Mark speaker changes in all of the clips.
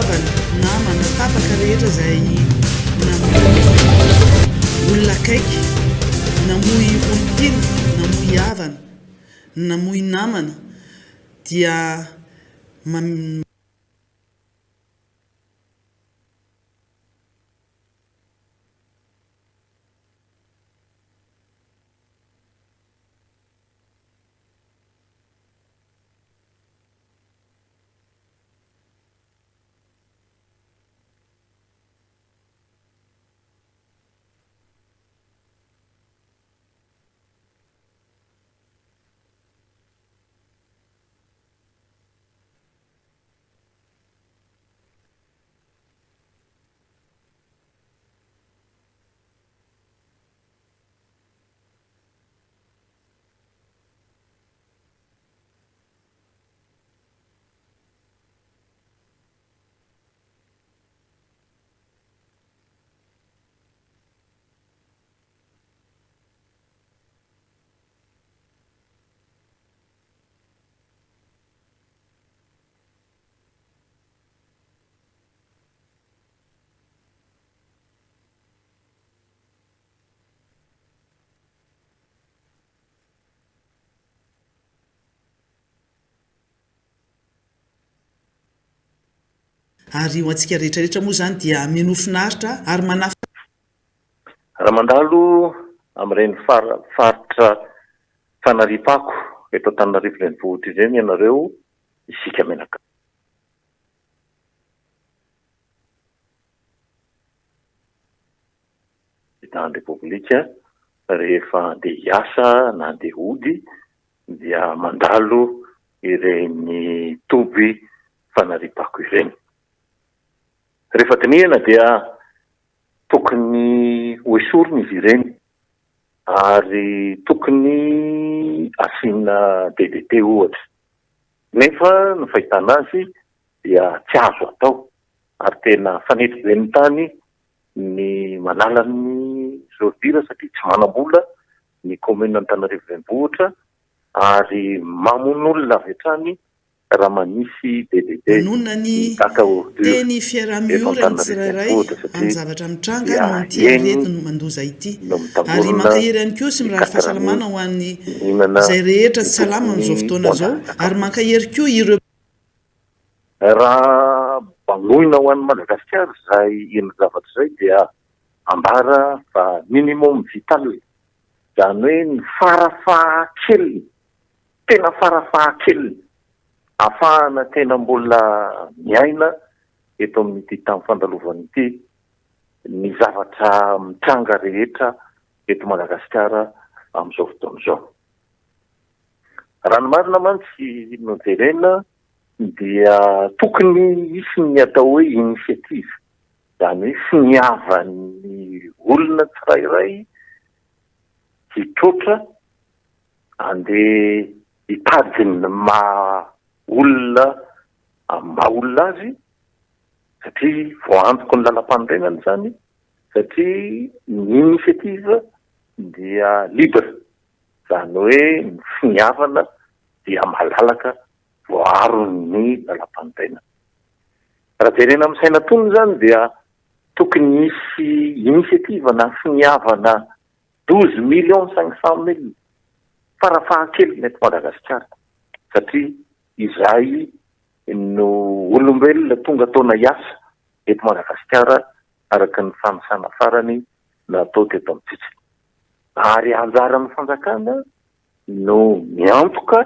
Speaker 1: havana, namana, tapaka rehetra izay namoy olona akaiky, namoy olon-tiana, namoy havana, namoy namana dia Ary ho antsika rehetra rehetra moa izany dia minoa finaritra ary manafina.
Speaker 2: Raha mandalo amin'ireny faritra fanariam-pako eto Antananarivo renivohitra ireny ianareo, isika mianakavy. Président Repoblika rehefa handeha hiasa na handeha hody dia mandalo ireny toby fanariam-pako ireny. Rehefa dinihana dia tokony ho esorina izy ireny ary tokony asiana DDT ohatra. Nefa ny fahitana azy dia tsy azo atao ary tena fanetriben'ny tany ny manala ny ordure satria tsy manam-bola ny commune Antananarivo Renivohitra ary mamono olona avy hatrany raha manisy DDT
Speaker 1: Manonona ny
Speaker 2: mitaky ordure
Speaker 1: teny
Speaker 2: eto
Speaker 1: fiaraha-miory amin'ny
Speaker 2: Antananarivo
Speaker 1: tsirairay
Speaker 2: Renivohitra
Speaker 1: amin'ny
Speaker 2: satria
Speaker 1: zavatra mitranga
Speaker 2: dia
Speaker 1: noho ity
Speaker 2: eny
Speaker 1: aretina mandoza ity.
Speaker 2: no
Speaker 1: Ary
Speaker 2: mitangorona
Speaker 1: mankahery ihany koa sy
Speaker 2: ny
Speaker 1: mirary
Speaker 2: quatre
Speaker 1: fahasalamana ho an'ny
Speaker 2: mihinana
Speaker 1: izay rehetra
Speaker 2: ny
Speaker 1: tsy salama
Speaker 2: tokony
Speaker 1: amin'izao
Speaker 2: ho
Speaker 1: fotoana izao
Speaker 2: anjara
Speaker 1: ary
Speaker 2: sakafo.
Speaker 1: mankahery koa ireo
Speaker 2: Raha bangoina ho an'i Madagasikara izay endri-javatra izay dia ambara fa minimum vital, izany hoe ny fara fahakeliny, tena fara fahakeliny ahafahana tena mbola miaina eto amin'ity tany fandalovana ity ny zavatra mitranga rehetra eto Madagasikara amin'izao fotoana izao. Raha ny marina mantsy no jerena dia tokony hisy ny atao hoe initiative, izany hoe finiavan'ny olona tsirairay hitroatra handeha hitady ny maha olona amin'ny maha olona azy satria voaantoky ny lalampanorenana izany satria ny initiative dia libre, izany hoe ny finiavana dia malalaka voaaron'ny lalampanorenana. Raha jerena amin'ny saina tony izany dia tokony hisy initiative na finiavana 12 500 000 farafahakeliny eto Madagasikara satria izay no olombelona tonga taona hiasa eto Madagasikara araka ny fanisana farany natao teto amintsika. Ary anjaran'ny fanjakana no miantoka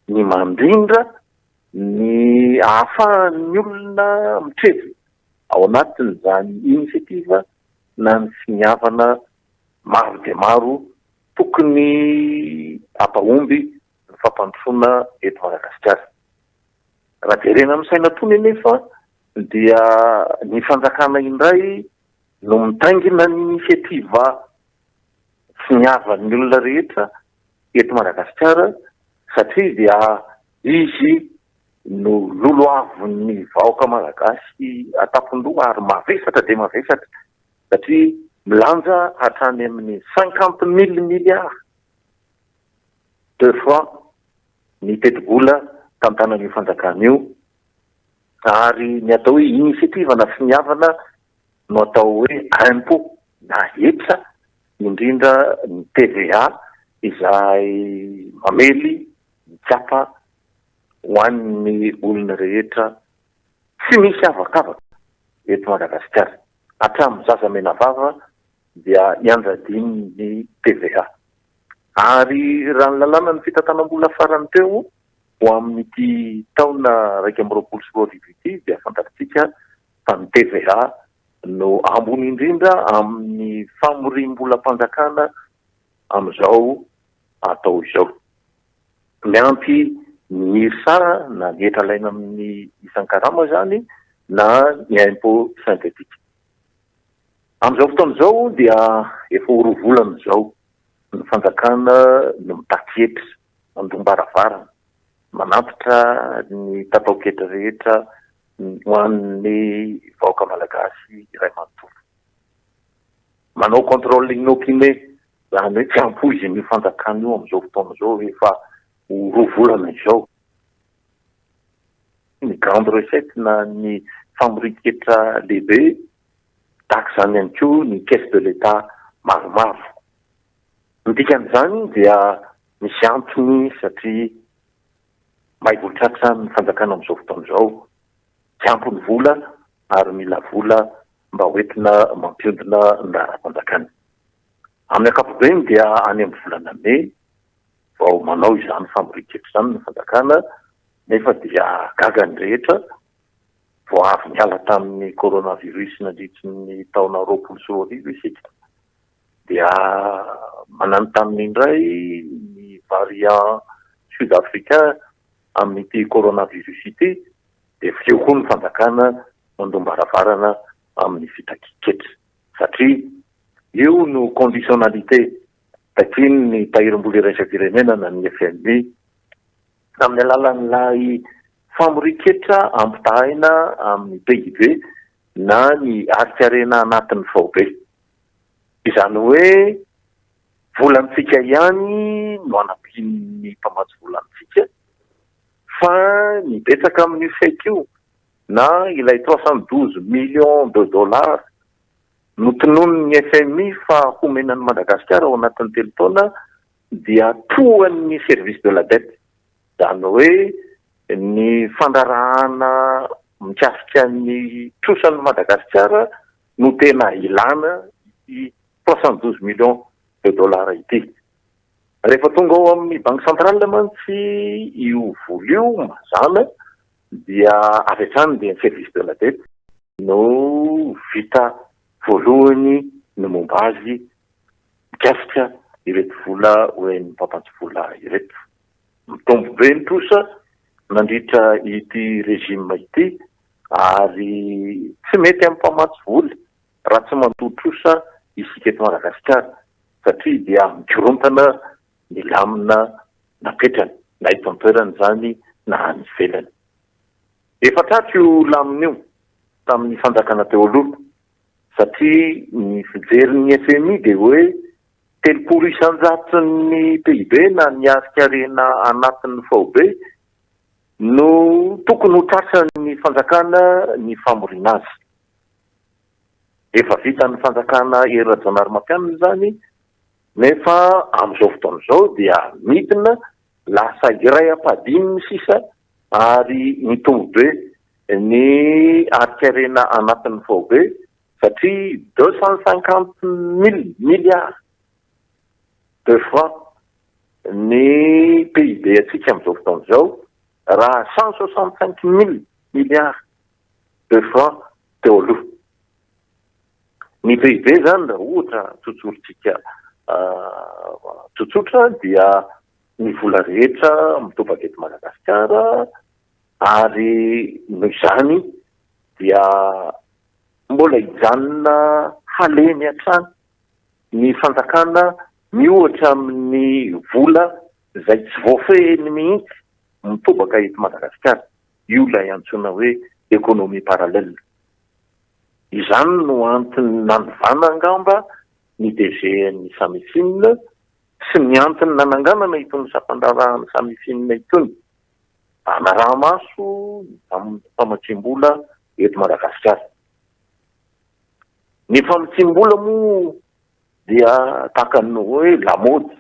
Speaker 2: ny mandrindra ny ahafahan'ny olona mitrevona ao anatin'izany initiative na ny finiavana maro dia maro tokony hampahomby ny fampandrosoana eto Madagasikara. Raha jerena amin'ny saina tony anefa dia ny fanjakana indray no mitaingina ny initiative finiavan'ny olona rehetra eto Madagasikara satria dia izy no lolohavin'ny vahoaka malagasy an-tampon-doha ary mavesatra dia mavesatra satria milanja hatrany amin'ny 50 000 milliards de francs ny tetibola tantanan'io fanjakana io. Ary ny atao hoe initiative na finiavana no atao hoe impôt na hetra, indrindra ny TVA izay mamely mitsapa ho an'ny olona rehetra tsy misy avakavaka eto Madagasikara. Hatramin'ny zaza menavava dia ianjadian'ny TVA. Ary raha ny lalànan'ny fitantanam-bola farany teo ho amin'ity taona 2021 ity dia fantatsika fa ny TVA no ambony indrindra amin'ny famoriam-bolam-panjakana amin'izao atao izao. Miampy ny IRSA na ny hetra alaina amin'ny isan-karama izany na ny impôt synthétique. Amin'izao fotoana izao dia efa ho roa volana izao ny fanjakana no mitaky hetra, mandom-baravarana, manantitra ny tataon-ketra rehetra ho an'ny vahoaka malagasy iray manontolo. Manao contrôle inopiné, izany hoe tsy ampoizin'io fanjakana io amin'izao fotoana izao efa ho roa volana izao. Ny grande recette na ny famorian-ketra lehibe, tahaka izany ihany koa ny caisse de l'Etat maromaro. Ny dikan'izany dia misy antony satria may volotratra ny fanjakana amin'izao fotoana izao, tsy ampy ny vola ary mila vola mba hoentina mampiondina ny raharaham-panjakana. Amin'ny ankapobeny dia any amin'ny volana mey vao manao izany famorian-ketra izany ny fanjakana nefa dia gaga ny rehetra vao avy niala tamin'ny coronavirus nandritry ny taona 2020 isika dia mananontanona indray ny variant sud africain amin'ity coronavirus ity dia avy eo koa ny fanjakana mandom-baravarana amin'ny fitakian-ketra satria io no conditionnalité takian'ny tahirim-bola iraisam-pirenena na ny FMI amin'ny alalan'ilay famorian-ketra ampitahaina amin'ny PIB na ny harin-karena anatin'ny faobe. Izany hoe volantsika ihany no anampian'ny mpamatsy vola antsika fa ny betsaka amin'io chèque io na ilay 312 millions de dollars notononin'ny FMI fa homena an'i Madagasikara ao anatin'ny telo taona dia tohan'ny service de la dette, izany hoe ny fandraharahana mikasika ny trosan'i Madagasikara no tena ilana ity 312 millions de dollars ity. Rehefa tonga ao amin'ny banque centrale mantsy io vola io mazàna dia avy hatrany dia ny service de la dette no vita voalohany ny momba azy mikasika ireto vola hoen'ny mpamatsy vola ireto. Mitombo be ny trosa nandritra ity régime ity ary tsy mety amin'ny mpamatsy vola raha tsy mandoa trosa isika eto Madagasikara satria dia mikorontana ny lamina napetrany na eto an-toerana izany na any ivelany. Efa tratra io lamina io tamin'ny fanjakana teo aloha satria ny fijerin'ny FMI dia hoe 30 isan-jaton'ny PIB na ny harin-karena anatin'ny faobe no tokony ho tratran'ny fanjakana ny famoriana azy. Efa vitan'ny fanjakana Hery Rajaonarimampianina izany nefa amin'izao fotoana izao dia midina lasa iray ampahadiminy sisa ary mitombo be ny harin-karena anatin'ny faobe satria 250 mille milliards de francs ny PIB antsika amin'izao fotoana izao raha 165 mille milliards de francs teo aloha. Ny PIB izany raha ohatra tsotsorintsika tsotsotra dia ny vola rehetra mitobaka eto Madagasikara ary noho izany dia mbola hijanona halemy hatrany ny fanjakana miohatra amin'ny vola izay tsy voafehiny mihitsy mitobaka eto Madagasikara. Io ilay antsoina hoe économie parallèle. Izany no antony nanovana angamba ny DG-n'ny Samifin sy ny antony nananganana itony sampandraharahan'ny Samifin itony. hanaraha-maso ny famatsiam-bola eto Madagasikara. Ny famatsiam-bola moa dia tahaka ny hoe lamaody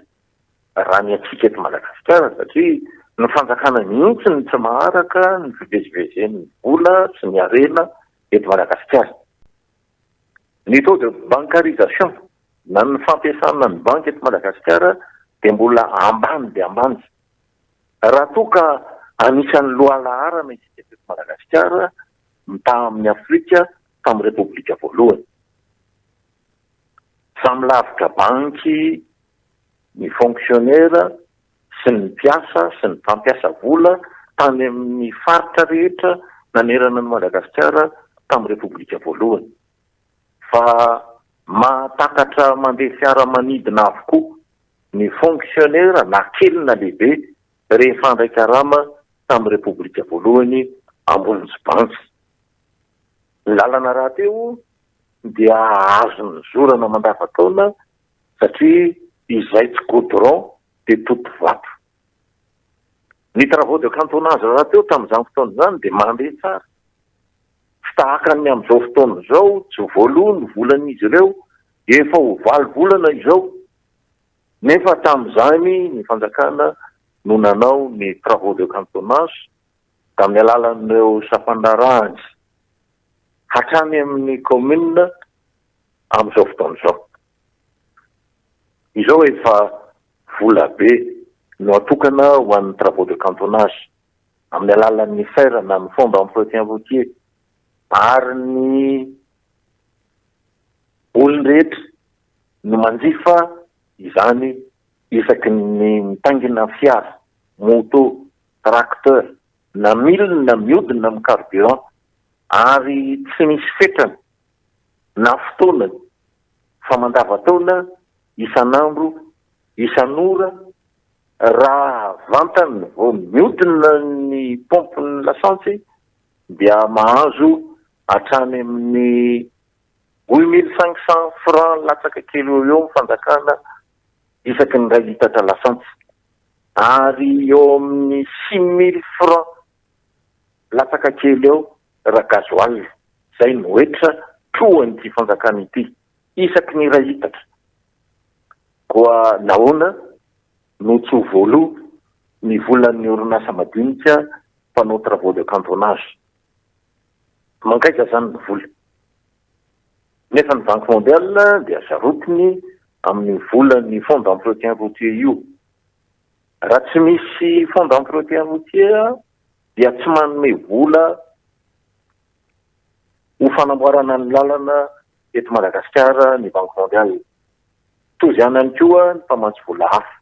Speaker 2: raha ny antsika eto Madagasikara satria ny fanjakana mihitsy no tsy maharaka ny fivezivezen'ny vola sy ny harena eto Madagasikara. Ny taux de bancarisation na ny fampiasana ny banky eto Madagasikara dia mbola ambany dia ambany. Raha toa ka anisan'ny lohalaharana isika teto Madagasikara mitaha amin'i Afrika tamin'ny Repoblika voalohany. Samy lavitra banky ny fonctionnaire sy ny mpiasa sy ny mpampiasa vola tany amin'ny faritra rehetra nanerana an'i Madagasikara tamin'ny Repoblika voalohany. Fa mahatakatra mandeha fiaramanidina avokoa ny fonctionnaire na kely na lehibe rehefa handray karama tamin'ny Repoblika voalohany ambonjy banky. Ny lalana rahateo dia azo nizorana mandavantaona satria izay tsy goudron dia toto vato. Ny travaux de cantonnage rahateo tamin'izany fotoana izany dia mandeha tsara. Tsy tahaka ny amin'izao fotoana izao, tsy voaloa ny volan'izy ireo, efa ho valo volana izao. Nefa tamin'izany ny fanjakana no nanao ny travaux de cantonnage tamin'ny alalan'ireo sampandraharahany hatrany amin'ny commune amin'izao fotoana izao. Izao efa vola be no atokana ho an'ny travaux de cantonnage amin'ny alalan'ny fer na ny fonds d'entretien routier ary ny olon-drehetra no manjifa izany isaky ny mitaingina fiara, moto, tracteur na milina mihodina amin'ny carburant ary tsy misy fetrany na fotoanany fa mandavantaona isan'andro isan'ora raha vantany vao mihodina ny paompin'ny lasantsy dia mahazo hatrany amin'ny 8500 francs latsaka kely eo eo ny fanjakana isaky ny iray litatra lasantsy ary eo amin'ny 6000 francs latsaka kely eo raha gasoil, izay no hetra trohan'ity fanjakana ity isaky ny iray litatra. Koa nahoana no tsy ho voaloa ny volan'ny orinasa madinika mpanao travaux de cantonnage? Mankaiza izany ny vola? Nefa ny Banque mondiale dia sarotiny amin'ny volan'ny fonds d'entretien routier io. Raha tsy misy fonds d'entretien routier dia tsy manome vola ho fanamboarana ny lalana eto Madagasikara ny Banque mondiale. Toy izany ihany koa ny mpamatsy vola hafa.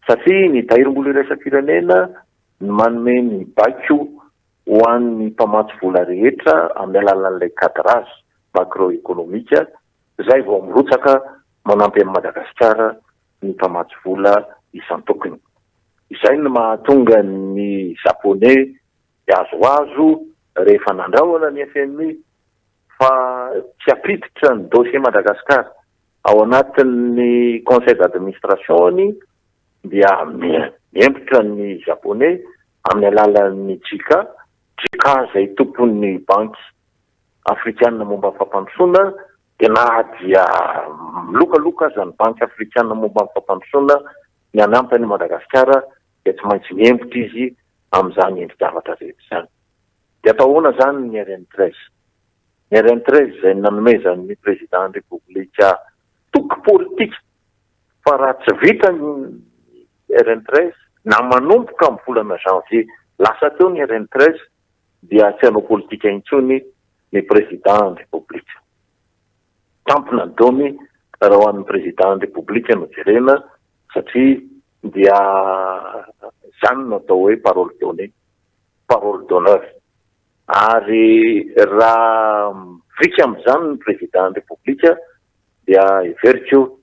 Speaker 2: Satria ny tahirim-bola iraisam-pirenena no manome ny baiko ho an'ny mpamatsy vola rehetra amin'ny alalan'ilay cadrage macroéconomique izay vao mirotsaka manampy an'i Madagasikara ny mpamatsy vola isan-tokony. Izay no mahatonga ny Japoney hihazohazo rehefa nandrahona ny FMI fa tsy hampiditra ny dossier Madagascar ao anatin'ny conseil d'administration-ny dia miempotra ny Japoney amin'ny alalan'ny JICA, JICA izay tompon'ny banky afrikana momba ny fampandrosoana dia na dia milokaloka aza ny banky afrikana momba ny fampandrosoana ny hanampy an'i Madagasikara dia tsy maintsy miembotra izy amin'izany endri-javatra rehetra izany. Dia atao ahoana izany ny RN 13? Ny RN 13 izay nanomezan'ny Président ny Repoblika toky politika fa raha tsy vita ny RN 13 na manomboka amin'ny volana janvier lasa teo ny RN 13 dia tsy hanao politika intsony ny Président ny Repoblika. Tampona ny daomy raha ho an'ny Président ny Repoblika no jerena satria dia izany no atao hoe parole donnée, parole d'honneur. Ary raha mivika amin'izany ny Président ny Repoblika dia heveriko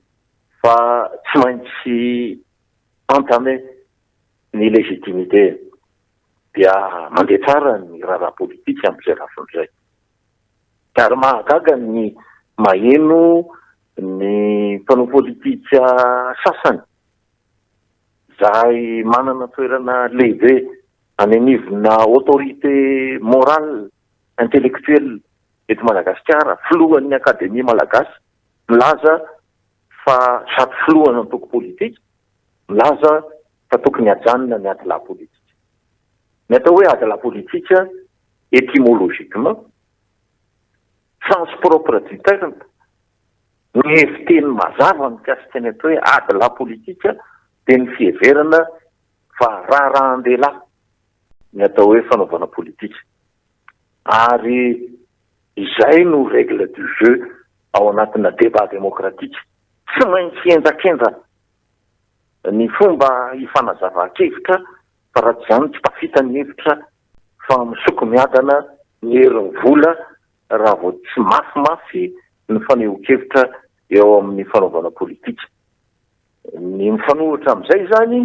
Speaker 2: fa tsy maintsy entamé ny légitimité dia mandeha tsara ny raharaha politika amin'izay lafiny izay. Ary mahagaga ny maheno ny mpanao politika sasany izay manana toerana lehibe. any anivona autorité morale, intellectuelle eto Madagasikara, filohan'ny Akademia Malagasy milaza fa sady filohan'ny antoko politika milaza fa tokony hajanona ny adilahy politika. Ny atao hoe adilahy politika étymologiquement, sens propre du terme, ny hevi-teny mazava mikasika ny atao hoe adilahy politika dia ny fiheverana fa raharahan-dehilahy ny atao hoe fanaovana politika. Ary izay no règle du jeu ao anatina débat démocratique. Tsy maintsy henjakenjana ny fomba hifanazavan-kevitra fa raha tsy izany tsy tafita ny hevitra fa misoko miadana ny herin'ny vola raha vao tsy mafimafy ny fanehoan-kevitra eo amin'ny fanaovana politika. Ny mifanohitra amin'izay izany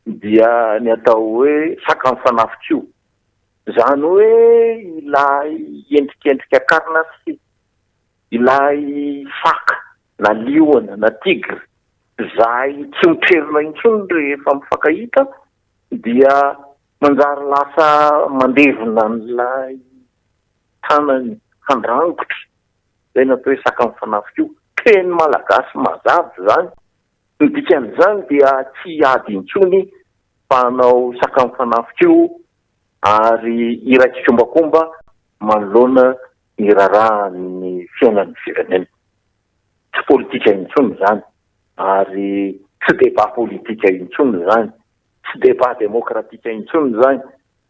Speaker 2: dia ny atao hoe saka mifanafika io. Izany hoe ilay endrikendrika karna sy ilay saka na liona na tigre izay tsy mitrerona intsony rehefa mifankahita dia manjary lasa mandevona an'ilay tanany handrangotra. Izay no atao hoe saka mifanafika io. Teny malagasy mazava izany. Ny dikan'izany dia tsy hiady intsony fa hanao saka mifanafika io ary hiray tsikombakomba manoloana ny raharahan'ny fiainan'ny firenena. Tsy politika intsony izany ary tsy débat politika intsony izany, tsy débat demokratika intsony izany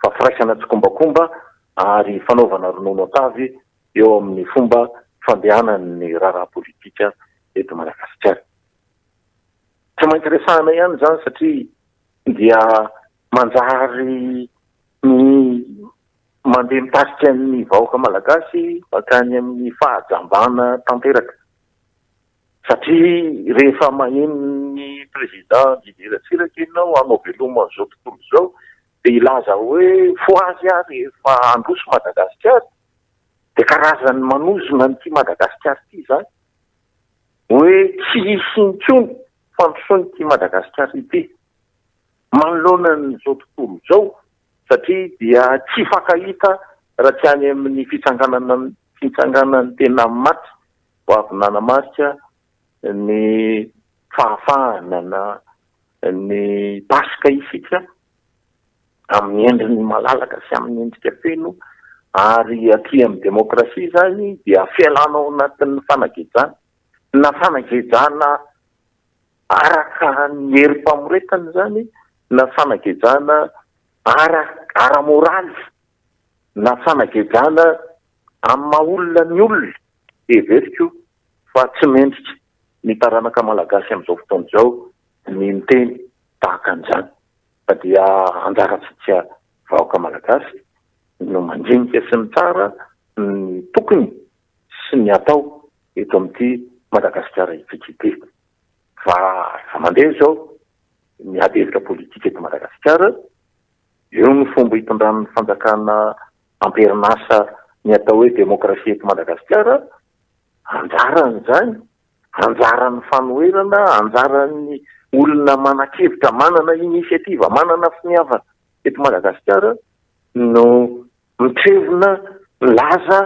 Speaker 2: fa firaisana tsikombakomba ary fanaovana ronono an-tavy eo amin'ny fomba fandehanan'ny raharaha politika eto Madagasikara. Tsy maintsy resahina ihany izany satria dia manjary ny mandeha mitarika ny vahoaka malagasy mankany amin'ny fahajambana tanteraka. Satria rehefa maheno ny président Didier Ratsiraka ianao hanao veloma an'izao tontolo izao dia hilaza hoe fohazy aho rehefa handroso Madagasikara dia karazan'ny manozona an'ity Madagasikara ity izany hoe tsy hisy intsony fandrosoana ity Madagasikara ity manoloana an'izao tontolo izao satria dia tsy hifankahita raha tsy any amin'ny fitsanganana fitsanganan'ny tena maty vao avy nanamarika ny fahafahana na ny Paska isika amin'ny endriny malalaka sy amin'ny endrika feno ary aty amin'ny demokrasia izany dia fialana ao anatin'ny fanagejana na fanagejana araka ny herim-pamoretana izany na fanagejana ara ara-moraly na fanagejana amin'ny maha olona ny olona, heveriko fa tsy mendrika ny taranaka malagasy amin'izao fotoana izao ny miteny tahaka an'izany fa dia anjarantsika vahoaka malagasy no mandinika sy mitsara ny tokony sy ny atao eto amin'ity Madagasikara itsika ity. Fa efa mandeha izao ny ady hevitra politika eto Madagasikara, eo ny fomba hitondran'ny fanjakana am-perinasa ny atao hoe demokrasia eto Madagasikara, anjarany izany, anjaran'ny fanoherana, anjaran'ny olona manan-kevitra, manana initiative, manana finiavana eto Madagasikara no mitrevona milaza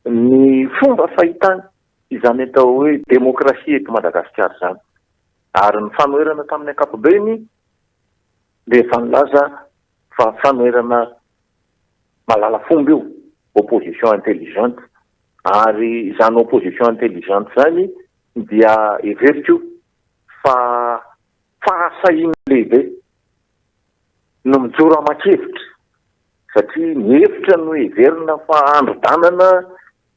Speaker 2: ny fomba fahitany izany atao hoe demokrasia eto Madagasikara izany. Ary ny fanoherana tamin'ny ankapobeny dia efa nilaza fa fanoherana malala fomba io, opposition intelligente. Ary izany opposition intelligente izany dia heveriko fa fahasahiana lehibe no mijoro aman-kevitra satria ny hevitra no heverina fa handrodanana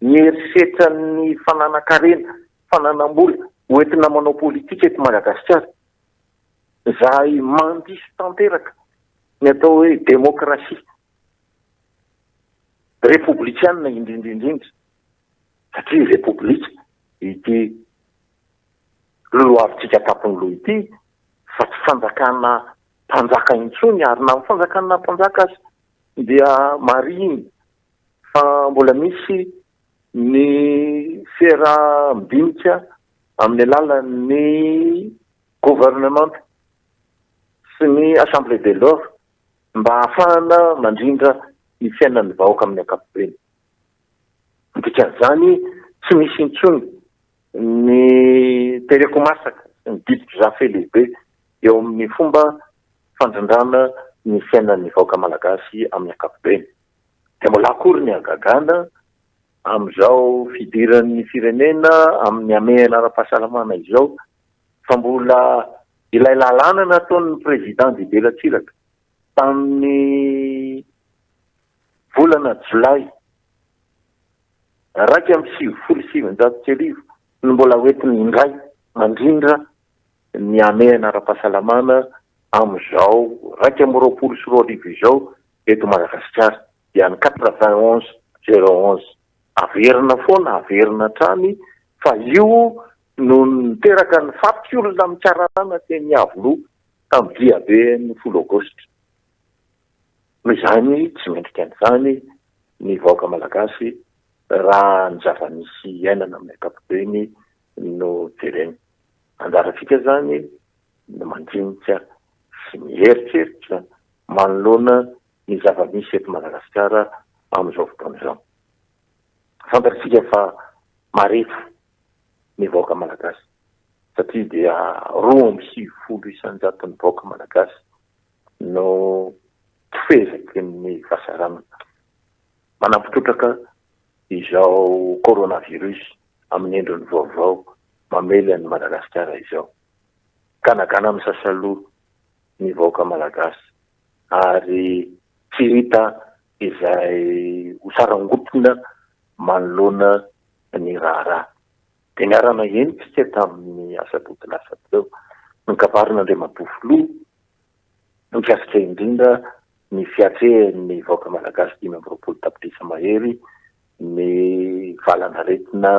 Speaker 2: ny herisetran'ny fananan-karena, fananam-bola hoentina manao politika eto Madagasikara. Izay mandiso tanteraka ny atao hoe demokrasia repoblikanina indrindra indrindra satria repoblika ity lolohavintsika an-tampon'ny loha ity fa tsy fanjakana mpanjaka intsony ary na ny fanjakana mpanjaka aza dia marihina fa mbola misy ny fiaraha-midinika amin'ny alalan'ny gouvernement sy ny assemblée de l'or. mba hahafahana mandrindra ny fiainan'ny vahoaka amin'ny ankapobeny. Ny dikan'izany, tsy misy intsony ny tereko masaka sy ny didiko zafy lehibe eo amin'ny fomba fandrindrana ny fiainan'ny vahoaka malagasy amin'ny ankapobeny. Dia mbola akory ny hagagana amin'izao fidiran'ny firenena amin'ny hamehana ara-pahasalamana izao fa mbola ilay lalàna nataon'ny Président Didier Ratsiraka tamin'ny volana jolay 1991 no mbola hoentiny indray mandrindra ny hamehana ara-pahasalamana amin'izao 2021 izao eto Madagasikara dia ny 91 011 averina foana averina hatrany fa io no niteraka ny faty olona mikararana teny Iavoloha tamin'ny diaben'ny 10 aogositra. Noho izany tsy mendrika an'izany ny vahoaka malagasy raha ny zava-misy iainana amin'ny ankapobeny no jerena. Anjarantsika izany ny mandinika sy mieritreritra manoloana ny zava-misy eto Madagasikara amin'izao fotoana izao. Fantatsika fa marefo ny vahoaka malagasy satria dia 92 isan-jaton'ny vahoaka malagasy no tofezaky ny fahasahiranana. Manampy trotraka izao coronavirus amin'ny endriny vaovao mamely an'i Madagasikara izao. Ganagana misasaloha ny vahoaka malagasy ary tsy hita izay ho sarangotina manoloana ny raharaha. Dia niara-naheno tsika tamin'ny asabotsy lasa teo ny kabarin'Andriamatoa Filoha mikasika indrindra ny fiatrehan'ny vahoaka malagasy 25 tapitrisa mahery ny valanaretina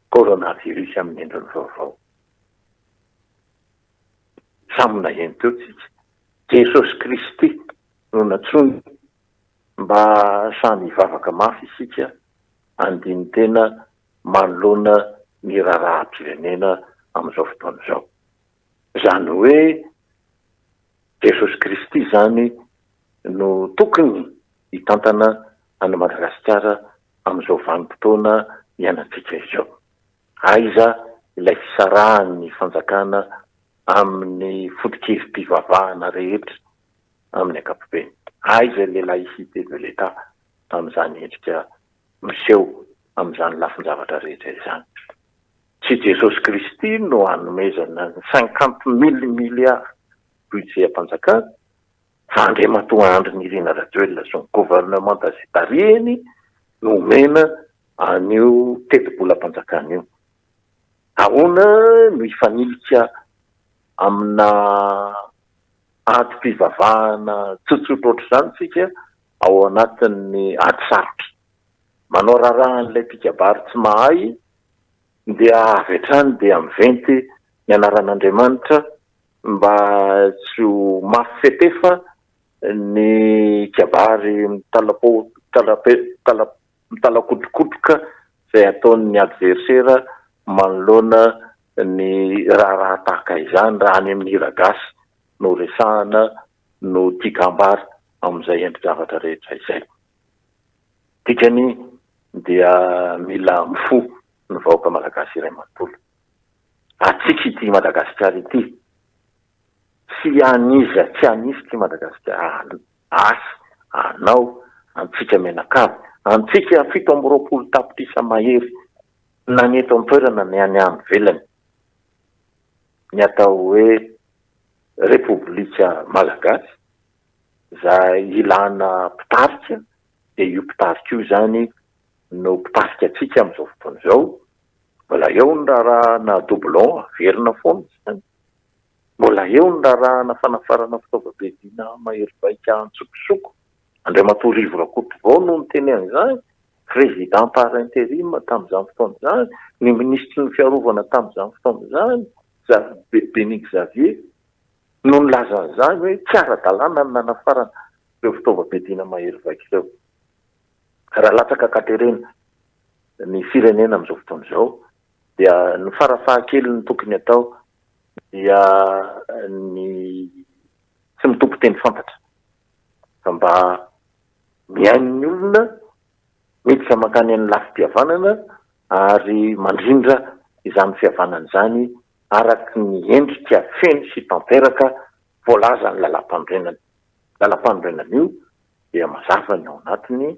Speaker 2: coronavirus amin'ny endriny vaovao. Samy naheno teo tsika. Jesosy Kristy no nantsoiny mba samy hivavaka mafy isika handini-tena manoloana ny raharaham-pirenena amin'izao fotoana izao. Izany hoe Jesosy Kristy izany no tokony hitantana an'i Madagasikara amin'izao vanim-potoana iainantsika izao. Aiza ilay fisarahan'ny fanjakana amin'ny foto-kevi-pivavahana rehetra amin'ny ankapobeny? Aiza ilay laïcité de l'Etat amin'izany endrika miseho amin'izany lafin-javatra rehetra izany? Tsy Jesosy Kristy no hanomezana ny 50 mille milliards budget-mpanjakana fa Andriamatoa Andry Nirina Rajoelina sy ny governemanta izay tarihiny no omena an'io tetibolam-panjakana io. Ahoana no hifanilika amina adim-pivavahana tsotsotra ohatr'izany isika ao anatin'ny ady sarotra? Manao raharaha an'ilay mpikabary tsy mahay dia avy hatrany dia miventy ny anaran'Andriamanitra mba tsy ho mafy fetefa ny kabary mitalakotrokotroka izay ataon'ny adversera manoloana ny raharaha tahaka izany raha any amin'ny hira gasy no resahana no tian-kambara amin'izay endri-javatra rehetra izay. Dikany dia mila mifoha ny vahoaka malagasy iray manontolo. Antsika ity Madagasikara ity. Tsy an'iza tsy an'iza ity Madagasikara, ahy, anao, antsika mianakavy, antsika 27 tapitrisa mahery na ny eto an-toerana na ny any ivelany. Ny atao hoe Repoblika Malagasy izay ilana mpitarika dia io mpitarika io izany no mpitarika antsika amin'izao fotoana izao. Mbola eo ny raharahana doublon averina foana izany. Mbola eo ny raharahana fanafarana fitaovam-piadiana mahery vaika antsokosoko. Andriamatoa Rivo Rakotovao no niteny an'izany, président par intérim tamin'izany fotoana izany, ny minisitry ny fiarovana tamin'izany fotoana izany, Béni Xavier, no nilaza an'izany hoe tsy ara-dalàna ny nanafarana ireo fitaovam-piadiana mahery vaika ireo. Raha latsaka an-katerena ny firenena amin'izao fotoana izao dia ny farafahakeliny tokony atao dia ny tsy mitompo teny fantatra. fa mba mihaino ny olona, miditra mankany amin'ny lafim-pihavanana ary mandrindra izany fihavanana izany araka ny endrika feno sy tanteraka voalazan'ny lalàmpanorenana. Lalàmpanorenana io dia mazava ny ao anatiny,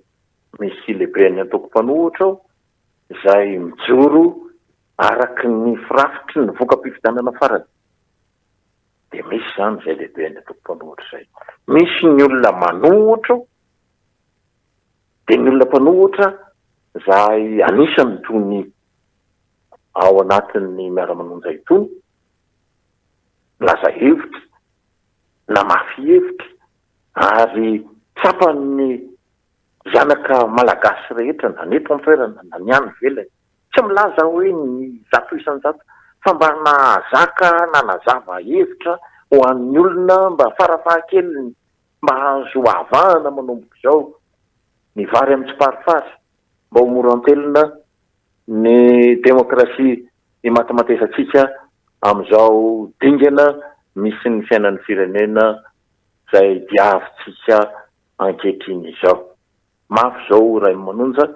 Speaker 2: misy lehiben'ny antoko mpanohitra ao izay mijoro araka ny firafitry ny voka-pifidianana farany. Dia misy izany izay lehiben'ny antoko mpanohitra izay. Misy ny olona manohitra ao, dia ny olona mpanohitra izay anisany toy ny ao anatin'ny miara-manonja itony, milaza hevitra, namafy hevitra ary tsapan'ny zanaka malagasy rehetra na ny eto an-toerana na ny any ivelany, tsy milaza hoe ny 100% fa mba nahazaka nanazava hevitra ho an'ny olona mba farafahakeliny mba azo avahana manomboka izao ny vary amin'ny tsiparifary mba ho mora antelina ny demokrasia imatimatesantsika amin'izao dingana misy ny fiainan'ny firenena izay diavintsika ankehitriny izao. Mafy izao Rainimanonja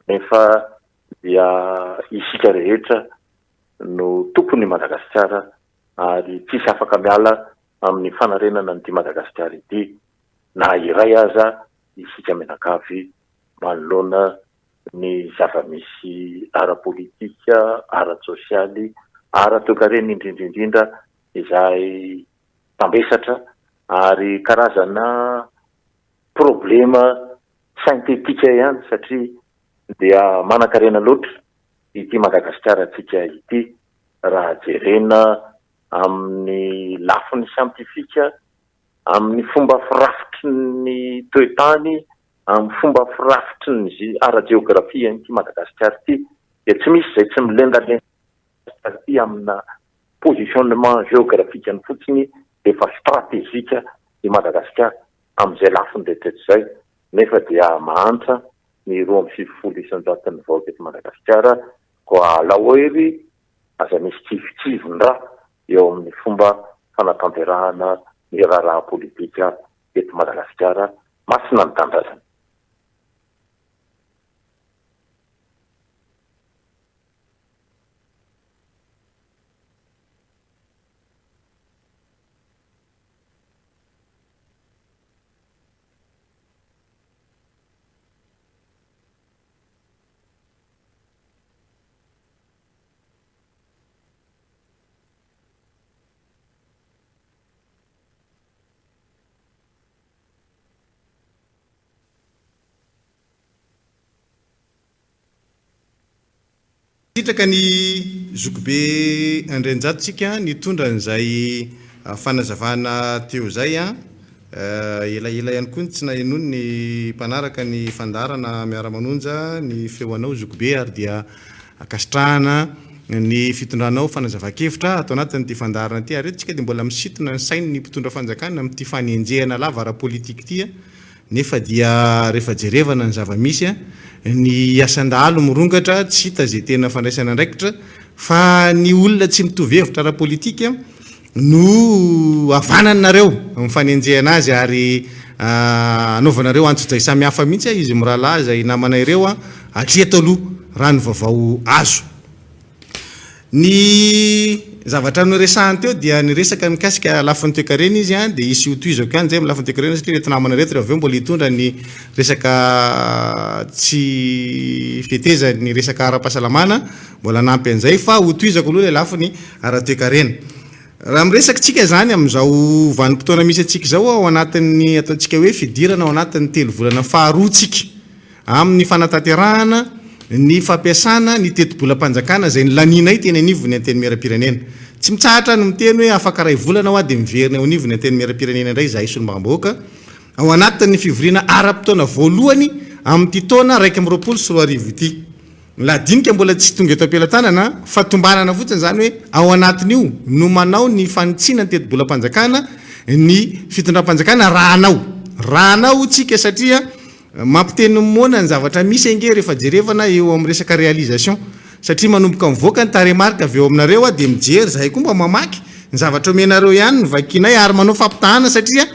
Speaker 2: nefa dia isika rehetra no tompon'i Madagasikara ary tsisy afaka miala amin'ny fanarenana an'ity Madagasikara ity na iray aza isika mianakavy manoloana ny zava-misy ara-politika, ara-tsosialy, ara-toekarena indrindra indrindra izay tambesatra ary karazana problema synthetique ihany satria dia manankarena loatra ity Madagasikara-ntsika ity raha jerena amin'ny lafiny siantifika, amin'ny fomba firafitry ny toe-tany, amin'ny fomba firafitry ny ara-jeografian'ity Madagasikara ity dia tsy misy izay tsy milendalenda ity amina positionnement géographique-ny fotsiny dia efa stratégique i Madagasikara amin'izay lafiny rehetra izay nefa dia mahantra ny 92 isan-jaton'ny vahoaka eto Madagasikara koa alao hery aza misy kivikivin-dra eo amin'ny fomba fanatanterahana ny raharaha politika eto Madagasikara masina ny tanindrazana.
Speaker 3: Sitraka ny zokibe Andrianjato tsika nitondra an'izay fanazavana teo izay an. Elaela ihany koa ny tsy nahenoany ny mpanaraka ny fandaharana Miara-manonja ny feo anao zokibe ary dia ankasitrahana ny fitondranao fanazavan-kevitra ato anatin'ity fandaharana ity ary eto tsika dia mbola misintona ny sain'ny mpitondra fanjakana amin'ity fanenjehana lava ara-politika ity Nefa dia rehefa jerevana ny zava-misy, ny asan-dahalo mirongatra, tsy hita izay tena fandraisana andraikitra, fa ny olona tsy mitovy hevitra ara-politika no havananareo amin'ny fanenjehana azy ary anaovanareo antsojay samihafa mihitsy izy mirahalahy izay namana ireo hatreto aloha raha ny vaovao azo. Ny zavatra noresahany teo dia niresaka mikasika lafiny toekarena izy an, dia hisy ho tohizako ihany izay amin'ny lafiny toekarena satria ireto namana ireto avy eo mbola hitondra ny resaka tsy fetezan'ny resaka ara-pahasalamana, mbola hanampy an'izay fa ho tohizako aloha ilay lafiny ara-toekarena. Raha miresaka isika izany amin'izao vanim-potoana misy antsika izao ao anatin'ny ataontsika hoe fidirana ao anatin'ny telo volana faharoa tsika, amin'ny fanatanterahana ny fampiasana ny tetibolam-panjakana izay nolanianay teny anivon'ny Antenimierampirenena. Tsy mitsahatra ny miteny hoe afaka iray volana hoa dia miverina eo anivon'ny Antenimierampirenena indray izahay solombavambahoaka ao anatin'ny fivoriana ara-potoana voalohany amin'ity taona 2021 ity. Ny lahadinika mbola tsy tonga eto am-pelatanana fa tombanana fotsiny izany hoe ao anatin'io no manao ny fanitsiana ny tetibolam-panjakana ny fitondram-panjakana raha hanao. Raha hanao tsika satria Mampiteny ny moana ny zavatra misy ange rehefa jerevana eo amin'ny resaka réalisation satria manomboka mivoaka ny tarehimarika avy eo aminareo aho dia mijery zahay koa mba mamaky ny zavatra omenareo ihany no vakianay ary manao fampitahana satria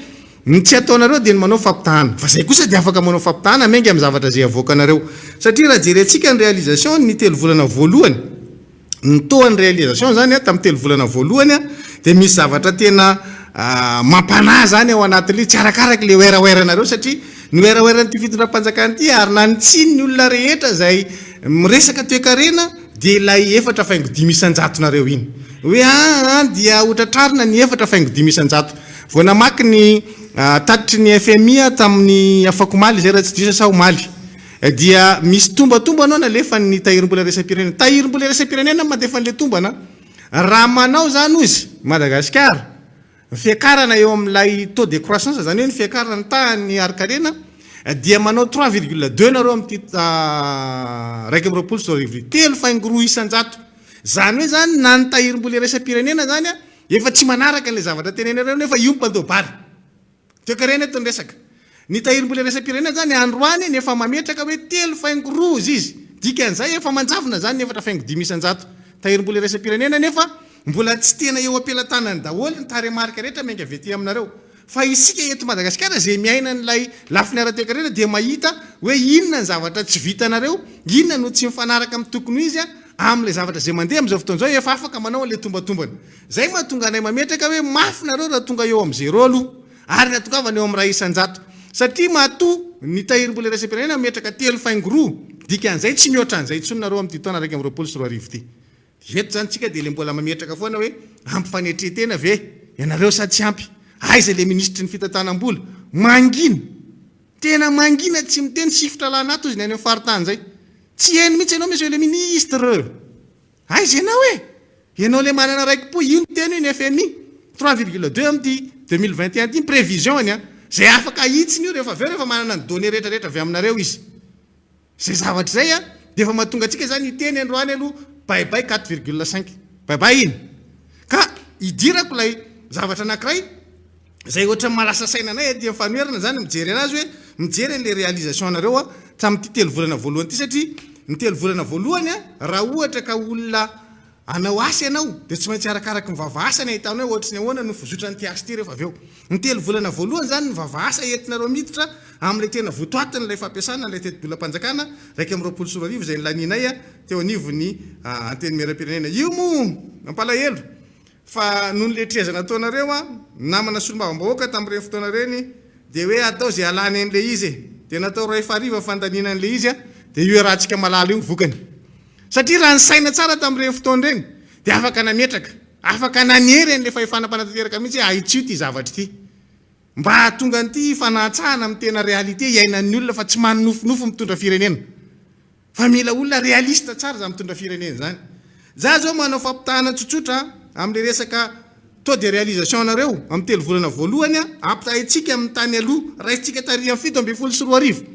Speaker 3: Ny tsy ataonareo dia ny manao fampitahana. Fa zay kosa dia afaka manao fampitahana miainga amin'ny zavatra izay avoakanareo. Satria raha jerentsika ny réalisation ny telo volana voalohany, ny taux an'ny réalisation zany tamin'ny telo volana voalohany dia misy zavatra tena mampanahy zany ao anatin'ilay tsy arakaraka ilay werawera-nareo satria ny werawera-n'ity fitondram-panjakana ity ary na ny tsiny ny olona rehetra izay miresaka toekarena dia ilay 4.5%-nareo iny. Hoe aa dia hotratrarina ny 4.5%. Vao namaky ny tatitry ny FMI aho tamin'ny afakomaly izay raha tsy diso sa omaly. Dia misy tombatombana ao nalefan'ny Tahirimbola Iraisam-pirenena. Tahirimbola Iraisam-pirenena no mandefa an'ilay tombana. Raha manao izany hozy Madagasikara, ny fiakarana eo amin'ilay taux de croissance, izany hoe ny fiakaran'ny tahan'ny harin-karena, dia manao 3,2 nareo amin'ity 2021 ity. 3.2%. Izany hoe izany na ny Tahirimbola Iraisam-pirenena izany efa tsy manaraka an'ilay zavatra teneninareo nefa io mpandoa bary. Toekarena eto ny resaka. Ny tahirim-bola iraisam-pirenena izany androany ny efa mametraka hoe 3.2 izy izy. Dikan'izay efa manjavona izany ny 4.5%. Tahirim-bola iraisam-pirenena nefa mbola tsy tena eo am-pelatanany daholo ny tarehimarika rehetra miainga avy aty aminareo. Fa isika eto Madagasikara izay miaina an'ilay lafiny ara-toekarena dia mahita hoe inona ny zavatra tsy vitanareo, inona no tsy mifanaraka amin'ny tokony ho izy amin'ilay zavatra izay mandeha amin'izao fotoana izao, efa afaka manao an'ilay tombatombana. Zay mahatonga anay mametraka hoe mafy nareo raha tonga eo am zéro aloha ary raha tongavana eo am 1%. Satria matoa ny tahirimbola iraisam-pirenena mametraka 3.2, dikan'izay tsy mihoatra an'izay intsony nareo amin'ity taona 2021 ity. Eto zany tsika dia le mbola mametraka foana hoe ampy fanetren-tena ve ianareo sa tsy ampy? Aiza le minisitry ny fitantanam-bola? Mangina! Tena mangina tsy miteny sifotra lanato izy ny any am faritany zay. Tsy heno mihitsy ianao monsieur le ministre! Aiza ianao e? Ianao ilay manana raiki-po, io ny teny io ny FMI, 3,2 amin'ity 2021 ity ny prévision-ny an! Izay afaka ahitsiny io rehefa avy eo rehefa manana ny données rehetra rehetra avy aminareo izy. Izay zavatra izay an, dia efa mahatonga antsika izany hiteny androany aloha bye bye 4,5. Bye bye iny. Ka idirako ilay zavatra anankiray izay ohatran'ny mahalasa saina anay aty amin'ny fanoherana izany mijery anazy hoe mijery an'ilay réalisation anareo aho tamin'ity telo volana voalohany ity satria ny telo volana voalohany a raha ohatra ka olona hanao asa ianao dia tsy maintsy arakaraky ny vava asa ny ahitanao hoe ohatry ny ahoana no fizotran'ity asa ity rehefa avy eo. Ny telo volana voalohany izany ny vava asa entinareo miditra amin'ilay tena votoatin'ilay fampiasana an'ilay tetibolam-panjakana 2021 izay nilanianay teo anivon'ny Antenimierampirenena. Io moa mampalahelo Fa noho ny letreza nataonareo an, namana solombavambahoaka tamin'ireny fotoana ireny dia hoe atao izay halany an'ilay izy e! Dia natao iray fahariva fandaniana an'ilay izy an, dia io iarahantsika malala io ny vokany. Satria raha nisaina tsara tamin'ireny fotoana ireny dia afaka nametraka, afaka nanery an'ilay fahefana mpanatanteraka mihitsy hoe ahitsio ity zavatra ity. Mba hahatonga an'ity hifanahantsahana amin'ny tena réalité iainan'ny olona fa tsy manonofinofy mitondra firenena. Fa mila olona réaliste tsara zany mitondra firenena zany. Za zao manao fampitahana tsotsotra amle resaka taux de réalisation anareo am telo volana voalohany ampitahaintsika amin'ny tany aloha raisintsika tary am 2017.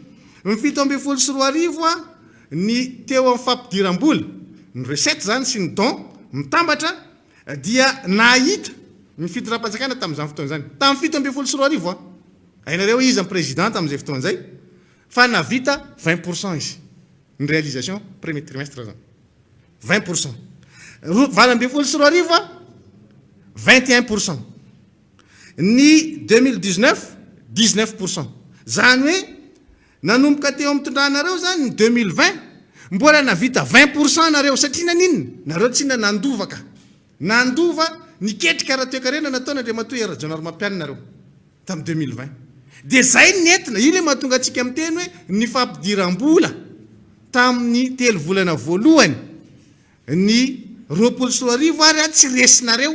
Speaker 3: Ny 2017 ny teo am fampidiram-bola, ny recette zany sy ny don mitambatra dia nahita ny fitondram-panjakana tamin'izany fotoana izany. Tamin'ny 2017 a! Hainareo hoe iza ny président tamin'izay fotoana izay? Fa nahavita 20% izy, ny réalisation premier trimestre zany. 20%. 2018 a, 21%. Ny 2019, 19%. Zany hoe nanomboka teo amin'ny tondranareo zany ny 2020, mbola nahavita 20% nareo, satria naninona? Nareo tsinona nandova ka. Nandova ny ketrika ara-toekarena nataon'Andriamatoa Hery Rajaonarimampianina nareo. Tamin'ny 2020. Dia izay no nentina, io ilay mahatonga antsika miteny hoe ny fampidiram-bola tamin'ny telo volana voalohany ny 2020 ary tsy resinareo,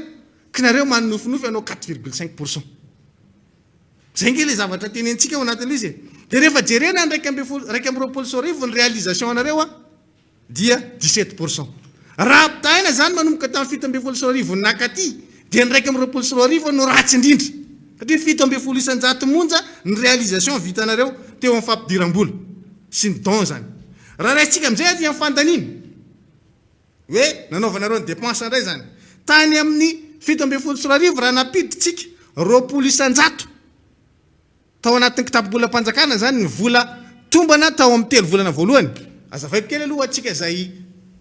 Speaker 3: k'nareo manonofinofy hanao 4,5%. Izay ange ilay zavatra tenenintsika ao anatin'ilay izy e. Dia rehefa jerena ny 11, 2021 ny réalisation anareo an, dia 17%. Raha ampitahaina izany manomboka tamin'ny 2017 nakaty dia ny 2021 no ratsy indrindra satria 17% monja ny réalisation vitanareo teo amin'ny fampidiram-bola sy ny don izany. Raha raisintsika amin'izay aty amin'ny fandaniana hoe nanaovanareo ny dépense indray izany tany amin'ny 2017 raha nampiditsika 20%, Tao anatin'ny kitapom-bolam-panjakana izany ny vola tombana tao amin'ny telo volana voalohany. Azavaiko kely aloha ho antsika izay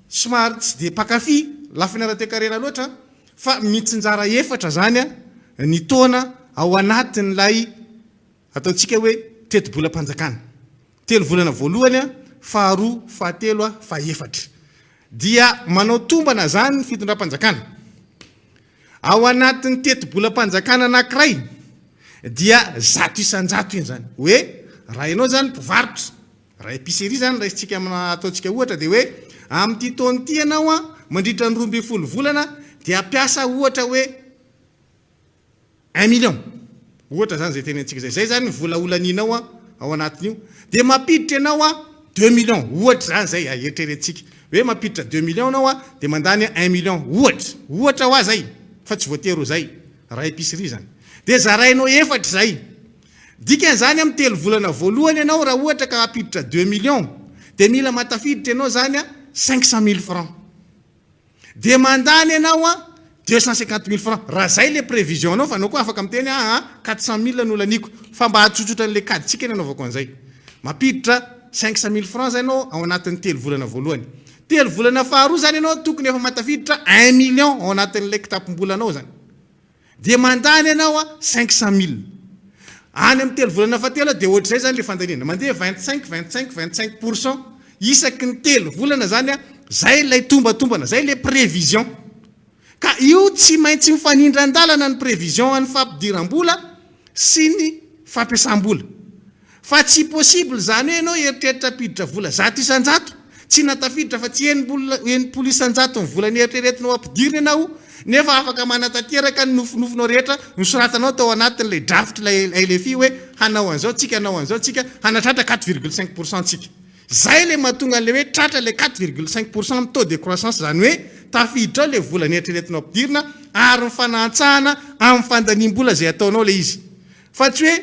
Speaker 3: somary tsy dia mpankafy lafiny ara-toekarena loatra fa mitsinjara efatra izany ny taona ao anatin'ilay. ataontsika hoe tetibolam-panjakana. Telo volana voalohany, faharoa, fahatelo, fahefatra. Dia manao tombana izany ny fitondram-panjakana. Ao anatin'ny tetibolam-panjakana anankiray dia 100% iny izany. Hoe raha ianao izany mpivarotra, raha épicerie izany raisintsika amina ataontsika ohatra dia hoe amin'ity taona ity ianao mandritra ny 12 volana dia hampiasa ohatra hoe Un million, ohatra zany zay tenentsika zay, zay zany ny vola holanianao an ao anatin'io, dia mampiditra ianao an 2 millions, ohatra zany zay eritreretintsika hoe mampiditra 2 millions ianao an dia mandany 1 million, ohatra, ohatra hoa zay fa tsy voatery ho zay raha épicerie zany, dia zarainao efatra zay, dikan'izany amin'ny telo volana voalohany ianao raha ohatra ka hampiditra 2 millions dia mila mahatafiditra ianao zany an 500 000 francs. Dia mandany ianao an 250 000 francs, raha zay le prévision anao, fa anao koa afaka miteny aa 400 000 no laniako, fa mba hahatsotsotra an'le kajintsika ny anaovako an'izay. Mampiditra 500 000 francs zay ianao ao anatin'ny telo volana voalohany. Telo volana faharoa zany ianao tokony efa mahatafiditra 1 million ao anatin'ilay kitapom-bolanao zany. Dia mandany ianao an 500 000. Any amin'ny telo volana fahatelo dia ohatr'izay zany le fandaniana. Mandeha 25, 25, 25% isaky ny telo volana zany an, zay ilay tombatombana, zay le prévision. Ka io tsy maintsy mifanindran-dalana ny prévision an'ny fampidiram-bola sy ny fampiasam-bola. Fa tsy possible izany hoe ianao hieritreritra hampiditra vola 100%, tsy nahatafiditra afa-tsy 60% ny vola nieritreretinao hampidirina ianao, nefa afaka manatanteraka ny nofinofinao rehetra nosoratanao tao anatin'ilay drafitr'ilay LFI hoe hanao an'izao tsika, hanao an'izao tsika, hanatratra 4,5% tsika. Izay ilay mahatonga an'ilay hoe tratra ilay 4,5% amin'ny taux de croissance, izany hoe tafiditra ao ilay vola nieritreretinao hampidirina ary mifanahantsahana amin'ny fandaniam-bola izay ataonao ilay izy. Fa tsy hoe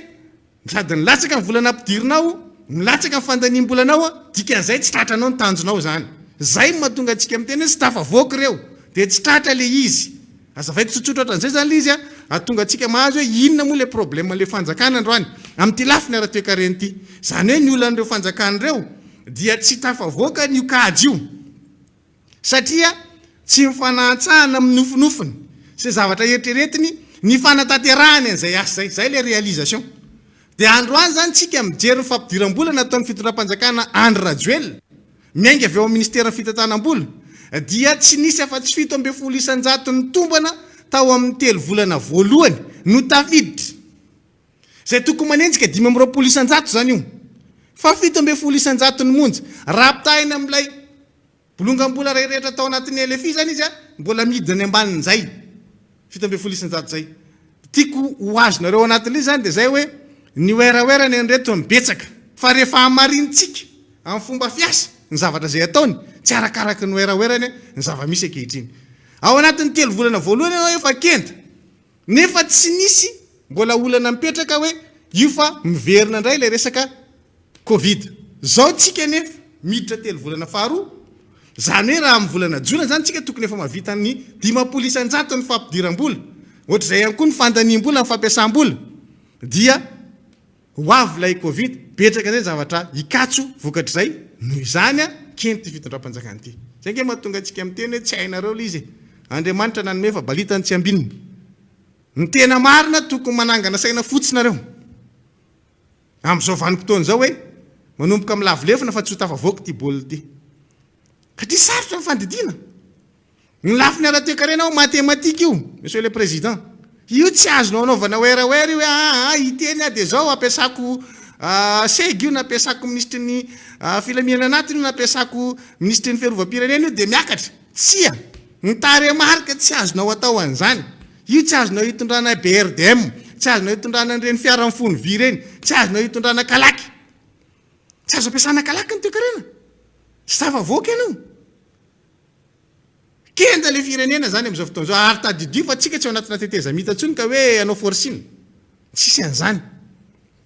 Speaker 3: Sady nilatsaka ny vola nampidirinao, milatsaka ny fandaniam-bolanao, dikan'izay tsy tratranao ny tanjonao izany. Izay no mahatonga antsika miteny hoe tsy tafavoaka ireo, dia tsy tratra ilay izy. Azavaiko tsotsotra ohatran'izay izany ilay izy, hahatonga antsika mahazo hoe inona moa ilay problème an'ilay fanjakana androany, amin'ity lafiny ara-toekarena ity. Izany hoe ny olan'ireo fanjakana ireo dia tsy tafavoaka an'io kajy io. Satria tsy mifanahantsahana amin'ny nofinofiny sy ny zavatra eritreretiny ny fanatanterahany an'izay asa izay. Izay ilay réalisation. Dia androany izany tsika mijery ny fampidiram-bola nataon'ny fitondram-panjakana Andry Rajoelina, miainga avy ao amin'ny ministeran'ny fitantanam-bola, dia tsy nisy afa-tsy 17% ny tombana tao amin'ny telo volana voalohany no tafiditra. Izay tokony manenjika 25% izany io. Fa 17% monja. Raha ampitahaina amin'ilay Bolongam-bola iray rehetra tao anatin'ny LFI izany izy mbola midina any ambanin'izay 17% izay. Tiako ho azonareo ao anatin'ilay izy izany dia izay hoe ny werawera ny an'ireto no betsaka fa rehefa hamarintsika amin'ny fomba fiasa ny zavatra izay ataony tsy arakaraky ny werawerany ny zava-misy ankehitriny. Ao anatin'ny telo volana voalohany ianao efa kenda nefa tsy nisy mbola olana mipetraka hoe io fa miverina indray ilay resaka Covid. Zao tsika anefa miditra telo volana faharoa, zany hoe raha amin'ny volana jona zany tsika tokony efa mahavita ny 50% ny fampidiram-bola, ohatr'izay ihany koa ny fandaniam-bola, ny fampiasam-bola, dia ho avy ilay Covid, betraka indray ny zavatra hikatso vokatr'izay, noho izany keny ity fitondram-panjakana ity. Zay ange mahatonga antsika miteny hoe tsy hainareo ilay izy e! Andriamanitra nanome fa balitany tsy ambinina. Ny tena marina tokony manangana saina fotsy nareo. Amin'izao vanim-potoana izao hoe manomboka milavo lefona fa tsy ho tafavoaka ity baolina ity. Satria sarotra ny fandidiana. Ny lafiny ara-toekarena ao matematika io, Monsieur le Président. Io tsy azonao anaovana werawera io hoe aa hiteny aho dia izao ampiasako seg io na ampiasako minisitry ny filaminana anatiny io na ampiasako minisitry ny fiarovam-pirenena io dia miakatra. Tsia! Ny tarehimarika tsy azonao atao an'izany. Io tsy azonao itondrana BRDM, tsy azonao itondrana an'ireny fiara mifono vy ireny, tsy azonao itondrana kalaky. Tsy azo ampiasana kalaky ny toekarena. Tsy tafavoaka ianao. Kenda ilay firenena izany amin'izao fotoana izao. Ary tadidio fa tsika tsy ao anatina tetezamita intsony ka hoe hanao forcing. Tsisy an'izany.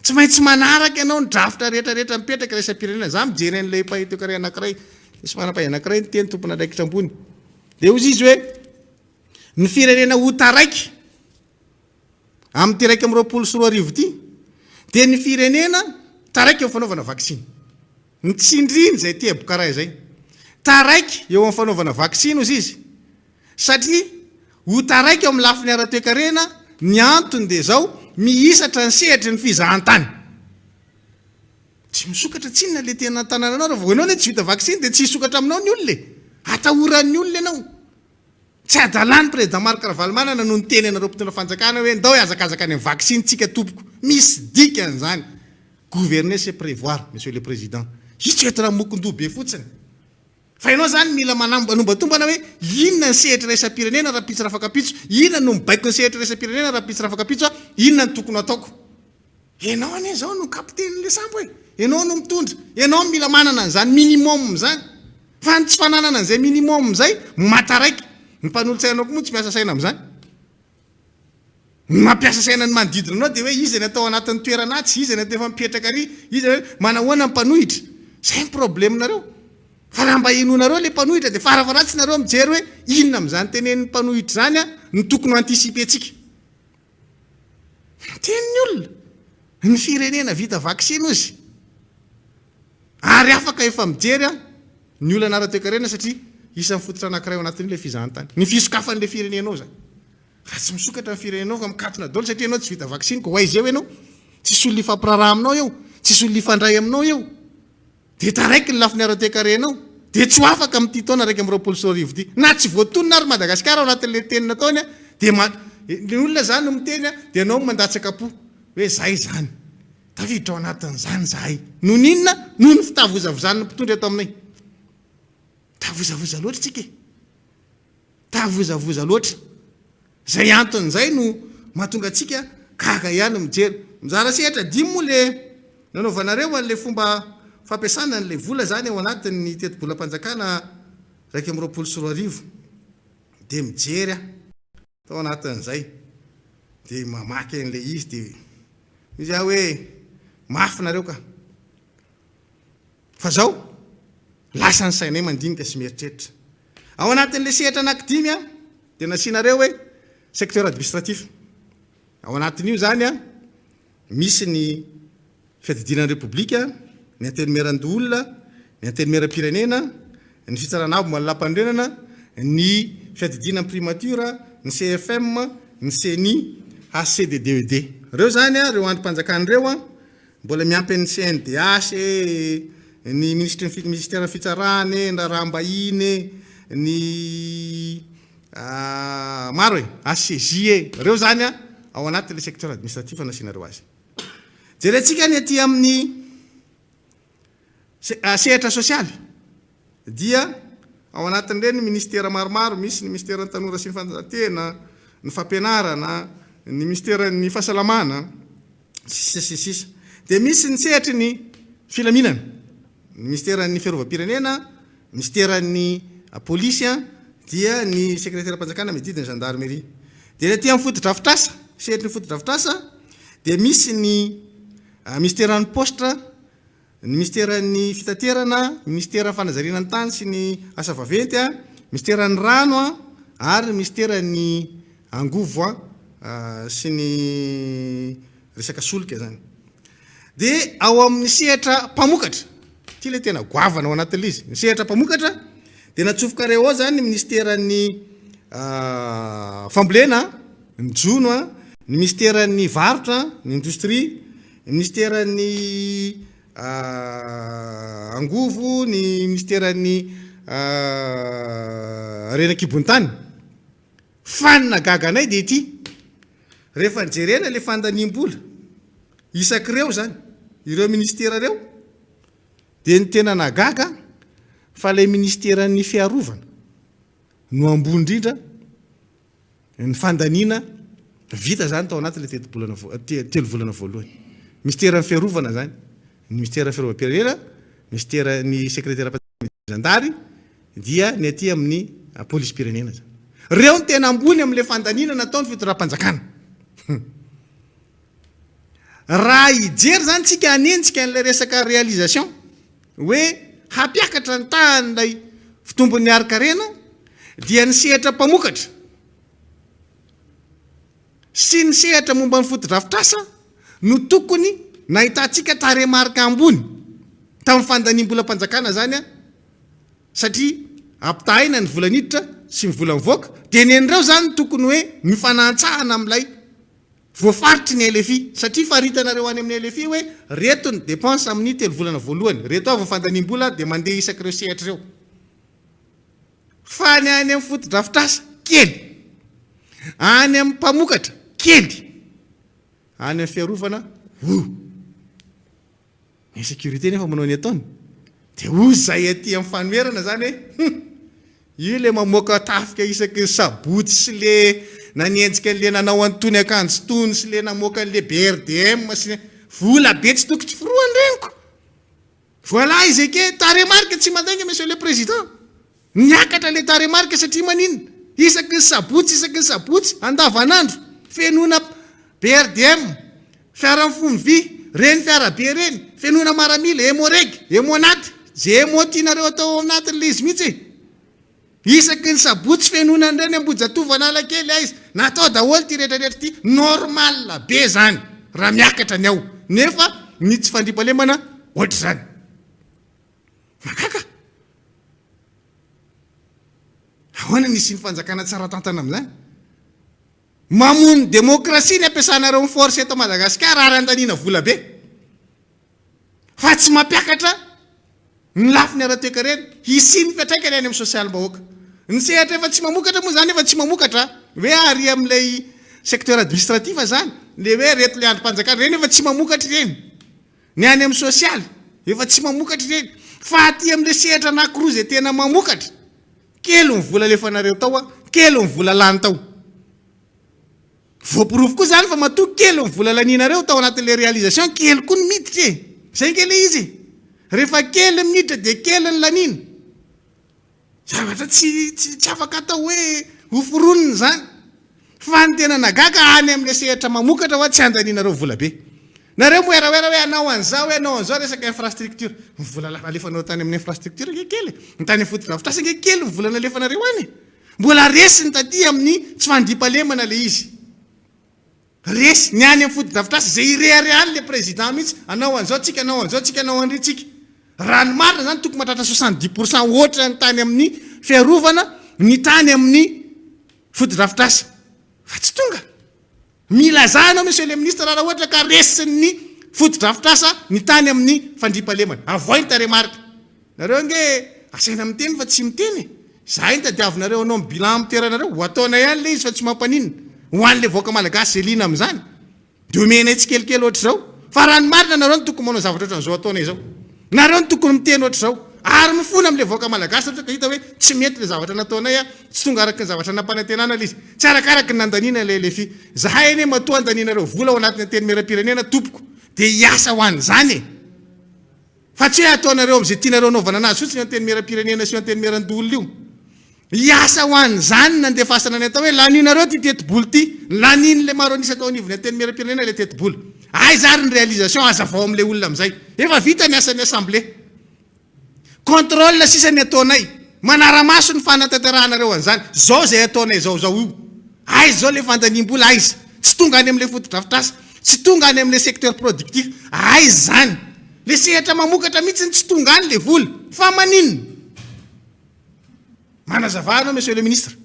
Speaker 3: Tsy maintsy manaraka ianao ny drafitra rehetra rehetra mipetraka iraisam-pirenena. Za mijery an'ilay mpahay toekarena anankiray, nisy manam-pahaizana anankiray niteny tompon'andraikitra ambony. Dia hozy izy hoe ny firenena ho taraiky amin'ity 2021 ity dia ny firenena taraiky eo amin'ny fanaovana vaksiny. Ny tsindriny izay teboka iray izay. Taraiky eo amin'ny fanaovana vaksiny hozy izy satria ho taraiky eo amin'ny lafiny ara-toekarena, ny antony dia izao, Mihisatra ny sehatry ny fizahantany. Tsy misokatra tsinona le tena tanananao raha vao ianao anie tsy vita vaksiny dia tsy hisokatra aminao ny olona e! Atahoran'ny olona ianao. Tsy adalan'ny président Marc Ravalomanana no niteny anareo mpitondra fanjakana hoe ndao hihazakazaka any amin'ny vaksiny tsika tompoko. Misy dikany izany. Gouverner c'est prévoir monsieur le président. Io tsy entina mokon-doha be fotsiny. Fa ianao izany mila manombatombana hoe inona ny sehatra iraisam-pirenena rahampitso rafakampitso, inona no mibaiko ny sehatra iraisam-pirenena rahampitso rafakampitso, inona no tokony hataoko. Ianao anie izao no kapitenin'ilay sambo e! Ianao no mitondra, ianao no mila manana an'izany minimum izany. Fa ny tsy fananana an'izay minimum izay, mataraiky. Ny mpanolotsainao koa moa tsy miasa saina amin'izany. Ny mampiasa saina ny manodidina anao dia hoe iza ny atao anatin'ny toerana atsy, iza ny atao efa mipetraka ary, iza hoe manahoana ny mpanohitra. Izay ny problème-nareo. Fa raha mba henoinareo ilay mpanohitra dia farafaharatsiny nareo mijery hoe inona amin'izany tenenin'ny mpanohitra izany no tokony ho anticiper-tsika. Miteny ny olona, ny firenena vita vaksiny ozy ary afaka efa mijery ny olana ara-toekarena satria isan'ny fototra anankiray ao anatin'io ilay fizahantany. Ny fisokafan'ilay firenenao izany. Raha tsy misokatra ny firenenao fa mikatona daholo satria ianao tsy vita vaksiny ka ho aiza eo ianao? Tsisy olona hifampiraharaha aminao eo, tsisy olona hifandray aminao eo. Dia taraiky ny lafiny ara-toekarenao, dia tsy ho afaka amin'ity taona 2021 ity. Na tsy voatonona ary Madagasikara ao anatin'ilay teny nataony dia ma, ny olona izany no miteny dia ianao no mandatsaka am-po hoe izay izany. Tafiditra ao anatin'izany izahay. Noho ny inona? Noho ny fitavozavozan'ny mpitondra eto aminay. Mitavozavoza loatra isika e. Tavozavoza loatra. Izay antony izay no mahatonga antsika gaga ihany mijery. Mizara sehatra dimy moa le nanaovanareo an'ilay fomba fampiasana an'ilay vola izany ao anatin'ny tetibolam-panjakana 2021. Dia mijery aho tao anatin'izay dia mamaky an'ilay izy dia hoy aho hoe mafy nareo ka. Fa zao, lasa ny sainay mandinika sy mieritreritra. Ao anatin'ilay sehatra anankidimy dia nasianareo hoe secteur administratif. Ao anatin'io izany misy ny fiadidiana ny Repoblika, ny Antenimierandoholona, ny Antenimierampirenena, ny Fitsarana avo momba ny Lalàmpanorenana, ny fiadidiana ny Primature, ny CFM, ny Ceni, HCDDED. Ireo izany, ireo andrim-panjakana ireo Mbola miampy an'ny CNDH e, ny minisitry ny minisiteran'ny fitsarana e, ny raharaham-bahiny e, ny maro e, HCJ e, ireo zany a ao anatin'ilay secteur administratif nasianareo azy. Jerentsika ny aty amin'ny sehatra sosialy dia ao anatin'ireny ministera maromaro, misy ny minisiteran'ny tanora sy ny fanatanjahantena, ny fampianarana, ny minisiteran'ny fahasalamana, sisa sy ny sisa. Dia misy ny sehatry ny filaminana, ny minisiteran'ny fiarovam-pirenena, minisiteran'ny polisy dia ny sekreteram-panjakana miadidy ny gendarmerie. Dia ny aty amin'ny fotodrafitrasa, sehatry ny fotodrafitrasa dia misy ny minisiteran'ny paositra, ny minisiteran'ny fitaterana, ny minisiteran'ny fanajariana ny tany sy ny asa vaventy, minisiteran'ny rano ary ny minisiteran'ny angovo sy ny resaka solika izany. Dia ao amin'ny sehatra mpamokatra, ity ilay tena goavana ao anatin'ilay izy, ny sehatra mpamokatra dia natsofokareo ao izany ny minisiteran'ny fambolena, ny jono, ny minisiteran'ny varotra, ny indostria, ny minisiteran'ny angovo, ny minisiteran'ny harena an-kibon'ny tany. Fa ny nahagaga anay dia ity, rehefa nijerena ilay fandaniam-bola isak'ireo izany, ireo minisitera ireo, dia ny tena nahagaga fa ilay minisiteran'ny fiarovana no ambony indrindra ny fandaniana vita izany tao anatin'ilay tetibolana telo volana voalohany. Minisiteran'ny fiarovana izany, ny minisiteran'ny fiarovam-pirenena, minisiteran'ny sekreteram-panjakana zandary, dia ny aty amin'ny polisim-pirenena izany. Ireo no tena ambony amin'ilay fandaniana nataon'ny fitondram-panjakana. Raha hijery izany tsika hanenjika an'ilay resaka réalisation hoe hampiakatra ny tahan'ilay fitombon'ny harin-karena dia ny sehatra mpamokatra sy ny sehatra momba ny fotodrafitrasa no tokony nahitantsika tarehimarika ambony tamin'ny fandaniam-bolam-panjakana izany satria ampitahaina ny vola niditra sy ny vola nivoaka dia ny an'ireo izany tokony hoe mifanantsahana amin'ilay. Voafaritry ny LFI, satria faritanareo any amin'ny LFI hoe reto ny dépenses amin'ny telovolana voalohany, reto avy ny fandaniam-bola dia mandeha isak'ireo sehatra ireo. Fa ny any amin'ny fotodrafitrasa, kely. Any amin'ny mpamokatra, kely. Any amin'ny fiarovana, oh! Ny insécurité nefa manao ny ataony. Dia hoy izay aty amin'ny fanoherana izany hoe, hum! Io ilay mamoaka tafika isaky ny sabotsy sy le nanenjika an'le nanao an'itony akanjo itony sy le namoaka an'le BRDM sy ny vola be tsy tokony tsy firohany reniko. Voilà izy eke, tarehimarika tsy mandainga monsieur le président. Niakatra le tarehimarika satria maninona? Isaky ny sabotsy isaky ny sabotsy, andavanandro, fenoina BRDM, fiara mifono vy, reny fiara be reny, fenoina maramila, Emmo-Reg, Emmo-Nat, ze Emmo tianareo atao ao anatin'le izy mihitsy e! Isaky ny sabotsy fenoina an'ireny Ambohijatovo, Analakely, aiza, natao daholo ity rehetra rehetra ity, normal be zany raha miakatra ny ao, nefa ny tsy fandriampahalemana ohatr'izany. Mahagaga! Ahoana ny hisian'ny fanjakana tsara tantana amin'izany? Mamono demokrasia ny ampiasanareo ny force eto Madagasikara ary andaniana vola be. Fa tsy mampiakatra ny lafiny ara-toekarena. Hisian'ny fiantraikany any amin'ny sosialim-bahoaka. Ny sehatra efa tsy mamokatra moa izany efa tsy mamokatra hoe ary amin'ilay secteur administratif izany, ilay hoe reto ilay andrim-panjakana, ireny efa tsy mamokatra ireny. Ny any amin'ny sosialy, efa tsy mamokatra ireny. Fa aty amin'ilay sehatra anankiroa izay tena mamokatra, kely ny vola alefanareo tao an, kely ny vola lany tao. Voaporofo koa izany fa matoa kely ny vola lanianareo tao anatin'ilay réalisation, kely koa ny miditra e! Izay ange ilay izy e! Rehefa kely ny miditra dia kely ny laniana. Zavatra tsy tsy afaka atao hoe hoforonina izany. Fa ny tena nagaga any amin'ilay sehatra mamokatra hoa tsy andanianareo vola be. Nareo moeraoera hoe hanao an'izao hoe hanao an'izao resaka infrastructure. Ny vola alefanao tany amin'ny infrastructure ange kely e. Ny tany amin'ny fotodrafitrasa ange kely ny vola nalefanareo any e. Mbola resiny taty amin'ny tsy fandriampahalemana ilay izy. Resy ny any amin'ny fotodrafitrasa izay ireharehany le président mihitsy, hanao an'izao tsika, hanao an'izao tsika, hanao an'ry tsika. Raha ny marina izany tokony mahatratra 70% hoatra ny tany amin'ny fiarovana ny tany amin'ny fotodrafitrasa. Fa tsy tonga. Milazà ianao monsieur le ministre raha ohatra ka resin'ny fotodrafitrasa ny tany amin'ny fandriampahalemana. Avoay ny tarehimarika. Nareo ange asaina miteny fa tsy miteny e! Zahay no tadiavinareo hanao ny bilan amin'ny toeranareo, ho ataonay ihany ilay izy fa tsy mampaninona. Ho an'ilay vahoaka malagasy izay liana amin'izany dia omenay tsikelikely ohatr'izao. Fa raha ny marina nareo no tokony manao zavatra ohatran'izao ataonay izao. Nareo no tokony miteny ohatr'izao. Ary mifona amin'ilay vahoaka malagasy raha ohatra ka hita hoe tsy mety ilay zavatra nataonay, tsy tonga araka ny zavatra nampanantenana ilay izy. Tsy arakaraky ny nandaniana ilay LFI. Zahay anie matoa andanianareo vola ao anatin'ny antenimierampirenena tompoko dia hiasa ho an'izany e! Fa tsy hoe ataonareo amin'izay tianareo anaovana anazy fotsiny io antenimierampirenena sy io antenimierandoholona io. Hiasa ho an'izany ny nandefasana ny atao hoe lanionareo ity tetibola ity. Lanian'ilay maro an'isa tao anivon'ny antenimierampirenena ilay tetibola. Aiza ary ny réalisation? Hazavao amin'ilay olona amin'izay. Efa vita ny asan'ny assemblée. Contrôle sisa ny ataonay. Manara-maso ny fanatanterahanareo an'izany. Izao izay ataonay izao izao io. Aiza izao ilay fandaniam-bola? Aiza? Tsy tonga any amin'ilay fotodrafitrasa. Tsy tonga any amin'ilay secteur productif. Aiza izany? Le sehatra mamokatra mihitsy tsy tonga any le vola. Fa maninona? Manazava anao monsieur le ministre.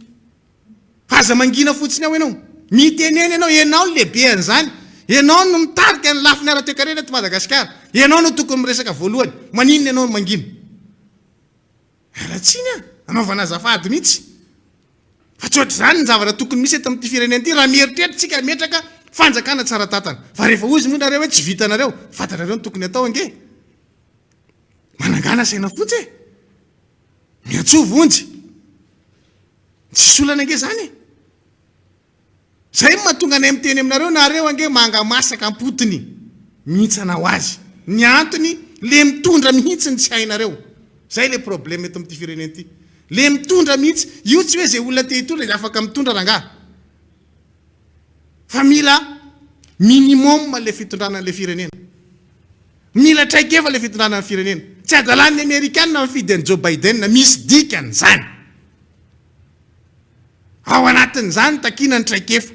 Speaker 3: Fa aza mangina fotsiny ao ianao. Mitenena ianao, ianao no lehibe an'izany. Ianao no mitarika ny lafiny ara-toekarena eto Madagasikara. Ianao no tokony miresaka voalohany. Maninona ianao no mangina? Miala tsiny an! Anaovana azafady mihitsy. Fa tsy ohatr'izany ny zavatra tokony misy eto amin'ity firenena ity raha mieritreritra isika hametraka fanjakana tsara tantana. Fa rehefa hozy moa nareo hoe tsy vitanareo, fantatrareo ny tokony atao ange. Manangana saina fotsy e! Miantsoa vonjy. Tsisy olana ange izany e! Zay no mahatonga anay miteny aminareo, nareo ange manga masaka ampotony mihintsana ho azy. Ny antony le mitondra mihintsy no tsy hainareo. Zay le problème eto amin'ity firenena ity. Le mitondra mihintsy, io tsy hoe zay olona te hitondra dia afaka mitondra rangaha. Fa mila minimum le fitondrana an'le firenena. Mila traikefa le fitondrana ny firenena. Tsy adalan'ny amerikana mifidy an'i Joe Biden, misy dikany zany. Ao anatin'izany takiana ny traikefa.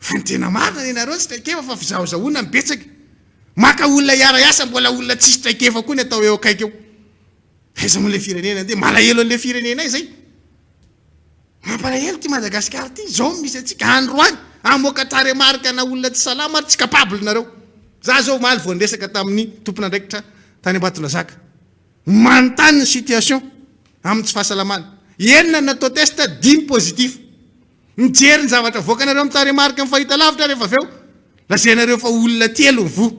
Speaker 3: Fa ny tena marina ny anareo tsy traikefa fa fizahozahoana no betsaka. Maka olona hiara-hiasa mbola olona tsisy traikefa koa ny atao eo akaiky eo. Aiza moa ilay firenena andeha? Malahelo an'ilay firenenay izay. Mampalahelo ity Madagasikara ity. Izao no misy antsika androany. Hamoaka tarehimarika ana olona tsy salama ary tsy capable nareo. Za zao omaly vao niresaka tamin'ny tompon'andraikitra tany Ambatondrazaka. Manontany ny situation amin'ny tsy fahasalamana. Enina no natao test, dimy positif. Mijery ny zavatra avoakanareo amin'ny tarehimarika amin'ny fahitalavitra rehefa avy eo lazainareo fa olona telo ny voa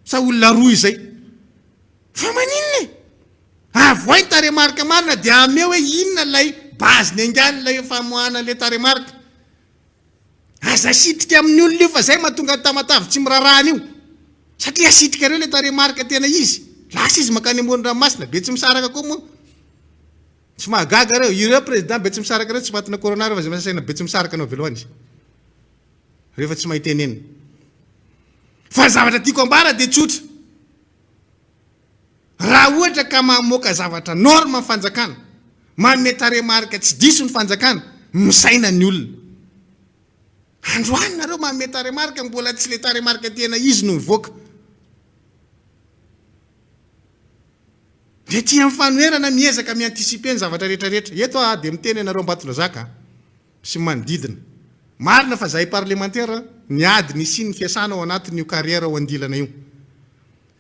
Speaker 3: sa olona roa izay. Fa maninona e? Avoay ny tarehimarika marina dia ameo hoe inona ilay base niaingan'ilay famoahana an'ilay tarehimarika. Aza asitrika amin'ny olona io fa zay mahatonga an'i Tamatave tsy miraharaha an'io. Satria asitrikareo ilay tarehimarika tena izy. Lasa izy mankany amoron-dranomasina, Betsimisaraka koa moa. Tsy mahagaga reo, ireo président Betsimisaraka ireo tsy matina corona reo fa zay masasaina Betsimisaraka no avela ho any izy. Rehefa tsy mahay tenenina. Fa ny zavatra tiako ambara dia tsotra. Raha ohatra ka mamoaka zavatra norme ny fanjakana, manome tarehimarika tsy diso ny fanjakana, misaina ny olona. Androany nareo manome tarehimarika mbola tsy le tarehimarika tena izy no mivoaka. Ny aty amin'ny fanoherana miezaka mi-anticiper ny zavatra rehetra rehetra. Eto aho dia miteny anareo Ambatondrazaka sy ny manodidina. Marina fa zahay parlemantera niady nisian'ny fiasana ao anatin'io carrière ao Andilana io.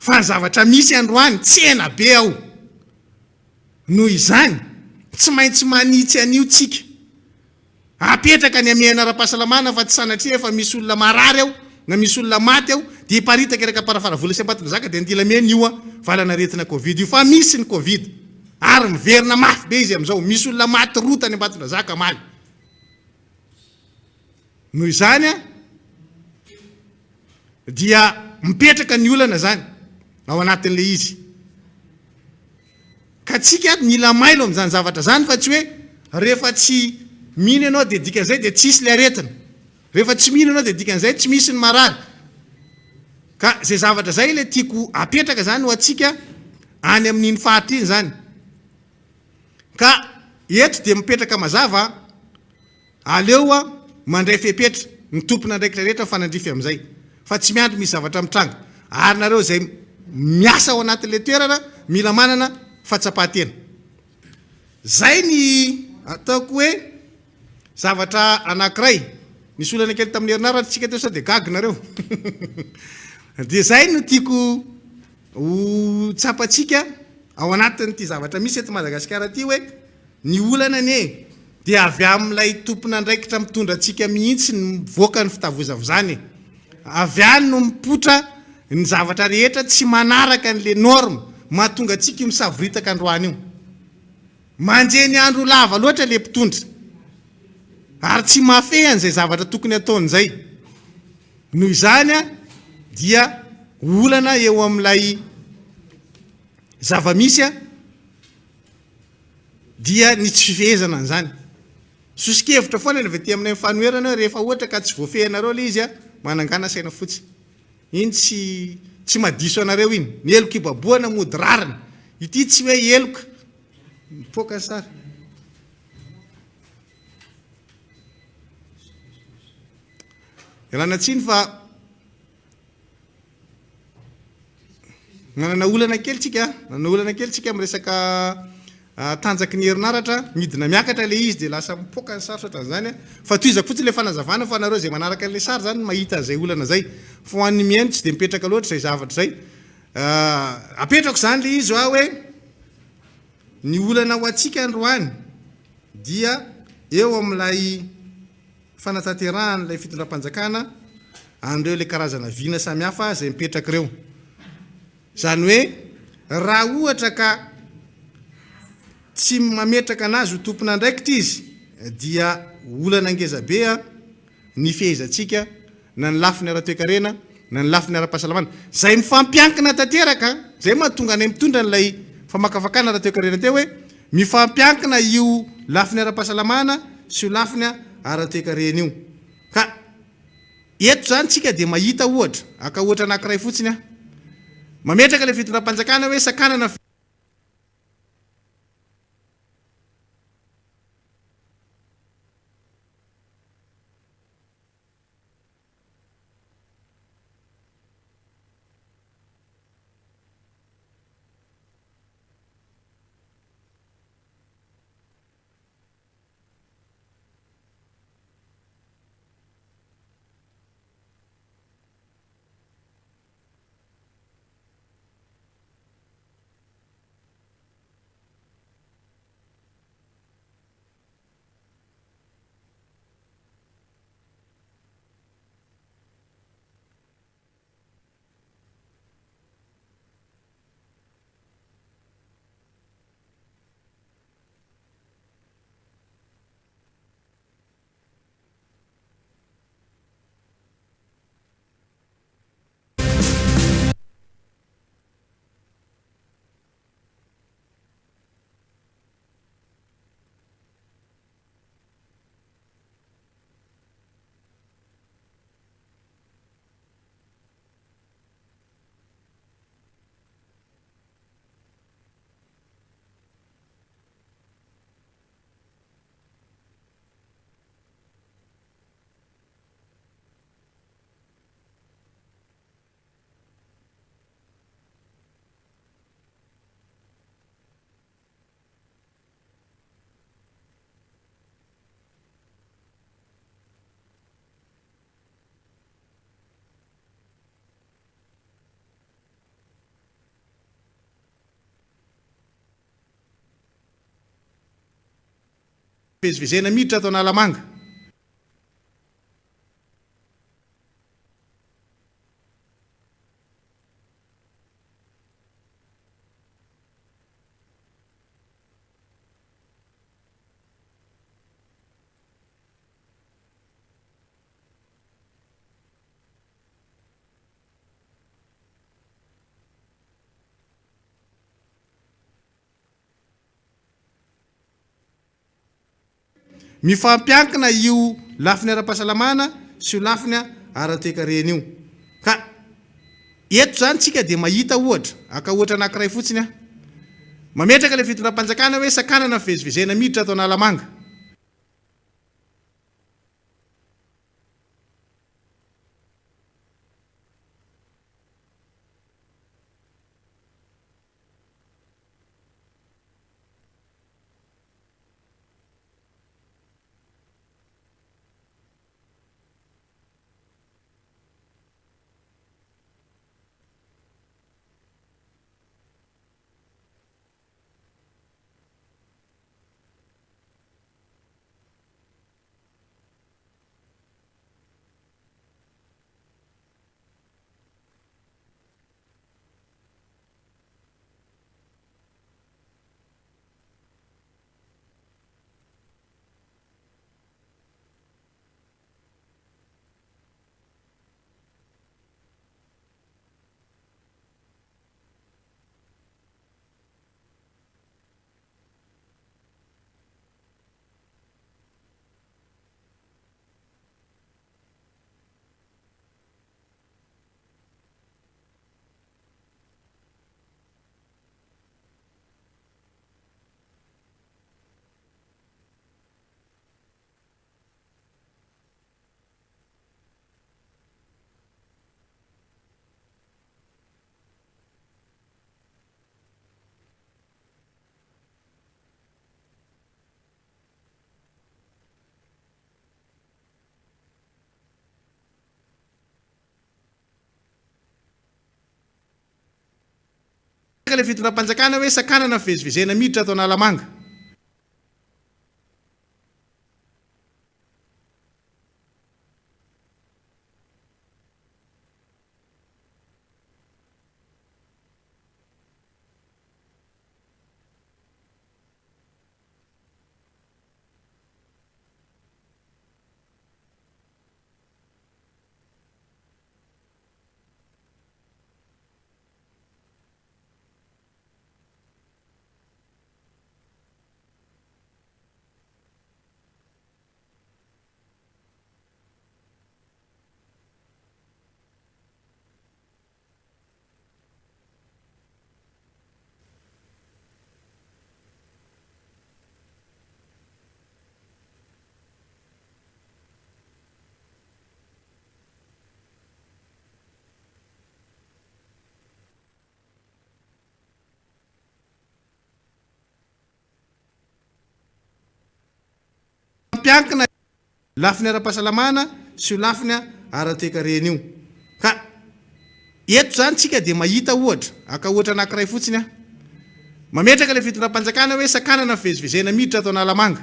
Speaker 3: Fa ny zavatra misy androany, tsena be ao. Noho izany, tsy maintsy manitsy an'io tsika. Apetraka ny hamehana ara-pahasalamana fa tsy sanatria efa misy olona marary ao na misy olona maty ao dia hiparitaka eraka Amparafaravola sy Ambatondrazaka dia Andilamena io valan'aretina covid io fa misy ny covid ary miverina mafy be izy amin'izao. Misy olona maty roa tany Ambatondrazaka omaly. Noho izany dia mipetraka ny olana izany ao anatin'ilay izy. Ka tsika mila mailo amin'izany zavatra izany fa tsy hoe rehefa tsy mino ianao dia dikan'izay dia tsisy ilay aretina. Rehefa tsy mino ianao dia dikan'izay tsy misy ny marary. Ka izay zavatra izay ilay tiako apetraka izany ho antsika any amin'iny faritra iny izany. Ka eto dia mipetraka mazava Aleo mandray fepetra ny tompon'andraikitra rehetra mifanandrify amin'izay fa tsy miandry misy zavatra mitranga ary nareo izay miasa ao anatin'ilay toerana mila manana fahatsapan-tena. Zay ny ataoko hoe zavatra anankiray. Nisy olana kely tamin'ny herinaratra tsika teo sao dia gaga nareo. Dia zay no tiako ho tsapantsika ao anatin'ity zavatra misy eto Madagasikara ity hoe Ny olana anie dia avy amin'ilay tompon'andraikitra mitondra antsika mihitsy no mivoaka ny fitavozavozana e! Avy any no mipoitra ny zavatra rehetra tsy manaraka an'ilay norme mahatonga antsika io misavoritaka androany io. Manjehy ny andro ho lava loatra ilay mpitondra ary tsy mahafehy an'izay zavatra tokony ataony izay. Noho izany dia olana eo amin'ilay zava-misy. dia ny tsy fifehezana an'izany. Soso-kevitra foana ny avy aty aminay fanoherana hoe rehefa ohatra ka tsy voafehinareo ilay izy, manangana saina fotsy. Iny tsy tsy mahadiso anareo iny. Ny heloka ibabohana mody rariny. Ity tsy hoe heloka. Mipoaka ny sary. Ialana tsiny fa Nanana olana kely tsika, nanana olana kely tsika amin'ny resaka tanjaky ny herinaratra, midina miakatra ilay izy dia lasa mipoaka ny sary ohatran'izany. Fa tohizako fotsiny ilay fanazavana fa nareo izay manaraka an'ilay sary izany mahita an'izay olana izay. Fa ho an'ny mihaino tsy dia mipetraka loatra izay zavatra izay. Apetrako izany ilay izy hoa hoe ny olana ho antsika androany dia eo amin'ilay fanatanterahan'ilay fitondram-panjakana an'ireo ilay karazana vina samihafa izay mipetraka ireo. Izany hoe raha ohatra ka tsy mametraka anazy ho tompon'andraikitra izy dia olana ngeza be ny fehezantsika na ny lafiny ara-toekarena na ny lafiny ara-pahasalamana izay mifampiankina tanteraka, izay mahatonga anay mitondra an'ilay famakafakana ara-toekarena teo hoe mifampiankina io lafiny ara-pahasalamana sy io lafiny ara-toekarena io. Ka eto izany tsika dia mahita ohatra, haka ohatra anankiray fotsiny aho, mametraka ilay fitondram-panjakana hoe sakanana Fivezivezena miditra ato Analamanga. Mifampiankina io lafiny ara-pahasalamana sy io lafiny ara-toekarena io. Ka eto izany tsika dia mahita ohatra, haka ohatra anankiray fotsiny aho. Mametraka ilay fitondram-panjakana hoe sakanana ny fivezivezena miditra ato Analamanga. Ilay fitondram-panjakana hoe sakanana ny fivezivezena miditra ato Analamanga. Mpiankina lafiny ara-pahasalamana sy io lafiny ara-toekarena io. Ka eto izany tsika dia mahita ohatra, haka ohatra anankiray fotsiny aho. Mametraka ilay fitondram-panjakana hoe sakanana ny fivezivezena miditra ato Analamanga.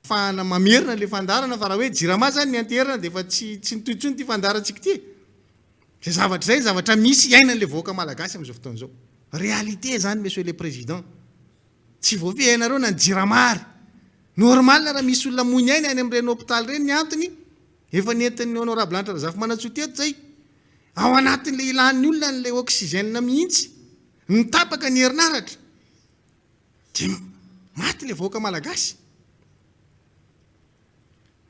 Speaker 3: Fahana mamerina le fandaharana fa raha hoe jirama zany ny anteherana dia efa tsy tsy nitohy intsony ity fandaharantsika ity e! Zay zavatra zay zavatra misy iainan'le vahoaka malagasy amin'izao fotoana izao. Réalité zany monsieur le président. Tsy voafehy ianareo na ny jirama ary. Normal raha misy olona moy ny ainy any amin'ireny hopitaly ireny ny antony efa nentin'ny honorable Hanitra Razafimanantsoa teto zay. Ao anatin'le ilan'ny olona an'le oxygène mihitsy no tapaka ny herinaratra. Dia maty ilay vahoaka malagasy.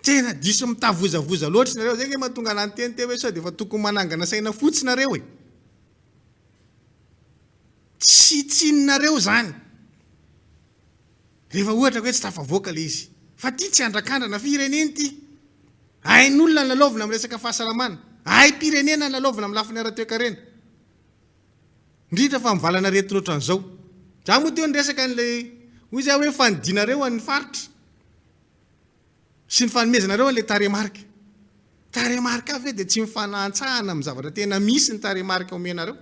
Speaker 3: Tena diso mitavozavoza loatra nareo, zay nge mahatonga anah niteny teo hoe sao dia efa tokony manangana saina fotsy nareo e. Tsy tsininareo zany. Rehefa ohatra hoe tsy tafavoaka ilay izy. Fa ty tsy andrakandrana, firenena ity. Ain'olona ny lalaovina amin'ny resaka fahasalamana. Aim-pirenena ny lalaovina amin'ny lafiny ara-toekarena. Indrindra fa mivalanaretina ohatran'izao. Za moa teo niresaka an'ilay, hoy za hoe fanidinareo an'ny faritra sy ny fanomezanareo an'ilay tarehimarika. Tarehimarika avy ve dia tsy mifanahantsahana amin'ny zavatra tena misy ny tarehimarika omenareo?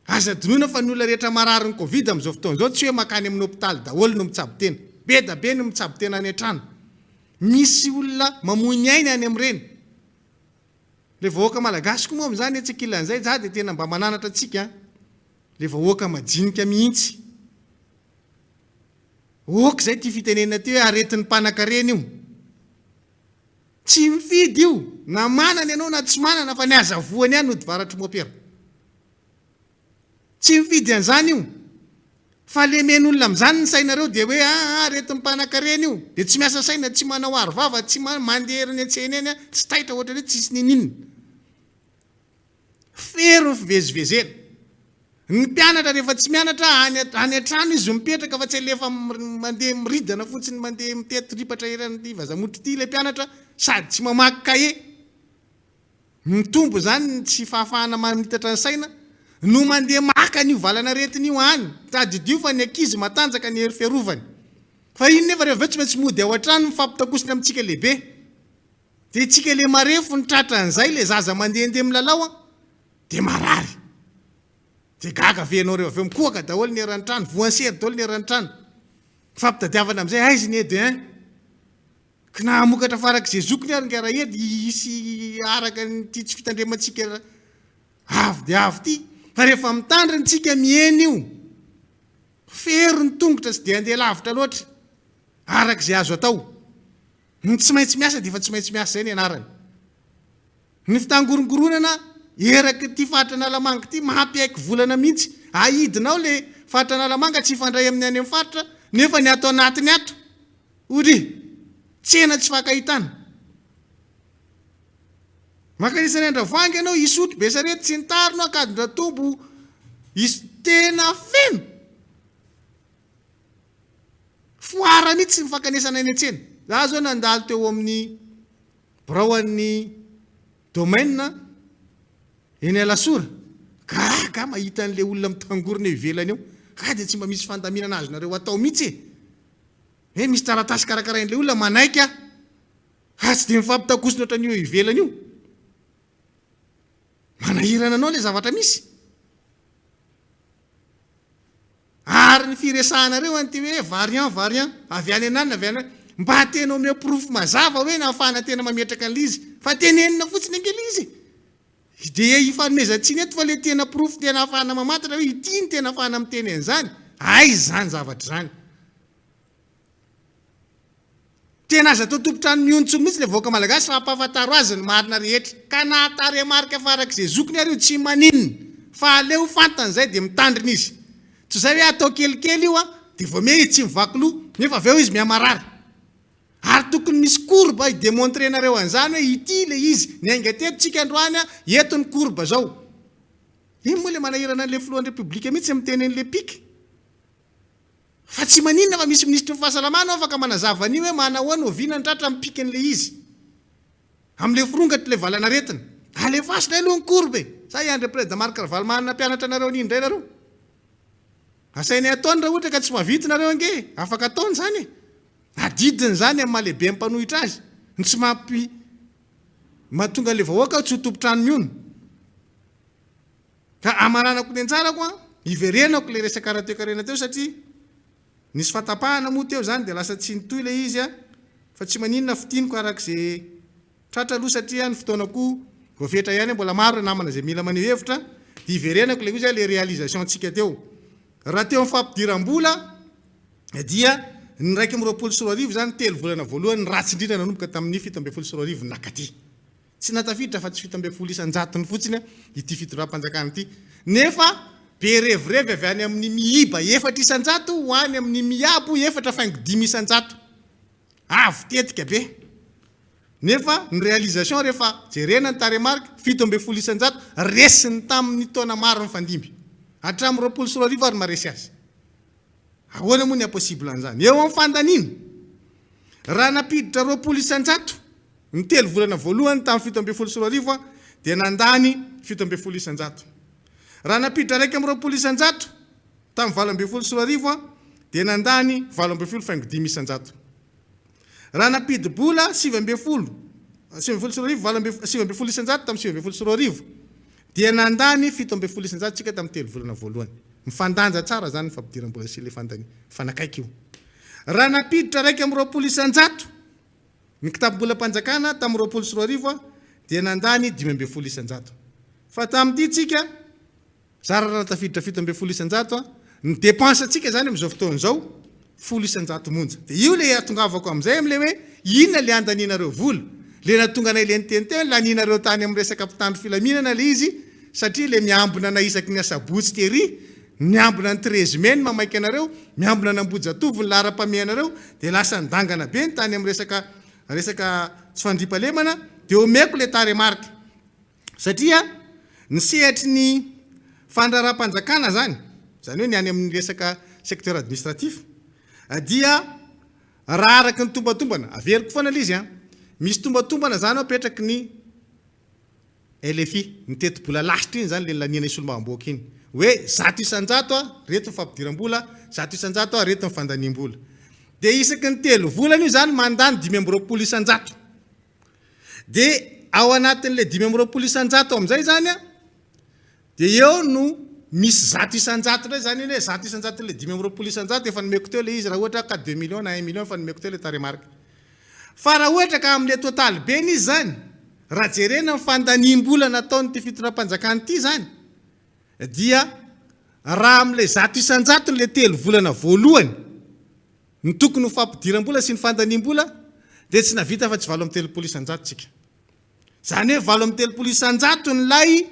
Speaker 3: Aza adinoina fa ny olona rehetra mararin'ny covid amin'izao fotoana izao tsy hoe mankany amin'ny hopitaly daholo no mitsabo tena. Be da be ny mitsabo tena any an-trano. Misy olona mamoy ny ainy any amin'ireny. Le vahoaka malagasy koa moa amin'izany etsy ankilan'izay za dia tena mba mananatra antsika an! Le vahoaka majinika mihitsy. Ok izay ity fitenenana ity hoe aretin'ny mpanakarena io. Tsy mifidy io na manana ianao na tsy manana fa ny azavoany ihany no odivaratry mopera. Tsy mifidy an'izany io. Fa lemen'olona amin'izany ny sainareo dia hoe aa aretin'ny mpanakarena io. Dia tsy miasa saina, tsy manao aro vava, tsy mandeha eran'ny an-tsena eny, tsy taitra ohatran'ny hoe tsisy ninininona. Fero ny fivezivezena. Ny mpianatra rehefa tsy mianatra any any an-trano izy mipetraka fa tsy alefa mandeha miridana fotsiny mandeha mitety ripatra eran'ity vazamotro ity ilay mpianatra sady tsy mamaky kahie. Mitombo izany ny tsy fahafahana mamitatra ny saina no mandeha maka an'io valan'aretina io any. Tadidio fa ny ankizy matanjaka ny hery fiarovany. Fa iny nefa rehefa avy eo tsy maintsy mody ao an-trano mifampitakosina amintsika lehibe. Dia tsika le marefo ny tratran'izay le zaza mandehandeha milalao an, dia marary. Dia gaga ve ianao rehefa avy eo mikohaka daholo ny eran'ny trano, voan'ny sery daholo ny eran'ny trano. Mifampitadiavana amin'izay aiza ny aide hein. Ka na hamokatra farak'izay zokiny ary nga Rahely hisy araka an'ity tsy fitandremantsika avo dia avo ity. Fa rehefa mitandrina tsika mihena io. Fero ny tongotra tsy dia handeha lavitra loatra araka izay azo atao. Ny tsy maintsy miasa dia efa tsy maintsy miasa izay ny anarany. Ny fitangorongoronana eraky ity faritra Analamanga ity mampiaiky volana mihitsy. Ahidina ao le faritra Analamanga tsy hifandray amin'ny any amin'ny faritra nefa ny ato anatiny ato ory tsena tsy fankahitana. Mankanisa any Andravoahangy ianao, Isotry, Besarety, Tsintarina, Ankadindratombo, Is tena feno. Foara mihitsy ny fankanesana eny an-tsena. Za zao nandalo teo amin'ny birao an'ny domaine eny Alasora, gaga aho mahita an'ilay olona mitangorona eo ivelany eo. Ka dia tsy mba misy fandaminana azonareo atao mihitsy e. Hoe misy taratasy karakarain'ilay olona manaiky aho. Fa tsy dia mifampitakosina ohatran'io eo ivelany io. Manahirana anao ilay zavatra misy. Ary ny firesahanareo an'ity hoe variant variant, avy any ananona avy any mba tena omeo porofo mazava hoe nahafahana tena mametraka an'ilay izy fa tenenina fotsiny ange ilay izy e! Dia ifanomezan-tsiny eto fa ilay tena porofo tena ahafahana mamantatra hoe ity no tena ahafahana miteny an'izany, aiza izany zavatra izany? Tena aza atao tompon-trano mihontsony mihitsy ilay vahoaka malagasy fa ampahafantaro azy ny marina rehetra. Ka na tarehimarika farak'izay zokiny ary io tsy maninona fa aleo fantany izay dia mitandrina izy. Tsy izay hoe atao kelikely io an, dia vao miha izy tsy mivaky loha nefa avy eo izy mihamarary. Ary tokony misy courbe hi-demontrer-nareo an'izany hoe ity ilay izy, niainga teto tsika androany an, eto ny courbe zao. Iny moa ilay manahirana an'ilay filohan'ny repoblika mihitsy miteny an'ilay pic. Fa tsy maninona fa misy minisitry ny fahasalamana ao afaka manazava an'io hoe manahoana, oviana ny tratra amin'ny pic-n'ilay izy. Amin'ilay firongatry ilay valan'aretina. Alefaso indray aloha ny courbe e! Sa i Andry Président Marc Ravalomanana hampianatra anareo an'iny indray nareo? Asainay ataony raha ohatra ka tsy mahavita nareo ange e! Afaka ataony izany e! Adidiny izany amin'ny maha lehiben'ny mpanohitra azy ny tsy mampi mahatonga an'ilay vahoaka tsy ho tompon-trano mihono. Ka hamaranako ny anjarako an, hiverenako ilay resaka ara-toekarena teo satria nisy fahatapahana moa teo izany dia lasa tsy nitohy ilay izy an. Fa tsy maninona fintiniko araka izay tratra aloha satria ny fotoana koa voafetra ihany, mbola maro ireo namana izay mila maneho hevitra, dia hiverenako ilay ozy ilay réalisation-ntsika teo. Raha teo amin'ny fampidiram-bola dia ny 2021 izany telo volana voalohany ratsy indrindra nanomboka tamin'ny 2017 nakaty. Tsy nahatafiditra afa-tsy 17 isan-jatony fotsiny ity fitondram-panjakana ity, nefa be revirevy avy any amin'ny miiba 4% ho any amin'ny miabo 4,5%. Avo tetika be. Nefa ny réalisation rehefa jerena ny tarehimarika, 17%, resiny tamin'ny taona maro nifandimby. Hatramin'ny 2020 ary maharesy azy. Ahoana moa ny haha-possible an'izany? Eo amin'ny fandaniana, raha nampiditra 20%, Ny telo volana voalohany tamin'ny 2017 dia nandany 17%. Raha nampiditra 21% tamin'ny 2018 dia nandany 18,5%. Raha nampidi-bola 19, 2019, valo amby, 19% tamin'ny 2019 dia nandany 17% isika tamin'ny telo volana voalohany. Mifandanja tsara izany ny fampidiram-bola sy ilay fandaniana. Mifanakaiky io. Raha nampiditra 21%. Ny kitapom-bolam-panjakana tamin'ny 2020 dia nandany 15%. Fa tamin'ity tsika, zara raha tafiditra 17%, ny dépense-ntsika izany amin'izao fotoana izao, 10% monja. Dia io ilay ahatongavako amin'izay amin'ilay hoe inona ilay andanianareo vola. Ilay nahatonga anay ilay niteny teo, lanianareo tany amin'ny resaka mpitandro filaminana ilay izy, satria ilay miambina anay isaky ny asabotsy tery, Miambina ny 13 mai ny mamaika anareo, miambina an'Ambohijatovo ny laharam-pahamehanareo, dia lasa nidangana be ny tany amin'ny resaka resaka tsy fandriampahalemana, dia omeko ilay tarehimarika. Satria ny sehatry ny fandraharaham-panjakana izany, izany hoe ny any amin'ny resaka secteur administratif, dia raha araka ny tombatombana, averiko foana ilay izy an, misy tombatombana izany ao apetraky ny LFI, ny tetibola lasitra iny izany ilay nilaniana iny solombavambahoaka iny. Hoe 100% a, reto ny fampidiram-bola, 100% a, reto ny fandaniam-bola. Dia isaky ny telo volana io izany mandany 25%. Dia ao anatin'ilay 25% amin'izay izany a, dia eo no misy 100% indray izany iny hoe 100%'ilay 25% efa nomeko teo ilay izy raha ohatra ka deux millions na un million efa nomeko teo ilay tarehimarika. Fa raha ohatra ka amin'ilay totaly be-ny izy izany, Raha jerena ny fandaniam-bola nataon'ity fitondram-panjakana ity izany dia raha amin'ilay 100% ilay telo volana voalohany ny tokony ho fampidiram-bola sy ny fandaniam-bola dia tsy nahavita afa-tsy 38% isika. Izany hoe 38% ilay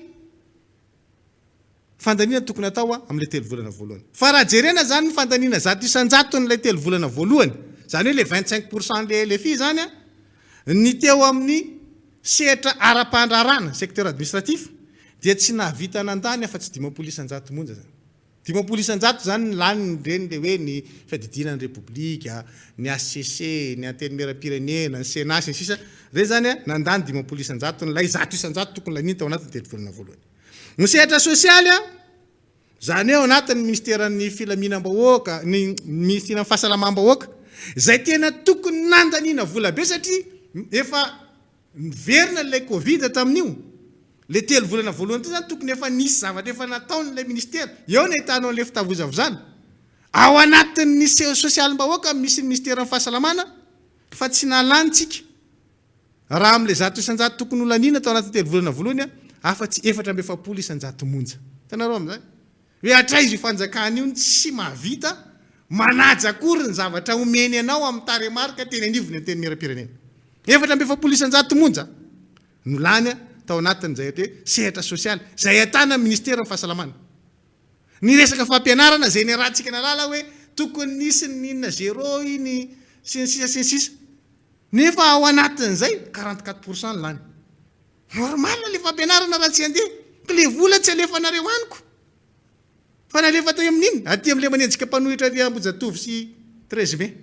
Speaker 3: Fandaniana tokony hatao amin'ilay telo volana voalohany. Fa raha jerena izany ny fandaniana 100%-n'ilay telo volana voalohany, izany hoe ilay 25 pour cent an'ilay LFI izany, ny teo amin'ny sehatra ara-pandraharahana, secteur administratif, dia tsy nahavita nandany afa-tsy 50% monja izany. 50% izany ny lanin'ireny ilay hoe ny fiadidiana ny Repoblika, ny HCC, ny Antenimierampirenena, ny Sénat, sy ny sisa Ireny izany nandany 50%-n'ilay 100% tokony laniany tao anatin'ny telo volana voalohany. Ny sehatra sosialy, izany hoe ao anatin'ny minisiteran'ny filaminam-bahoaka, ny minisiteran'ny fahasalamam-bahoaka, izay tena tokony nandaniana vola be satria efa niverina ilay Covid tamin'io. Ilay telo volana voalohany teo izany tokony efa nisy zavatra efa nataon'ilay minisitera. Eo no ahitanao an'ilay fitavozavozana. Ao anatin'ny sosialim-bahoaka misy ny minisiteran'ny fahasalamana fa tsy nalany tsika. Raha amin'ilay 100% tokony ho laniana tao anatin'ny telo volana voalohany, afa-tsy 44% monja. Hitanareo amin'izany? Hoe hatraiza io fanjakana io no tsy mahavita manaja akory ny zavatra omeny anao amin'ny tarehimarika teny anivon'ny Antenimierampirenena. 44% monja no lany tao anatin'izay atao hoe sehatra sosialy, izay ahitana ny minisiteran'ny fahasalamana. Ny resaka fampianarana izay niarahantsika nahalala hoe tokony nisy ny inona zéro iny sy ny sisa sy ny sisa. Nefa ao anatin'izay, 44 pourcent ny lany. Normal le fampianarana raha tsy handeha, ko le vola tsy alefanareo any ko. Fa nalefa tao amin'iny, aty amin'ilay manenjika mpanohitra ary Ambohijatovo sy 13 mai.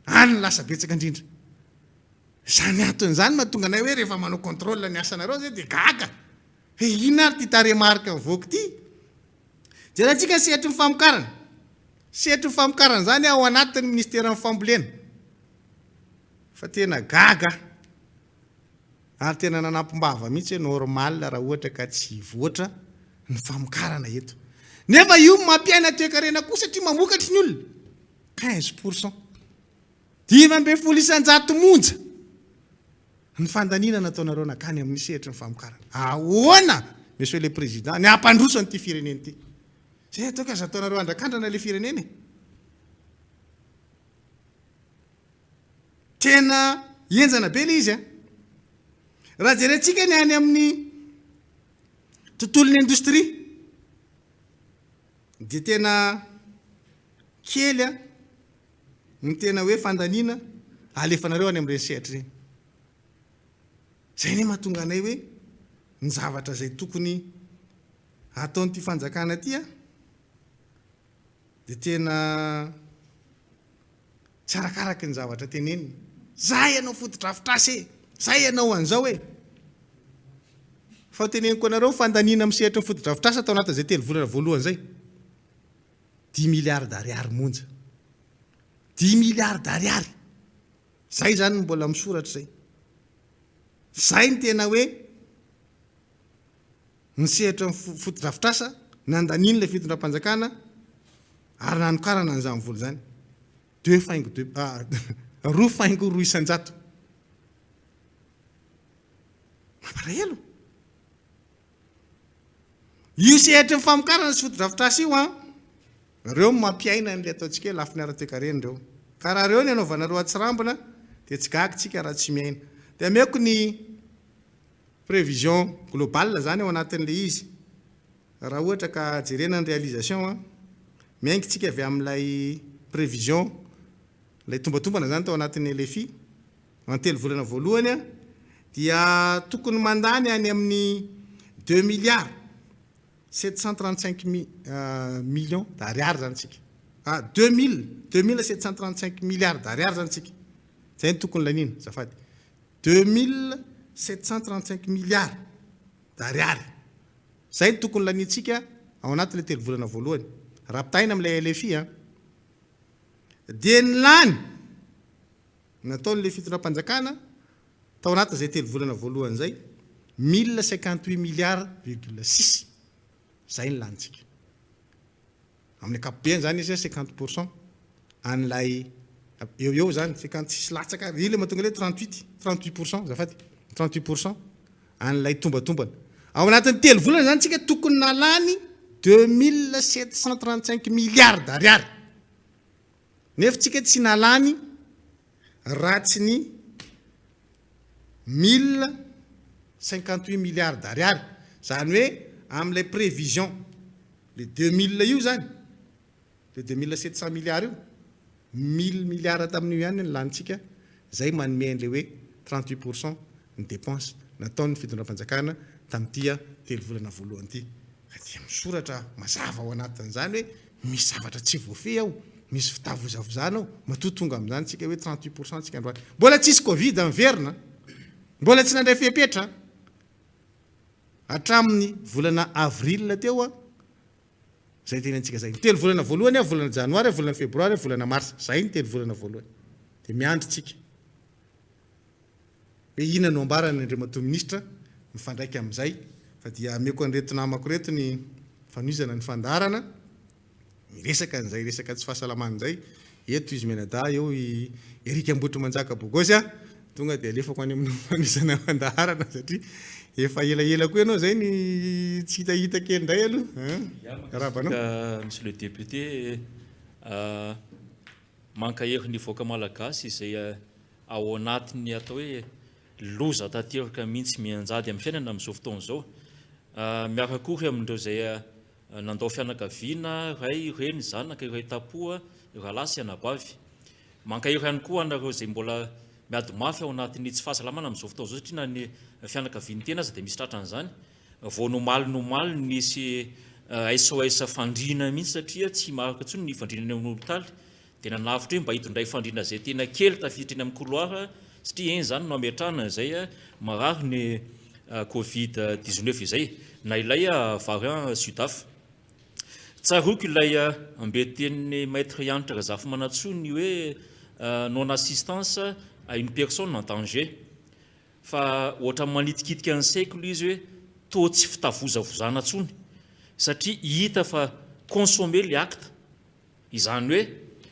Speaker 3: Any no lasa betsaka indrindra. Izany antony izany mahatonga anay hoe rehefa manao contrôle ny asanareo zay dia gaga. Hoe inona ary ity tarehimarika mivoaka ity? Jerentsika ny sehatry ny famokarana. Sehatry ny famokarana izany ao anatin'ny minisiteran'ny fambolena. Fa tena gaga aho ary tena nanampim-bava mihitsy hoe normal raha ohatra ka tsy hivoatra ny famokarana eto. Nefa io mampiaina toekarena koa satria mamokatry ny olona. 15 pour cent. 15% monja ny fandaniana nataonareo nankany amin'ny sehatry ny famokarana. Ahoana, Monsieur le Président, ny hampandroso an'ity firenena ity? Izay ataoko aza ataonareo andrakandrana ilay firenena e! Tena henjana be ilay izy an! Raha jerentsika ny any amin'ny tontolon'ny indostria dia tena kely an! Ny tena hoe fandaniana alefanareo any amin'ireny sehatra ireny. Izay anie mahatonga anay hoe ny zavatra izay tokony hataon'ity fanjakana ity an, dia tena tsy arakaraky ny zavatra tenenina. Zay ianao fotodrafitrasa e! Zay ianao an'izao e! Fa ho teneniko anareo ny fandaniana amin'ny sehatry ny fotodrafitrasa tao anatin'izay 3 volana voalohany izay. Dimy milliards d'ariary monja. Dimy milliards d'ariary! Zay zany no mbola misoratra izay. Zay no tena hoe ny sehatra ny fotodrafitrasa nandanian'ilay fitondram-panjakana ary nanokarana an'izany vola izany. Deux faingo deux, ah, 2.2%. Mampalahelo. Io sehatry ny famokarana sy fotodrafitrasa io an, ireo no mampiaina an'ilay ataontsika hoe lafiny ara-toekarena ireo. Ka raha ireo ny anaovanareo atsirambina dia tsy gaga tsika raha tsy miaina. Dia ameko ny prévision globale izany ao anatin'ilay izy. Raha ohatra ka jerena ny réalisation an, miainga tsika avy amin'ilay prévision, ilay tombatombana izany tao anatin'ny LFI. Ny telo volana voalohany dia tokony mandany any amin'ny deux milliards 735 millions d'ariary zany tsika. Ah, 2000, 2735 milliards d'ariary zany tsika. Zay no tokony laniana, azafady. 2735 milliards d'ariary. Zay no tokony laniantsika ao anatin'ilay telo volana voalohany. Raha ampitahaina amin'ilay LFI, an, dia ny lany Nataon'ilay fitondram-panjakana tao anatin'izay telo volana voalohany izay, 1058 milliards virgule six, izay ny lanintsika. Amin'ny ankapobeny izany izy 50 pour cent an'ilay eo eo izany, 56 latsaka ary, io ilay mahatonga ilay 38, 38 pour cent azafady, 38 pour cent an'ilay tombatombana. Ao anatin'ny telo volana izany tsika tokony nalany 2735 milliards d'ariary. Nefa tsika tsy nalany raha tsy ny 1058 milliards d'ariary, zany hoe amin'ilay prévision le 2000 io zany, le 2700 milliards io, 1000 milliards tamin'io ihany ny lanintsika, zay manome an'ilay hoe 38 pour cent ny dépense nataon'ny fitondram-panjakana tamin'ity telo volana voalohany ity. Ka dia misoratra mazava ao anatin'izany hoe misy zavatra tsy voafehy ao, misy fitavozavozana ao, matoa tonga amin'izany tsika hoe 38 pour cent tsika androany. Mbola tsisy covid miverina, mbola tsy nandray fepetra hatramin'ny volana avril teo izay tenentsika izay. Ny telo volana voalohany, volana janoary, volana febroary, volana marsa, izay ny telo volana voalohany. Dia miandry tsika. Hoe inona no ambarany Andriamatoa Minisitra mifandraika amin'izay fa dia ameko an'ireto namako ireto ny fanohizana ny fandaharana miresaka an'izay resaka tsy fahasalamana izay, eto izy mianadahy eo i Eric Ambohitrimanjaka Bogosy a, tonga dia alefako any amin'ny fanohizana fandaharana satria efa elaela koa ianao izay ny tsy hitahita kely indray aloha an, miarahaba anao.
Speaker 4: Monsieur le député, mankahery ny vahoaka malagasy izay ao anatin'ny atao hoe loza tanteraka mihitsy mianjady amin'ny fiainana amin'izao fotoana izao. Miara-kory amin'ireo izay nandao fianakaviana, ray, reny, zanaka, iray tampo, rahalahy sy anabavy. Mankahery ihany koa anareo izay mbola miady mafy ao anatin'ny tsy fahasalamana amin'izao fotoana izao satria na ny fianakavian'ny tena aza dia misy tratran'izany. Vao nomaly nomaly nisy SOS fandriana mihitsy satria tsy maharaka intsony ny fandriana eny amin'ny hopitaly. Dia nanavotra hoe mba hitondray fandriana izay tena kely tafiditra eny amin'ny couloir satria eny izany no hametrahana izay marary ny covid 19 izay na ilay variant sudaf. Tsaroako ilay ambetin-tenin'ny Maître Hanitra Razafimanantsoa ny hoe non assistance à une personne en danger. Fa ohatran'ny manitikitika ny saiko ilay izy hoe toa tsy fitavozavozana intsony satria hita fa consommer le acte. Izany hoe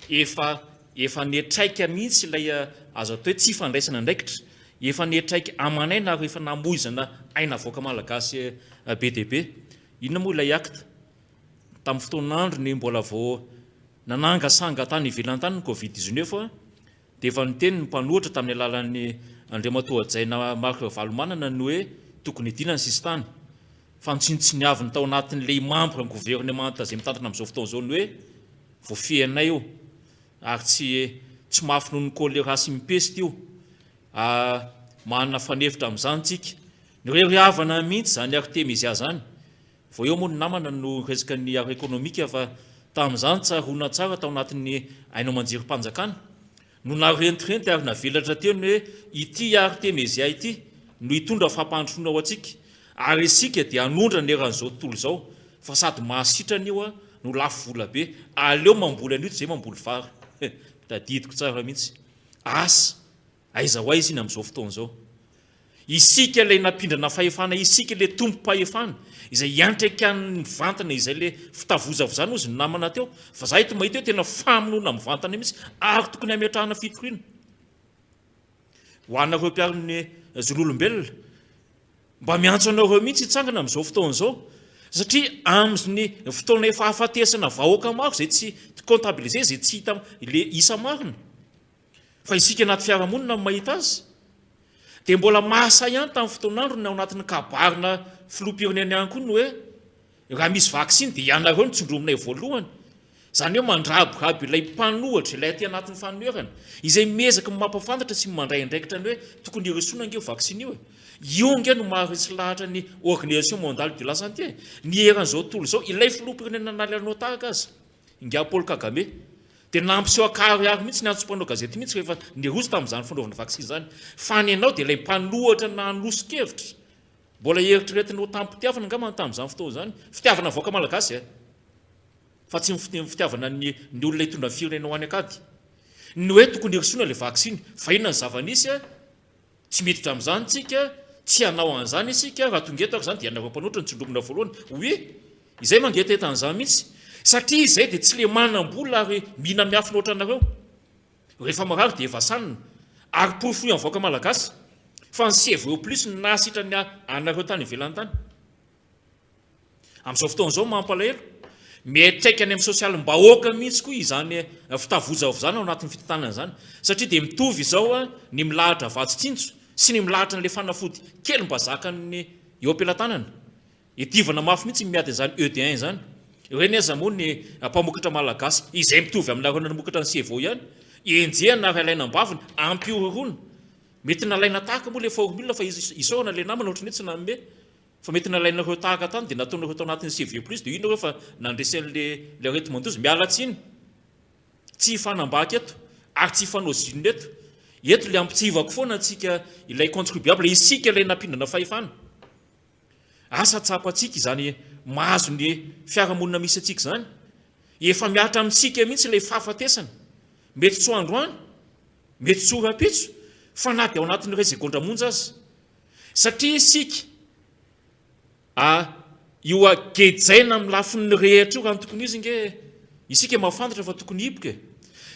Speaker 4: efa Efa niatraika mihitsy ilay azo atao hoe tsy fandraisana andraikitra. Efa niatraika aman'aina ary efa namoizana aina vahoaka malagasy be dia be. Inona moa ilay acte? Tamin'ny fotoan'androny mbola vao nanangasanga tany ivelany tany ny covid 19 dia efa niteny ny mpanohitra tamin'ny alalan'ny Andriamatoa Hajaina Marc Ravalomanana ny hoe tokony hidiana ny sisintany. Fa notsinontsiniaviny tao anatin'ilay membre ny governemanta izay mitantana amin'izao fotoana izao ny hoe voafehinay io ary tsy tsy mafy noho ny choléra sy ny peste io. Manana fanefitra amin'izany tsika. Nireharehavana mihitsy izany Artemisia izany. Vao eo moa ny namana no niresaka ny ara ekonomika fa tamin'izany tsaroana tsara tao anatin'ny haino aman-jerim-panjakana no narentirenty ary navelatra teo ny hoe ity Artemisia ity no hitondra fampandrosoana ho antsika ary isika dia hanondrana eran'izao tontolo izao fa sady mahasitrana io no lafo vola be, aleo mamboly an'io toy izay mamboly vary. Tadidiko tsara mihitsy. Asa! Aiza ho aiza iny amin'izao fotoana izao? Isika ilay nampindrana fahefana, isika ilay tompom-pahefana, izay iantraikan'ny mivantana izay ilay fitavozavozana hozy ny namana teo, fa za eto mahita hoe tena famonoana mivantana mihitsy ary tokony hametrahana fitoriana. Ho anareo mpiaro ny zon'olombelona, mba miantso anareo mihitsy hitsangana amin'izao fotoana izao, satria amin'ny fotoana efa hahafatesana vahoaka maro izay tsy comptabiliser, izay tsy hita ilay isa marina. Fa isika anaty fiarahamonina no mahita azy. Dia mbola mahasahy ihany tamin'ny fotoan'androny ao anatin'ny kabarina filoham-pirenena ihany koa ny hoe raha misy vaksiny dia ianareo no tsindrominay voalohany. Izany hoe mandrabiraby ilay mpanohitra, ilay aty anatin'ny fanoherana, izay miezaka ny mampahafantatra sy mandray andraikitra ny hoe tokony hirosoana ange io vaksiny io e. Io ange no maharesy lahatra ny Organisation Mondiale de la Santé e. Ny eran'izao tontolo izao, ilay filoham-pirenena nalainao tahaka aza. Ingahy Paul Kagame, dia nampiseho ankarihary mihitsy ny antso mpanao gazety mihitsy rehefa niroso tamin'izany fanaovana vaksiny izany, fa ny anao dia ilay mpanohatra nanoso-kevitra, mbola eritreretina ho tamim-pitiavana angamba ny tamin'izany fotoana izany, fitiavana vahoaka malagasy e! fa tsy ny fitiavana ny ny olona hitondra ny firenena ho any an-kady. Ny hoe tokony hirosoana ilay vaksiny, fa inona ny zava-nisy e? Tsy miditra amin'izany tsika, tsy hanao an'izany isika, raha tonga eto ary izany dia ianareo mpanohitra no tsindromina voalohany. Oui, izay mangetaheta an'izany mihitsy. Satria izay dia tsy le manam-bola ary mihina miafina ohatranareo. Rehefa marary dia efa sanina. Ary porofoy amin'ny vahoaka malagasy fa ny CVO plus no nahasitrana anareo tany ivelany tany. Amin'izao fotoana izao mampalahelo, miantraika any amin'ny sosialim-bahoaka mihitsy koa izany fitavozavozana ao anatin'ny fitantanana izany, satria dia mitovy izao ny milahatra vatsy tsinjo sy ny milahatra an'ilay fanafody kely mba zakan'ny eo am-pelatanana. Iadivana mafy mihitsy ny miady an'izany ED1 izany. Ireny aza moa ny mpamokatra malagasy izay mitovy aminareo namokatra ny Cvo ihany, enjehina ary alaina am-bavany, ampihorohoroana. Mety nalaina tahaka moa ilay formule fa isaorana ilay namana ohatran'ny hoe tsy nanome. Fa mety nalainareo tahaka tany dia nataonareo tao anatin'ny CV plus dia io nareo fa nandresy an'le le areti-mandoza. Miala tsiny. Tsy hifanambaka eto ary tsy hifanao zinona eto. Eto le ampitsihivako foana antsika ilay contribuable, isika ilay nampindrana fahefana. Asa tsapantsika izany mahazo ny fiarahamonina misy antsika izany. Efa mihatra amintsika mihitsy ilay fahafatesana. Mety tsy ho androany, mety tsy ho rahampitso, fa na dia ao anatin'ny iray segondra monja aza. Satria isika a io a gejaina amin'ny lafiny rehetra io raha ny tokony izy nge isika mahafantatra fa tokony hiboka e.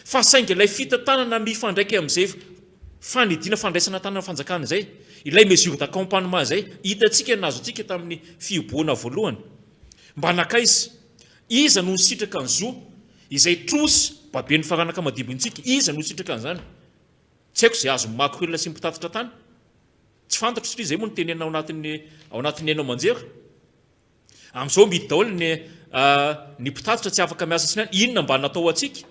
Speaker 4: Fa saingy ilay fitantanana mifandraika amin'izay fanidiana fandraisana tanana fanjakana izay, ilay mesure d'accompagnement izay, hitantsika ny nahazo antsika tamin'ny fihibohana voalohany. Mba nankaiza? Iza no nisitraka ny zo izay trosa baben'ny faranaka madibintsika? Iza no nisitraka an'izany? Tsy haiko izay azon'ny makorelina sy ny mpitatitra tany. Tsy fantatro satria izay moa no tenenina ao anatin'ny ao anatin'ny haino aman-jery. Amin'izao mihidy daholo ny ny mpitatitra tsy afaka miasa sy ny inona mba natao ho antsika.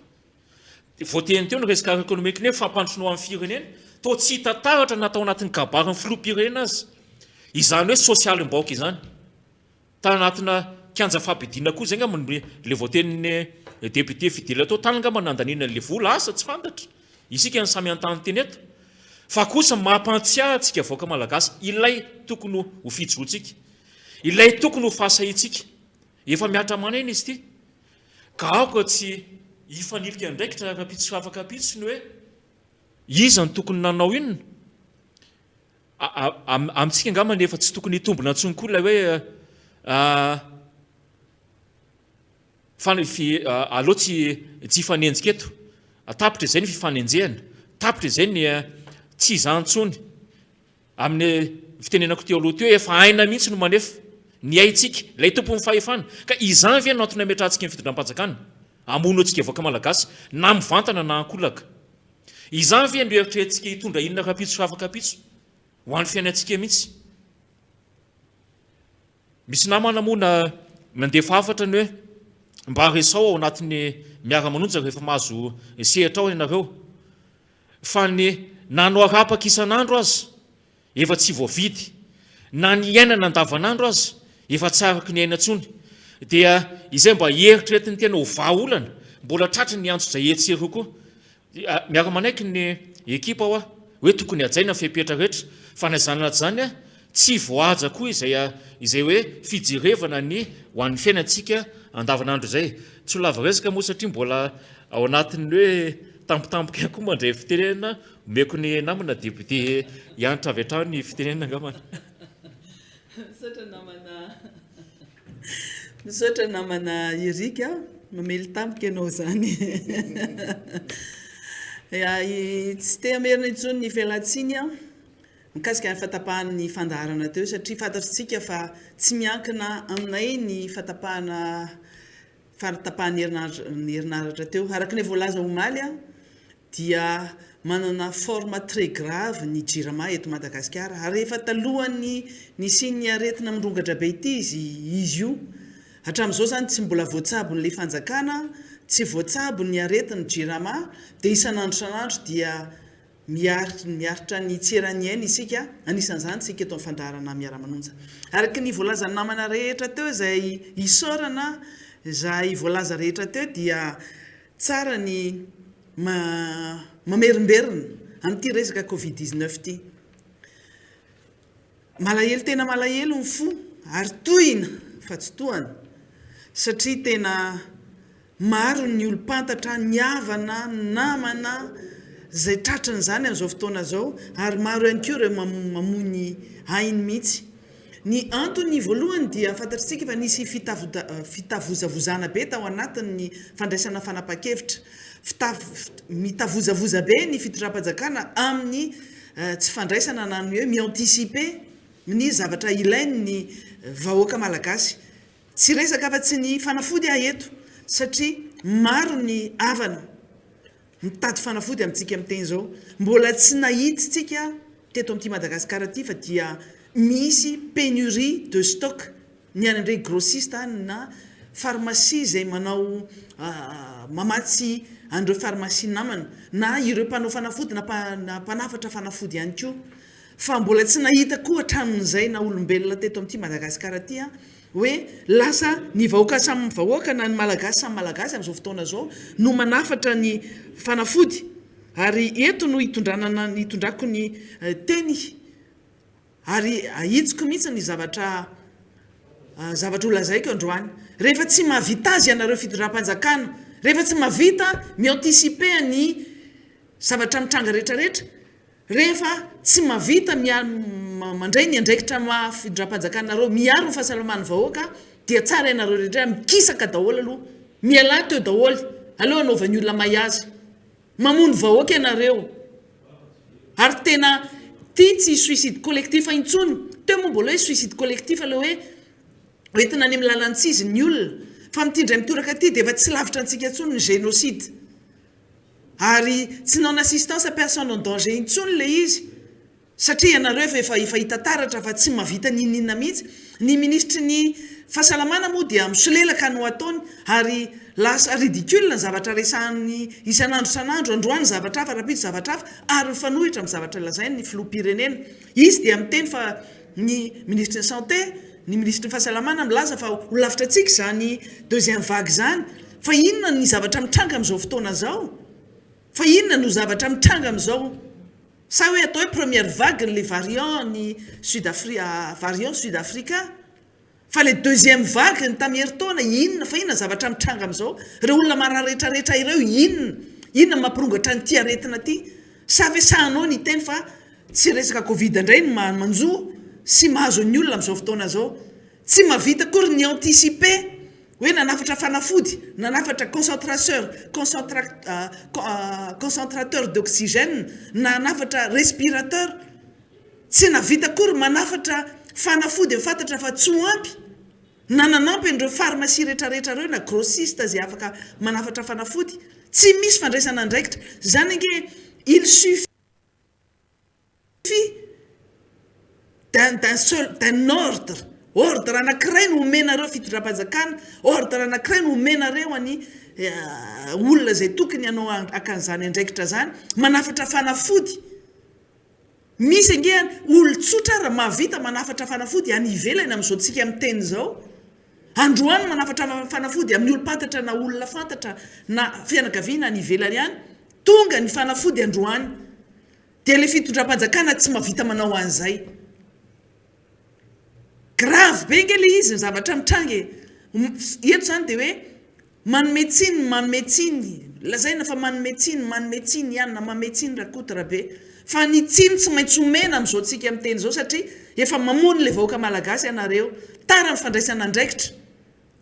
Speaker 4: Voateny teo ny resaka ara-ekonomika ny hoe fampandrosoana ho an'ny firenena. Toa tsy hita taratra na tao anatin'ny kabarin'ny filoham-pirenena aza izany hoe sosialim-bahoaka izany. Tanatina kianja fampiadiana koa izay angamba no ilay voatenin'ny député Fidèle tao, tany angamba nandaniana an'ilay vola, asa tsy fantatra, isika no samy hanontany tena eto. Fa kosa mampantsiahy antsika vahoaka malagasy ilay tokony ho fijoroantsika, ilay tokony ho fahasahiantsika. Efa mihatra aman'aina izy ity, ka aoka tsy hifanilika andraikitra rahampitso sy afak'ampitso ny hoe iza no tokony nanao inona. Amintsika angamba efa tsy tokony hitombina intsony koa ilay hoe fa aleo tsy tsy hifanenjika eto. Tapitra izay ny fifanenjehana, tapitra izay ny tsy izany intsony. Amin'ny fitenenako teo aloha teo, efa aina mihitsy no manefa ny aintsika, ilay tompon'ny fahefana. Ka izany ve no antony ametrahantsika ny fitondram-panjakana? Hamono antsika vahoaka malagasy, na mivantana na ankolaka. Izany ve no eritreretintsika hitondra inona rahampitso sy afak'ampitso? Ho an'ny fiainantsika mihitsy. Misy namana moa na nandefa hafatra ny hoe mba resaho ao anatin'ny miara-manonja rehefa mahazo sehatra ao ianareo. Fa ny na no arapaka isan'andro aza efa tsy voavidy, na ny iainana andavanandro aza efa tsy araky ny aina intsony, dia izay mba eritreretin'ny tena ho vahaolana, mbola tratry ny antsojay etsy sy eroa koa. Miara-manaiky ny ekipa hoa hoe tokony hajaina ny fepetra rehetra, fa na izany na tsy izany tsy voahaja koa izay izay hoe fijerevana ny ho an'ny fiainantsika andavanandro izay. Tsy ho lava resaka moa satria mbola ao anatin'ny hoe tampotampoka ihany koa mandray fitenenana, omeko ny namana député hiantra avy hatrany ny fitenenana angambany.
Speaker 1: Misaotra namana Misaotra namana Eric a, mamely tampoka ianao izany. Tsy te hamerina intsony ny fialantsiny aho mikasika ny fahatapahan'ny fandaharana teo satria fantatr'tsika fa tsy miankina aminay ny fahatapahana fahatapahan'ny herinaratra teo. Araka ny voalaza omaly dia manana forme très grave ny jirama eto Madagasikara ary efa talohan'ny nisian'ny aretina mirongatra be ity izy izy io. Hatramin'izao izany tsy mbola voatsabon'ilay fanjakana, tsy voatsabo ny aretin'ny jirama dia isan'andro isan'andro dia miaritra ny tsy eran'ny aina isika, anisan'izany isika eto amin'ny fandaharana Miara-manonja. Araka ny voalazan'ny namana rehetra teo izay isaorana izay voalaza rehetra teo dia Tsara ny mamerimberina amin'ity resaka covid 19 ity. Malahelo tena malahelo ny fo ary tohina fa tsy tohana satria tena maro ny olom-pantatra, ny havana, ny namana izay tratran'izany amin'izao fotoana izao ary maro ihany koa ireo mamoy ny ainy mihitsy. Ny antony voalohany dia fantatr'isika fa nisy fitavozavozana be tao anatin'ny fandraisana fanapahan-kevitra. Mitavozavoza be ny fitondram-panjakana amin'ny tsy fandraisana na ny hoe mi-anticiper ny zavatra ilain'ny vahoaka malagasy. Tsy resaka afa-tsy ny fanafody aho eto satria maro ny havana Mitady fanafody amintsika miteny izao. Mbola tsy nahita tsika teto amin'ity Madagascar ity fa dia misy pénurie de stock ny any amin'ireny grossiste any na pharmacie izay manao mamatsy an'ireo pharmacie namana na ireo mpanao fanafody na mpanafatra fanafody ihany koa. Fa mbola tsy nahita koa hatramin'izay na olombelona teto amin'ity Madagascar ity aho hoe lasa ny vahoaka samy vahoaka na ny Malagasy samy Malagasy amin'izao fotoana izao no manafatra ny fanafody ary eto no hitondranana ny hitondrako ny teny ary ahitsiko mihitsy ny zavatra zavatra ho lazaiko androany. Rehefa tsy mahavita azy ianareo fitondram-panjakana, rehefa tsy mahavita mi-anticiper ny zavatra mitranga rehetrarehetra, Rehefa tsy mavita mandray ny andraikitra maha fitondram-panjakanareo miaro ny fahasalaman'ny vahoaka dia tsara ianareo rehetra mikisaka daholo aloha, mialà teo daholo, aleo hanaovan'ny olona may azy. Mamono vahoaka ianareo ary tena ty tsy suicide collectif intsony, teo moa mbola hoe suicide collectif ilay hoe hoentina any amin'ny lalan-tsy izy ny olona fa amin'ity indray mitoraka ity dia efa tsy lavitra antsika intsony ny génocide. Ary tsy non assistance à personne en danger intsony ilay izy satria ianareo efa efa efa hita taratra fa tsy mahavita n'inon'inona mihitsy. Ny minisitry ny fahasalamana moa dia misolelaka no ataony ary lasa ridicule ny zavatra resahiny isan'andro isan'andro, androany zavatra hafa, rahampitso zavatra hafa ary mifanohitra amin'ny zavatra lazainy ny filoham-pirenena. Izy dia miteny fa ny minisitry ny santé, ny minisitry ny fahasalamana milaza fa ho lavitra antsika izany deuxième vague izany. Fa inona ny zavatra mitranga amin'izao fotoana izao? Fa inona no zavatra mitranga amin'izao? Sa hoe atao hoe première vague ny le variant ny sud afri variant sud africain? Fa le deuxième vague ny tamin'ny herintaona inona? Fa inona zavatra mitranga amin'izao? Ireo olona marary rehetra rehetra ireo inona? Inona no mampirongatra an'ity aretina ity? Sa ve sahanao ny hiteny fa tsy resaka covid indray no manjo sy mahazo ny olona amin'izao fotoana izao? Tsy mahavita akory ny anticiper. Hoe nanafatra fanafody, nanafatra concentraceur, concentrateur d'oxygène, nanafatra respirateur. Tsy nahavita akory manafatra fanafody efa fantatra fa tsy ho ampy, na nanampy an'ireo pharmacie rehetrarehetra ireo na grossiste izay afaka manafatra fanafody. Tsy misy fandraisana andraikitra. Izany ange il suffit d'un d'un seul d'un ordre, ordre anankiray no omenareo fitondram-panjakana, ordre anankiray no omenareo an'ny olona izay tokony hanao haka an'izany andraikitra izany, manafatra fanafody. Misy ange olon-tsotra ary mahavita manafatra fanafody any ivelany amin'izao tsika miteny izao. Androany manafatra fanafody amin'ny olom-pantatra na olona fantatra na fianakaviana any ivelany any, tonga ny fanafody androany. Dia ilay fitondram-panjakana tsy mahavita manao an'izay. Grave be ange ilay izy ny zavatra mitranga e. Eto izany dia hoe manome tsiny ny manome tsiny, lazaina fa manome tsiny, manome tsiny ihany na manome tsiny Rakoto Rabe. Fa ny tsiny tsy maintsy omena amin'izao tsika miteny izao satria efa mamono ilay vahoaka malagasy ianareo. Tara ny fandraisana andraikitra,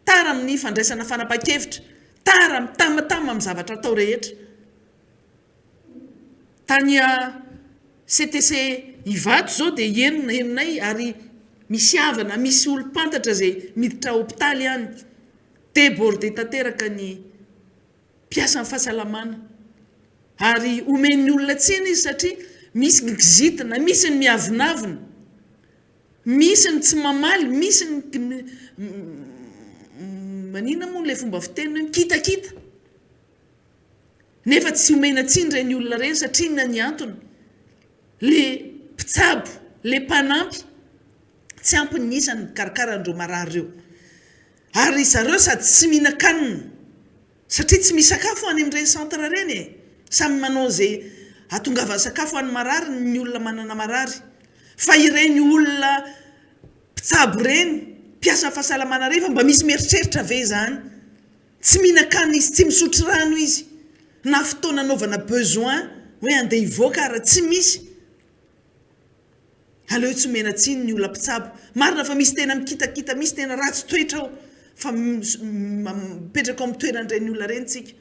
Speaker 1: tara amin'ny fandraisana fanapahan-kevitra, tara mitamatama amin'ny zavatra atao rehetra. Tany CTC Ivato izao dia henona henonay ary misy havana, misy olom-pantatra izay miditra hopitaly any. Débordé tanteraka ny mpiasan'ny fahasalamana. Ary omen'ny olona tsiny izy satria misy ny kizitina, misy ny miavonavona, misy ny tsy mamaly, misy ny maninona moa ilay fomba fiteny hoe mikitakita. Nefa tsy omena tsiny ireny olona ireny satria inona ny antony? Le mpitsabo, le mpanampy tsy ampy ny isany mikarakara an'ireo marary ireo. Ary ry zareo sady tsy mihinan-kanina satria tsy misy sakafo any amin'ireny centre ireny e! Samy manao izay hahatongavan'ny sakafo any marary ny olona manana marary. Fa ireny olona mpitsabo ireny, mpiasan'ny fahasalamana ireny fa mba misy mieritreritra ve izany? Tsy mihinan-kanina izy, tsy misotro rano izy, na fotoana anaovana besoin hoe andeha hivoaka ara tsy misy. Aleo tsy omena tsiny ny olona mpitsabo. Marina fa misy tena mikitakita, misy tena ratsy toetra ao, fa mipetraka ao amin'ny toeran'ireny olona ireny tsika.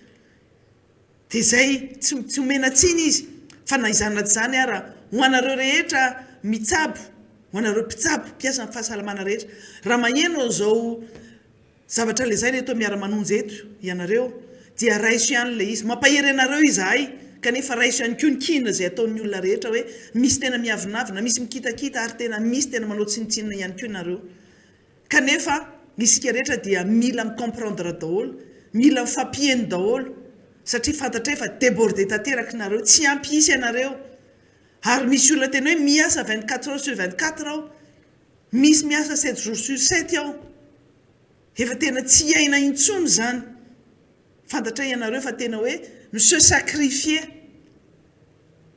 Speaker 1: Dia izay, tsy tsy omena tsiny izy, fa na izany na tsy izany ara, ho anareo rehetra mitsabo, ho anareo mpitsabo, mpiasan'ny fahasalamana rehetra, raha maheno an'izao Zavatra lazaina eto miara-manonja eto ianareo dia raiso ihany ilay izy. Mampahery anareo izahay kanefa raiso ihany koa ny kiana izay ataon'ny olona rehetra hoe misy tena miavonavona, misy mikitakita ary tena misy tena manao tsinontsinona ihany koa ianareo. Kanefa isika rehetra dia mila mi-comprendre daholo, mila mifampiheno daholo satria fantatray fa débordé tanteraka nareo, tsy ampy isa ianareo ary misy olona tena hoe miasa 24 heures sur 24 ao. Misy miasa sept jours sur sept ao. Efa tena tsy hiaina intsony izany. Fantatray ianareo fa tena hoe mi se sacrifier.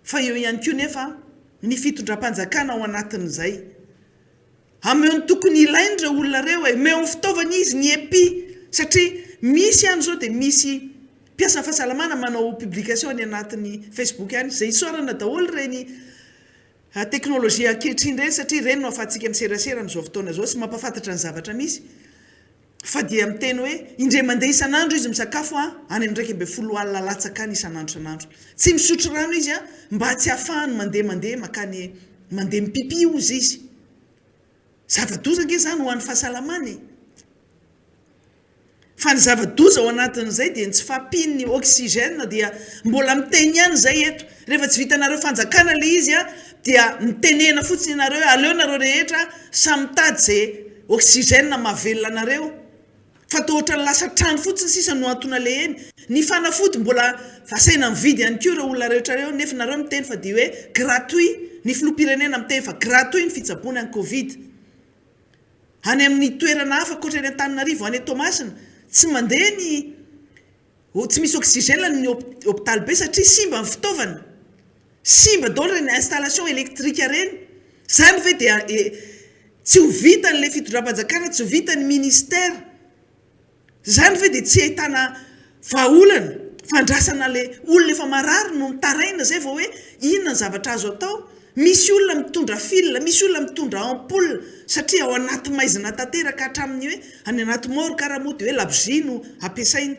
Speaker 1: Fa eo ihany koa nefa ny fitondram-panjakana ao anatin'izay. Ameo ny tokony ilainy ireo olona ireo e. Omeo ny fitaovana izy, ny epi. Satria misy any izao dia misy mpiasan'ny fahasalamana manao publication any anatin'ny Facebook any. Izay isaorana daholo ireny Teknolojia ankehitriny ireny satria ireny no ahafahantsika miserasera amin'izao fotoana izao sy mampahafantatra ny zavatra misy fa dia miteny hoe indray mandeha isan'andro izy misakafo an, any amin'ny 11 alina latsaka any isan'andro isan'andro. Tsy misotro rano izy an, mba tsy hahafahany mandeha mandeha makany mandeha mipipi hozy izy. Zava-doza ange izany ho an'ny fahasalamana e! Fa ny zava-doza ao anatin'izay dia ny tsy fahampian'ny oxygène dia mbola miteny ihany izay eto. Rehefa tsy vitanareo fanjakana ilay izy dia mitenena fotsiny ianareo hoe aleo nareo rehetra samy mitady izay oxygène mahavelona anareo. Fa toa ohatran'ny lasa trano fotsiny sisa no antony aleha eny. Ny fanafody mbola asaina mividy ihany koa ireo olona rehetra ireo nefa nareo miteny fa dia hoe gratuit, ny filoham-pirenena miteny fa gratuit ny fitsaboana ny covid. Any amin'ny toerana hafa ankoatra eny Antananarivo, any Toamasina, tsy mandeha ny, tsy misy oxygène ny hopitaly be satria simba ny fitaovana. Simba daholo ireny installation électrique ireny. Izany ve dia tsy ho vitan'ilay fitondram-panjakana, tsy ho vitan'ny ministère. Izany ve dia tsy ahitana vahaolana? Fandrasana ilay olona efa marary no mitaraina izay vao hoe inona ny zavatra azo atao? Misy olona mitondra fil, misy olona mitondra ampoule satria ao anaty maizina tanteraka hatramin'ny hoe any anaty morgue ara moa dia hoe labozia no ampiasaina.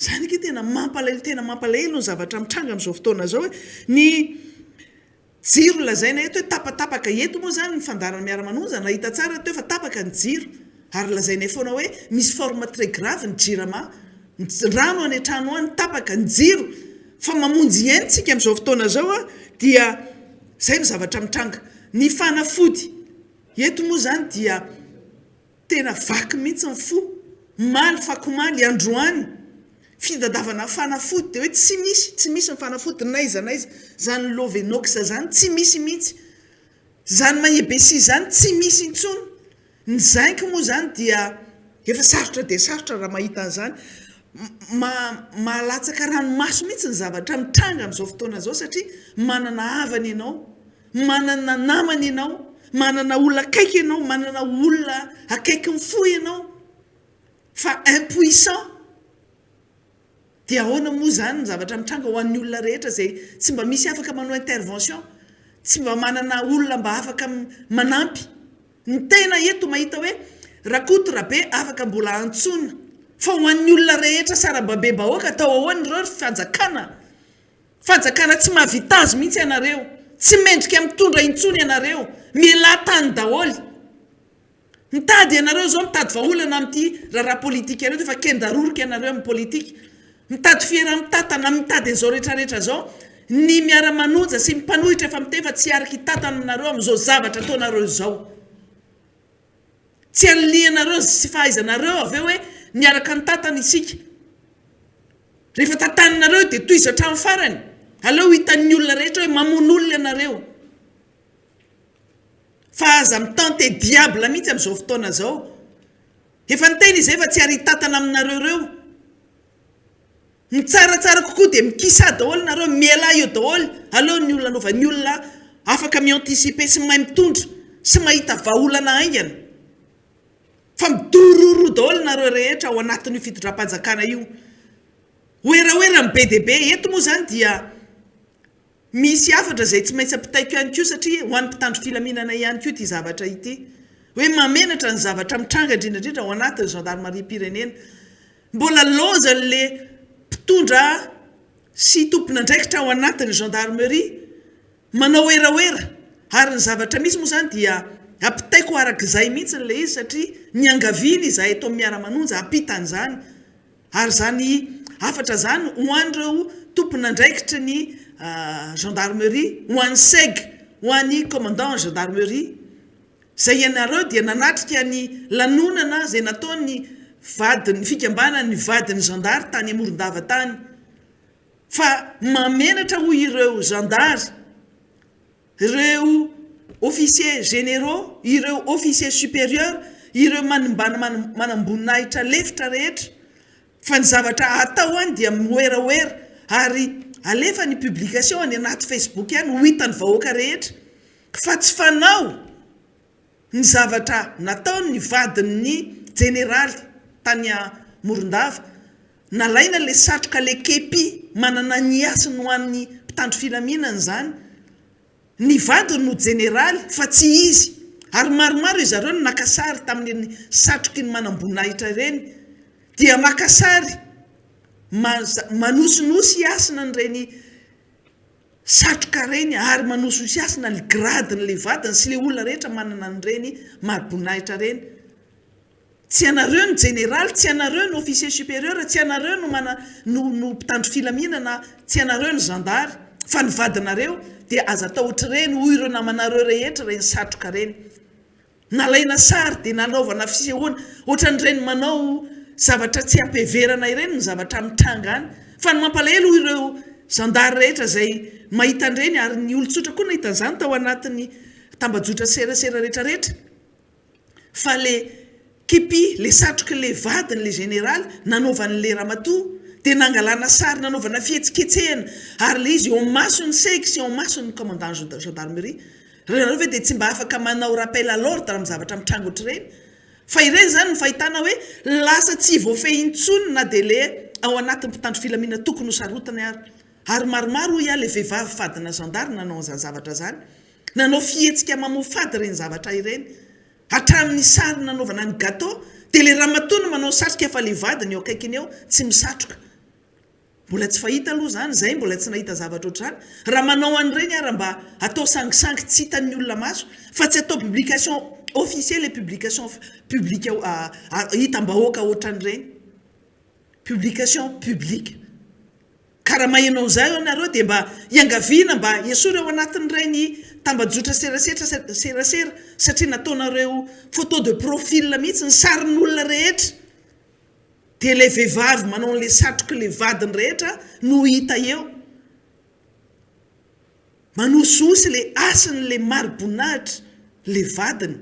Speaker 1: Izany ange tena mampalahelo, tena mampalahelo ny zavatra mitranga amin'izao fotoana izao e. Ny jiro lazaina eto hoe tapatapaka, eto moa izany ny fandaharana miara-manonja nahita tsara teo fa tapaka ny jiro ary lazainay foana hoe misy forme très grave ny jirama, ny rano any an-trano any tapaka, ny jiro fa mamonjy aina isika amin'izao fotoana izao dia izay no zavatra mitranga. Ny fanafody eto moa izany dia tena vaky mihitsy ny fo, omaly fakomaly, androany, fitadiavana fanafody dia hoe tsy misy, tsy misy ny fanafody n'aiza n'aiza, izany Lovenox izany tsy misy mihitsy, izany Magnebesia izany tsy misy intsony. Ny zinc moa izany dia efa sarotra dia sarotra raha mahita an'izany. Mahalatsaka ranomaso mihitsy ny zavatra mitranga amin'izao fotoana izao satria manana havana ianao, manana namana ianao, manana olona akaiky ianao, manana olona akaikin'ny fo ianao fa impuissant. Dia ahoana moa izany ny zavatra mitranga ho an'ny olona rehetra izay tsy mba misy afaka manao intervention, tsy mba manana olona mba afaka manampy. Ny tena eto mahita hoe Rakoto Rabe afaka mbola antsoina fa ho an'ny olona rehetra sarambabem-bahoaka atao ahoana ireo ry fanjakana? Fanjakana tsy mahavita azy mihitsy ianareo, tsy mendrika mitondra intsony ianareo, mialà tany daholo. Mitady ianareo izao mitady vahaolana amin'ity raharaha politika ireto efa kendaroroka ianareo amin'ny politika. Mitady fieraha-mitatana, mitady an'izao rehetra rehetra izao. Ny miara-manonja sy ny mpanohitra efa miteny fa tsy hiaraka hitatana aminareo amin'izao zavatra ataonareo izao. Tsy anilihanareo sy fahaizanareo avy eo hoe miaraka nitatana isika. Rehefa tataninareo dia tohizo hatramin'ny farany. Aleo hitan'ny olona rehetra hoe mamono olona ianareo. Fa aza mi-tenter diable mihitsy amin'izao fotoana izao. Efa niteny izay fa tsy ary hitatana aminareo ireo. Ny tsaratsara kokoa dia mikisa daholo nareo, mialà eo daholo, aleo ny olona anaovan'ny ny olona afaka mi-anticiper sy mahay mitondra sy mahita vahaolana haingana. Fa midororo daholo nareo rehetra ao anatin'io fitondram-panjakana io. Werawera ny be dia be. Eto moa izany dia. Misy hafatra izay tsy maintsy ampitaiko ihany koa satria ho an'ny mpitandro filaminana ihany koa ity zavatra ity. Hoe mahamenatra ny zavatra mitranga indrindra indrindra ao anatin'ny zandarimariam-pirenena. Mbola lozan'le mpitondra sy tompon'andraikitra ao anatin'ny gendarmerie manao werawera ary ny zavatra misy moa izany dia ampitaiko arak'izay mihitsy ilay izy satria niangaviana izahay eto amin'ny Miara-manonja hampita an'izany. Ary izany hafatra izany ho an'ireo tompon'andraikitry ny gendarmerie, ho an'ny seg, ho an'ny commandant gendarmerie, izay ianareo dia nanatrika ny lanonana izay nataon'ny vadin'ny fikambanan'ny vadin'ny zandary tany Morondava tany. Fa mahamenatra hoy ireo zandary. Ireo officiers généraux, ireo officiers supérieurs, ireo manamboninahitra lefitra rehetra, fa ny zavatra atao any dia miwerawera ary alefa ny publication any anaty facebook any ho hitan'ny vahoaka rehetra fa tsy fanao ny zavatra nataon'ny vadin'ny jeneraly tany Morondava, nalaina ilay satroka ilay kepi manana ny hasiny ho an'ny mpitandro filaminana izany, ny vadiny no jeneraly fa tsy izy, ary maromaro izareo no naka sary tamin'ireny satroky ny manamboninahitra ireny, dia maka sary manosinosy hasina an'ireny satroka ireny ary manosihosy hasina ny grade-n'ilay vadiny sy ilay olona rehetra manana an'ireny mari-boninahitra ireny. Tsy ianareo no jeneraly, tsy ianareo no officier supérieur, tsy ianareo no mana no no mpitandro filaminana, tsy ianareo no zandary, fa ny vadinareo dia aza atao ohatr'ireny hoy ireo namanareo rehetra ireny satroka ireny. Nalaina sary dia nanaovana fisehoana ohatran'ireny manao zavatra tsy ampiheverana ireny ny zavatra mitranga any. Fa ny mampalahelo hoy ireo zandary rehetra izay mahita an'ireny ary ny olon-tsotra koa nahita an'izany tao anatin'ny tambajotra serasera rehetra rehetra fa le Kipi, le satrok'le vadiny le général nanaovan'le ramatoa dia nangalana sary nanaovana fihetsiketsehana ary le izy eo amason'ny seg sy eo amason'ny commandant gendarmerie. Nareo ve dia tsy mba afaka manao rappel à l'ordre amin'ny zavatra mitranga ohatr'ireny? Fa ireny izany ny fahitana hoe lasa tsy voafehy intsony na dia le ao anatin'ny mpitandro filaminana tokony ho sarotiny ary. Ary maromaro hoy aho le vehivavy fadina gendarme nanao an'izany zavatra izany. Nanao fihetsika mamoafady ireny zavatra ireny. Hatramin'ny sary nanaovana ny gâteau dia ilay ramatoa no manao satroka fa ilay vadiny eo akaikiny eo tsy misatroka. Mbola tsy fahita aloha izany, izay mbola tsy nahita zavatra ohatr'izany. Raha manao an'ireny ara mba atao sangisangy tsy hitan'ny olona maso fa tsy atao publication officielle et publication publique hitam-bahoaka ohatran'ireny. Publication publique. Ka raha maheno an'izay ianareo dia mba iangaviana mba esory ao anatin'ireny tambajotra serasetra serasera satria nataonareo photo de profil mihitsy ny sarin'olona rehetra dia ilay vehivavy manao an'ilay satrok'ilay vadiny rehetra no hita eo. Manosihosy ilay hasin'ilay mari-boninahitra ilay vadiny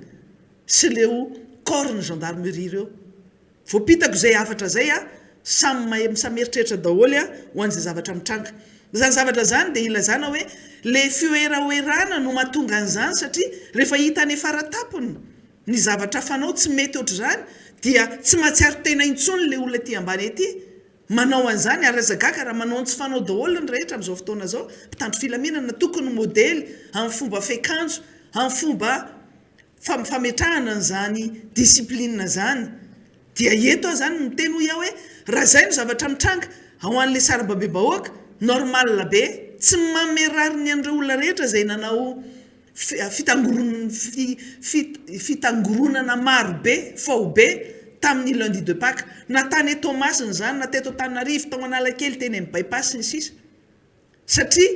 Speaker 1: sy ireo corps ny gendarmerie ireo. Voapitako izay hafatra izay a, samy mahay samy mieritreritra daholo a ho an'izay zavatra mitranga. Izany zavatra izany dia ilazana hoe ilay fihoerahoerana no mahatonga an'izany satria rehefa hita any faratapony ny zavatra fanao tsy mety ohatr'izany dia tsy mahatsiaro tena intsony ilay olona aty ambany aty manao an'izany ary aza gaga raha manao ny tsy fanao daholo ny rehetra amin'izao fotoana izao, mpitandro filaminana tokony ho modely amin'ny fomba fiakanjo, amin'ny fomba fametrahana an'izany discipline izany. Dia eto aho izany miteny hoy aho hoe raha izay no zavatra mitranga ao an'ilay sarambabem-bahoaka, normal be, tsy manome rariny an'ireo olona rehetra izay nanao fitangoronana maro be faobe tamin'ny lundi de Pâques, na tany Toamasina izany, na teto Antananarivo, tao Analakely, teny amin'ny By-pass sy ny sisa Satria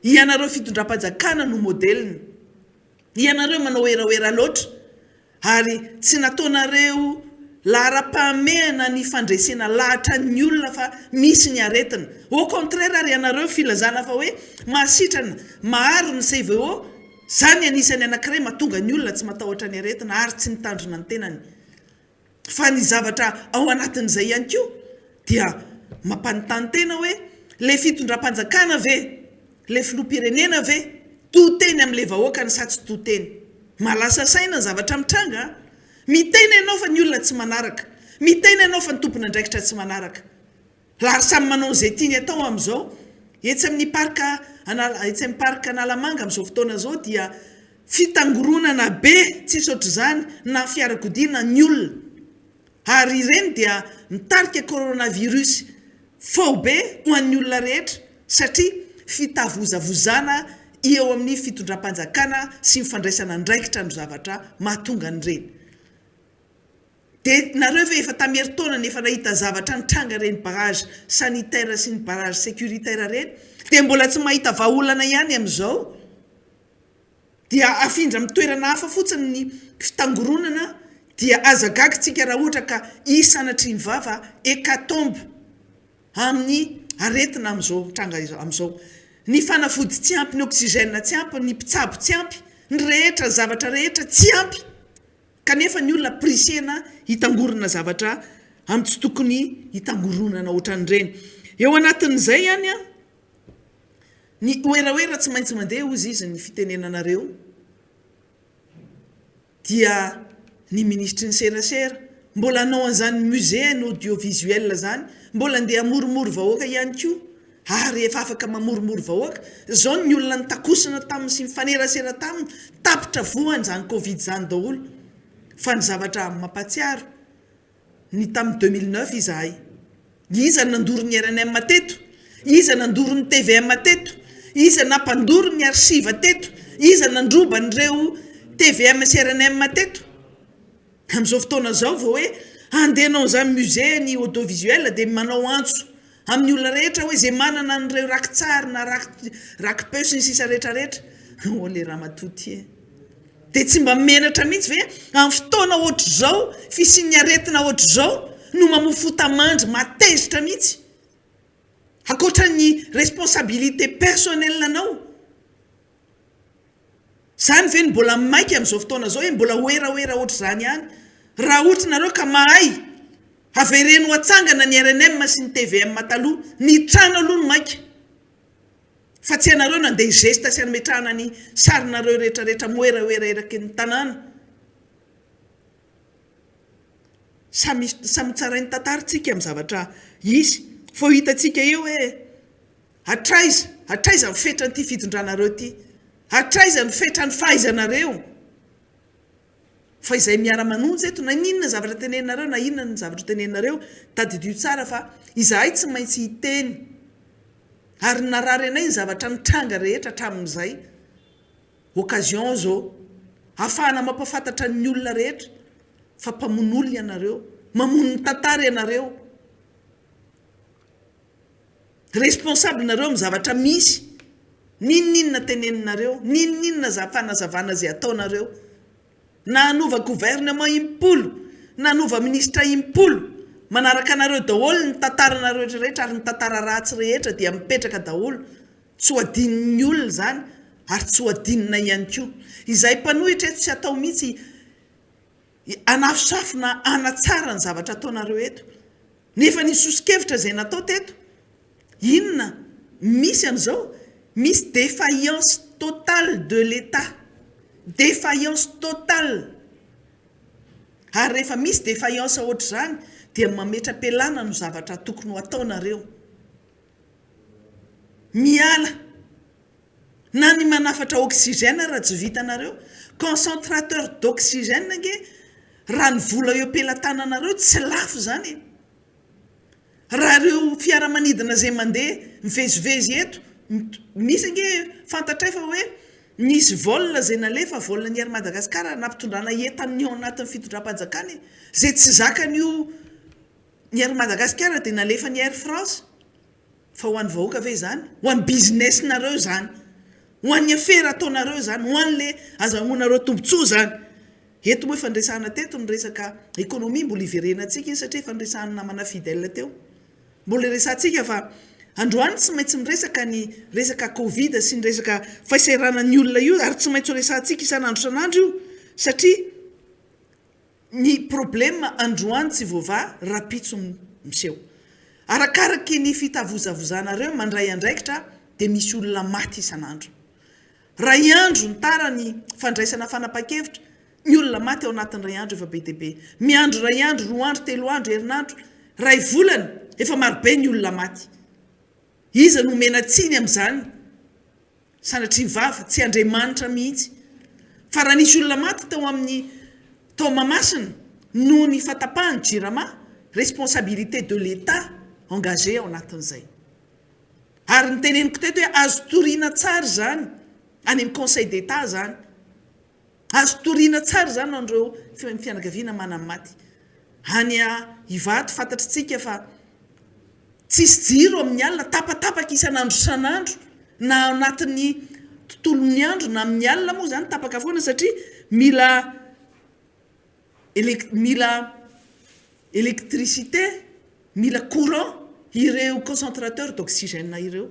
Speaker 1: ianareo fitondram-panjakana no modeliny. Ianareo manao werawera loatra ary tsy nataonareo laharam-pahamehana ny fandresena lahatra ny olona fa misy ny aretina. Au contraire ary ianareo filazana fa hoe mahasitrana, maharo ny CVO, zany anisany anakiray mahatonga ny olona tsy matahotra ny aretina ary tsy mitandrina ny tenany. Fa ny zavatra ao anatin'izay ihany koa dia mampanontany tena hoe ilay fitondram-panjakana ve, ilay filoham-pirenena ve to teny amin'ilay vahoakany sa tsy to teny? Mahalasa saina ny zavatra mitranga an! Miteny ianao fa ny olona tsy manaraka, miteny ianao fa ny tompon'andraikitra tsy manaraka. Ary samy manao izay tiany atao amin'izao. Etsy amin'ny parc Anala, etsy amin'ny parc Analamanga amin'izao fotoana izao dia fitangoronana be tsisy ohatr'izany na fiarakodia na ny olona. Ary ireny dia mitarika coronavirus faobe ho an'ny olona rehetra satria fitavozavozana eo amin'ny fitondram-panjakana sy ny fandraisana andraikitra no zavatra mahatonga an'ireny. Dia nareo ve efa tamin'ny herintaonany efa nahita zavatra nitranga ireny barrage sanitaire sy ny barrage sécuritaire ireny dia mbola tsy mahita vahaolana ihany amin'izao? Dia afindra amin'ny toerana hafa fotsiny ny fitangoronana dia aza gaga tsika raha ohatra ka hisy sanatria ny vava hécatombe amin'ny aretina amin'izao tranga amin'izao. Ny fanafody tsy ampy, ny oxygène tsy ampy, ny mpitsabo tsy ampy, ny rehetra, ny zavatra rehetra tsy ampy. Kanefa ny olona ampirisihina hitangorona zavatra amin'ny tsy tokony hitangoronana ohatran'ireny. Eo anatin'izay ihany an, ny werawera tsy maintsy mandeha hozy izy ny fitenenanareo dia ny minisitry ny serasera mbola hanao an'izany musée ny audiovisuel izany, mbola andeha hamorimory vahoaka ihany koa. Ary efa afaka mamorimory vahoaka zao ny olona nitakosina taminy sy nifanerasera taminy, tapitra voany zany covid zany daholo. Fa ny zavatra mampatsiaro ny tamin'ny 2009 izahay, iza nandoro ny rnm teto? Iza nandoro ny tvm teto? Iza nampandoro ny archive teto? Iza nandroba an'ireo tvm sy rnm teto? Amin'izao fotoana izao vao hoe handeha hanao an'izany musée ny audiovisuel dia manao antso amin'ny olona rehetra hoe izay manana an'ireo raki-tsary na raki-peo sy ny sisa rehetra rehetra. Oh le ramatoa ty e! Dia tsy mba menatra mihitsy ve amin'ny fotoana ohatr'izao, fisian'ny aretina ohatr'izao no mamoa fota-mandry mahatezitra mihitsy? Ankoatra ny responsabilité personnelle anao. Zany ve no mbola maika amin'izao fotoana izao hoe mbola werawera ohatr'izany ihany? Raha ohatra nareo ka mahay, avereno atsangana ny rnm sy ny tvm taloha, ny trano aloha no maika. Fa tsy ianareo no andeha higeste sy hametrahana ny sarinareo rehetrarehetra miwerawera eraky ny tanàna. Samy samy tsarain'ny tantara tsika amin'ny zavatra hisy fa ho hitantsika eo hoe Hatraiza, hatraiza ny fetran'ity fitondranareo ity? Hatraiza ny fetran'ny fahaizanareo? Fa izay miara-manonja eto, na inona zavatra teneninareo na inona ny zavatra teneninareo, tadidio tsara fa izahay tsy maintsy hiteny. Ary narary anay ny zavatra nitranga rehetra hatramin'izay. Occasion zao ahafahana mampafantatra ny olona rehetra fa mpamono olona ianareo, mamono ny tantara ianareo. Responsable nareo amin'ny zavatra misy, n'inon'inona teneninareo, n'inon'inona fanazavana izay ataonareo. Na hanova gouvernement impolo, na hanova minisitra impolo, manaraka anareo daholo ny tantaranareo rehetra ary ny tantara ratsy rehetra dia mipetraka daholo. Tsy ho adinon'ny olona izany ary tsy ho adinonay ihany koa. Izahay mpanohitra eto tsy atao mihitsy hanafosafo na hanatsara ny zavatra ataonareo eto. Nefa ny soso-kevitra izay natao teto, inona misy an'izao? Misy défaillance totale de l'Etat. Défaillance totale. Ary rehefa misy défaillance ohatr'izany dia mametra-pialana no zavatra tokony ho ataonareo. Miala. Na ny manafatra oxygène raha tsy vitanareo. Concentrateur d'oxygène ange raha ny vola eo am-pelatananareo tsy lafo izany e. Raha ireo fiaramanidina izay mandeha mivezivezy eto, misy ange fantatray fa hoe nisy vol izay nalefa, vol ny Air Madagascar nampitondrana entan'ny ao anatin'ny fitondram-panjakana e, izay tsy zakan'io Ny Air Madagascar dia nalefan'ny Air France, fa ho an'ny vahoaka ve izany? Ho an'ny business nareo izany, ho an'ny afera ataonareo izany, ho an'le azahoanareo tombotsoa izany. Eto moa efa niresahana teto ny resaka économie, mbola hiverenantsika iny satria efa niresahan'ny namana Fidèle teo. Mbola hiresahantsika fa androany tsy maintsy miresaka ny resaka covid sy ny resaka fahiseranan'ny olona io ary tsy maintsy ho resahantsika isan'andro isan'andro io satria Ny problème androany tsy voavaha rapitso miseho. Arakaraky ny fitavozavozanareo mandray andraikitra dia misy olona maty isan'andro. Ray andro ny tara ny fandraisana fanapankevitra, ny olona maty ao anatin'ny ray andro efa be dia be. Miandry ray andro, roa andro, telo andro, herinandro, ray volana, efa marobe ny olona maty. Iza no omena tsiny amin'izany? Sanatria vava, tsy Andriamanitra mihitsy. Fa raha nisy olona maty tao amin'ny tao Mahamasina noho ny fahatapahan'ny Jirama, responsabilité de l'Etat engagé ao anatin'izay. Ary noteneniko teto hoe azo toriana tsara izany any amin'ny Conseil d'Etat izany. Azo toriana tsara izany ho an'ireo fianakaviana manam-maty. Any Ivato fantatritsika fa tsisy jiro amin'ny alina, tapatapaka isan'andro isan'andro, na ao anatin'ny tontolon'ny andro na amin'ny alina moa izany tapaka foana satria mila elec- mila électricité, mila courant ireo concentrateurs d'oxygène ireo.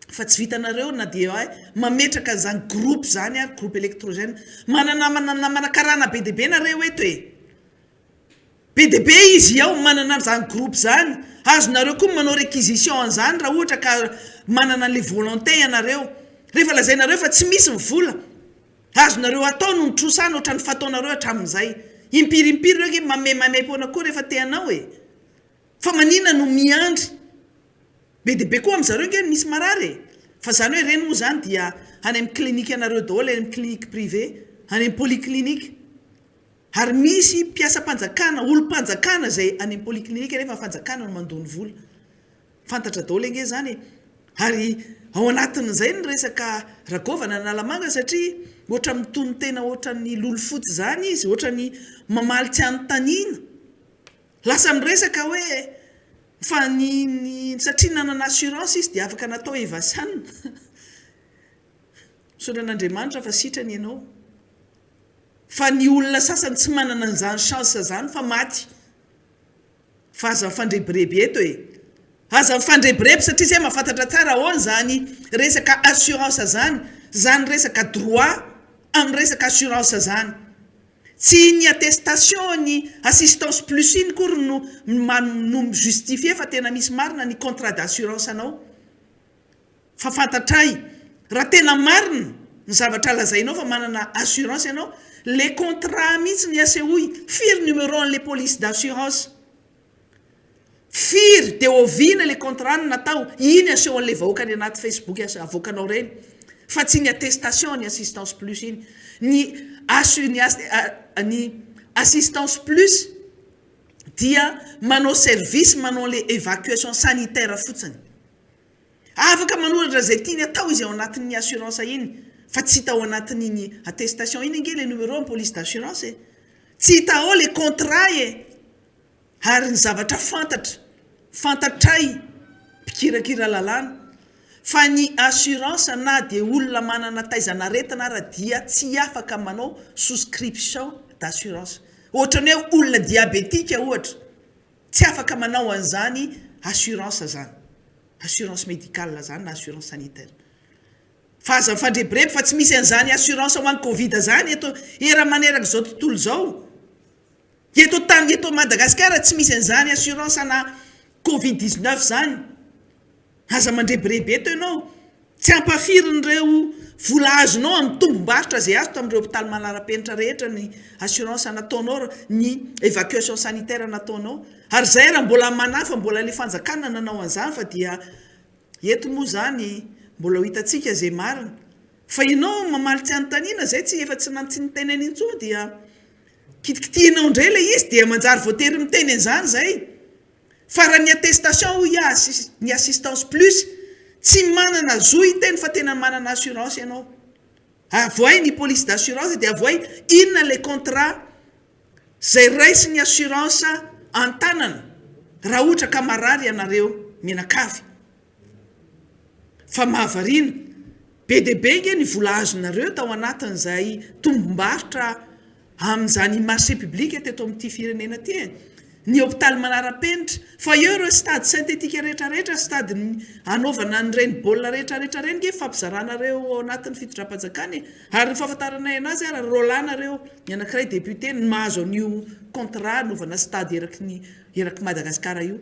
Speaker 1: Fa tsy vitanareo na dia hoe mametraka an'izany groupe izany ary, groupe électrogène. Manana namana karana be dia be nareo eto e! Be dia be izy ao manana an'izany groupe izany. Azonareo koa ny manao réquisition an'izany raha ohatra ka manana an'ilay volonté ianareo. Rehefa lazainareo fa tsy misy ny vola, azonareo atao no mitrosana ohatran'ny fataonareo hatramin'izay. Impiry impiry ireo ange manome maimaimpoana koa rehefa te hanao e! Fa maninona no miandry? Be dia be koa amin'zareo nge no misy marary e! Fa zany hoe ireny moa zany dia any amin'ny clinique anareo daholo, any amin'ny clinique privé, any amin'ny polyclinique. Ary misy mpiasam-panjakana, olom-panjakana izay any amin'ny polyclinique nefa ny fanjakana no mandoa ny vola. Fantatra daholo ange izany e! Ary ao anatin'izay ny resaka Ragovana Analamanga satria ohatra mitonon-tena ohatran'ny lolo fotsy izany izy, ohatran'ny mamaly tsy anontaniana. Lasa miresaka hoe fa ny ny satria nanana assurance izy dia afaka natao Evasan. Misaotra an'Andriamanitra fa sitrana ianao. Fa ny olona sasany tsy manana an'izany chance izany fa maty. Fa aza mifandrebireby eto e. Aza mifandrebireby satria izay mahafantatra tsara ahoana izany resaka assurance izany, izany resaka droit amin'ny resaka assurance izany. Tsy iny attestation ny assistance plus iny akory no no mi-justifier fa tena misy marina ny contrat d'assurance anao. Fa fantatray raha tena marina ny zavatra lazainao fa manana assurance ianao, le contrat mihitsy ny asehoy, firy numéro an'le police d'assurance? Firy dia oviana le contrat no natao? Iny aseho an'le vahoaka any anaty facebook avoakanao ireny. fa tsy iny attestation ny assistance plus iny. Ny assu, ny ny assistance plus dia manao service manao le évacuation sanitaire fotsiny. Afaka manoratra izay tiany atao izy ao anatin'ny assurance iny fa tsy hita ao anatin'iny attestation iny ange le numéro ny police d'assurance e! Tsy hita ao le contrat e! Ary ny zavatra fantatra, fantatray mpikirakira lalàna, fa ny assurance na dia olona manana taizan'aretina ara dia tsy afaka manao souscription d'assurance. Ohatran'ny hoe olona diabetika ohatra, tsy afaka manao an'izany assurance zany, assurance médicale zany na assurance sanitaire. Fa aza mifandrebireby fa tsy misy an'izany assurance ho an'ny covid zany eto eran'ny maneraka izao tontolo izao. Eto tany eto Madagasikara tsy misy an'izany assurance ana covid 19 zany. Aza mandrebireby eto ianao. Tsy ampafirin'ireo vola azonao amin'ny tombom-barotra izay azo tamin'ireo hopitaly manara-penitra rehetra ny assurance nataonao, ny évacuation sanitaire nataonao. Ary izay raha mbola manahy fa mbola ilay fanjakana nanao an'izany fa dia eto moa izany mbola ho hitantsika izay marina. Fa ianao mamaly tsy anontaniana izay tsy efa tsy tsy nitenena intsony dia kitikitihinao indray ilay izy dia manjary voatery miteny an'izany izay. Fa raha ny attestation hoy aho ny assistance plus tsy manana zo hiteny fa tena manana assurance ianao. Avoay ny police d'assurance dia avoay inona ilay contrat izay raisin'ny assurance an-tanana raha ohatra ka marary ianareo mianakavy. Fa mahavariana, be dia be nge ny vola azonareo tao anatin'izay tombom-barotra amin'izany marché public teto amin'ity firenena ity e! Ny hopitaly manara-penitra, fa eo ireo stade synthétique rehetra rehetra, stade anaovana an'ireny baolina rehetra rehetra ireny nge fampizaranareo ao anatin'ny fitondram-panjakana e! Ary ny fahafantaranay anazy ary Roland nareo, ny anankiray député no mahazo an'io contrat anaovana stade eraky ny eraky Madagasikara io.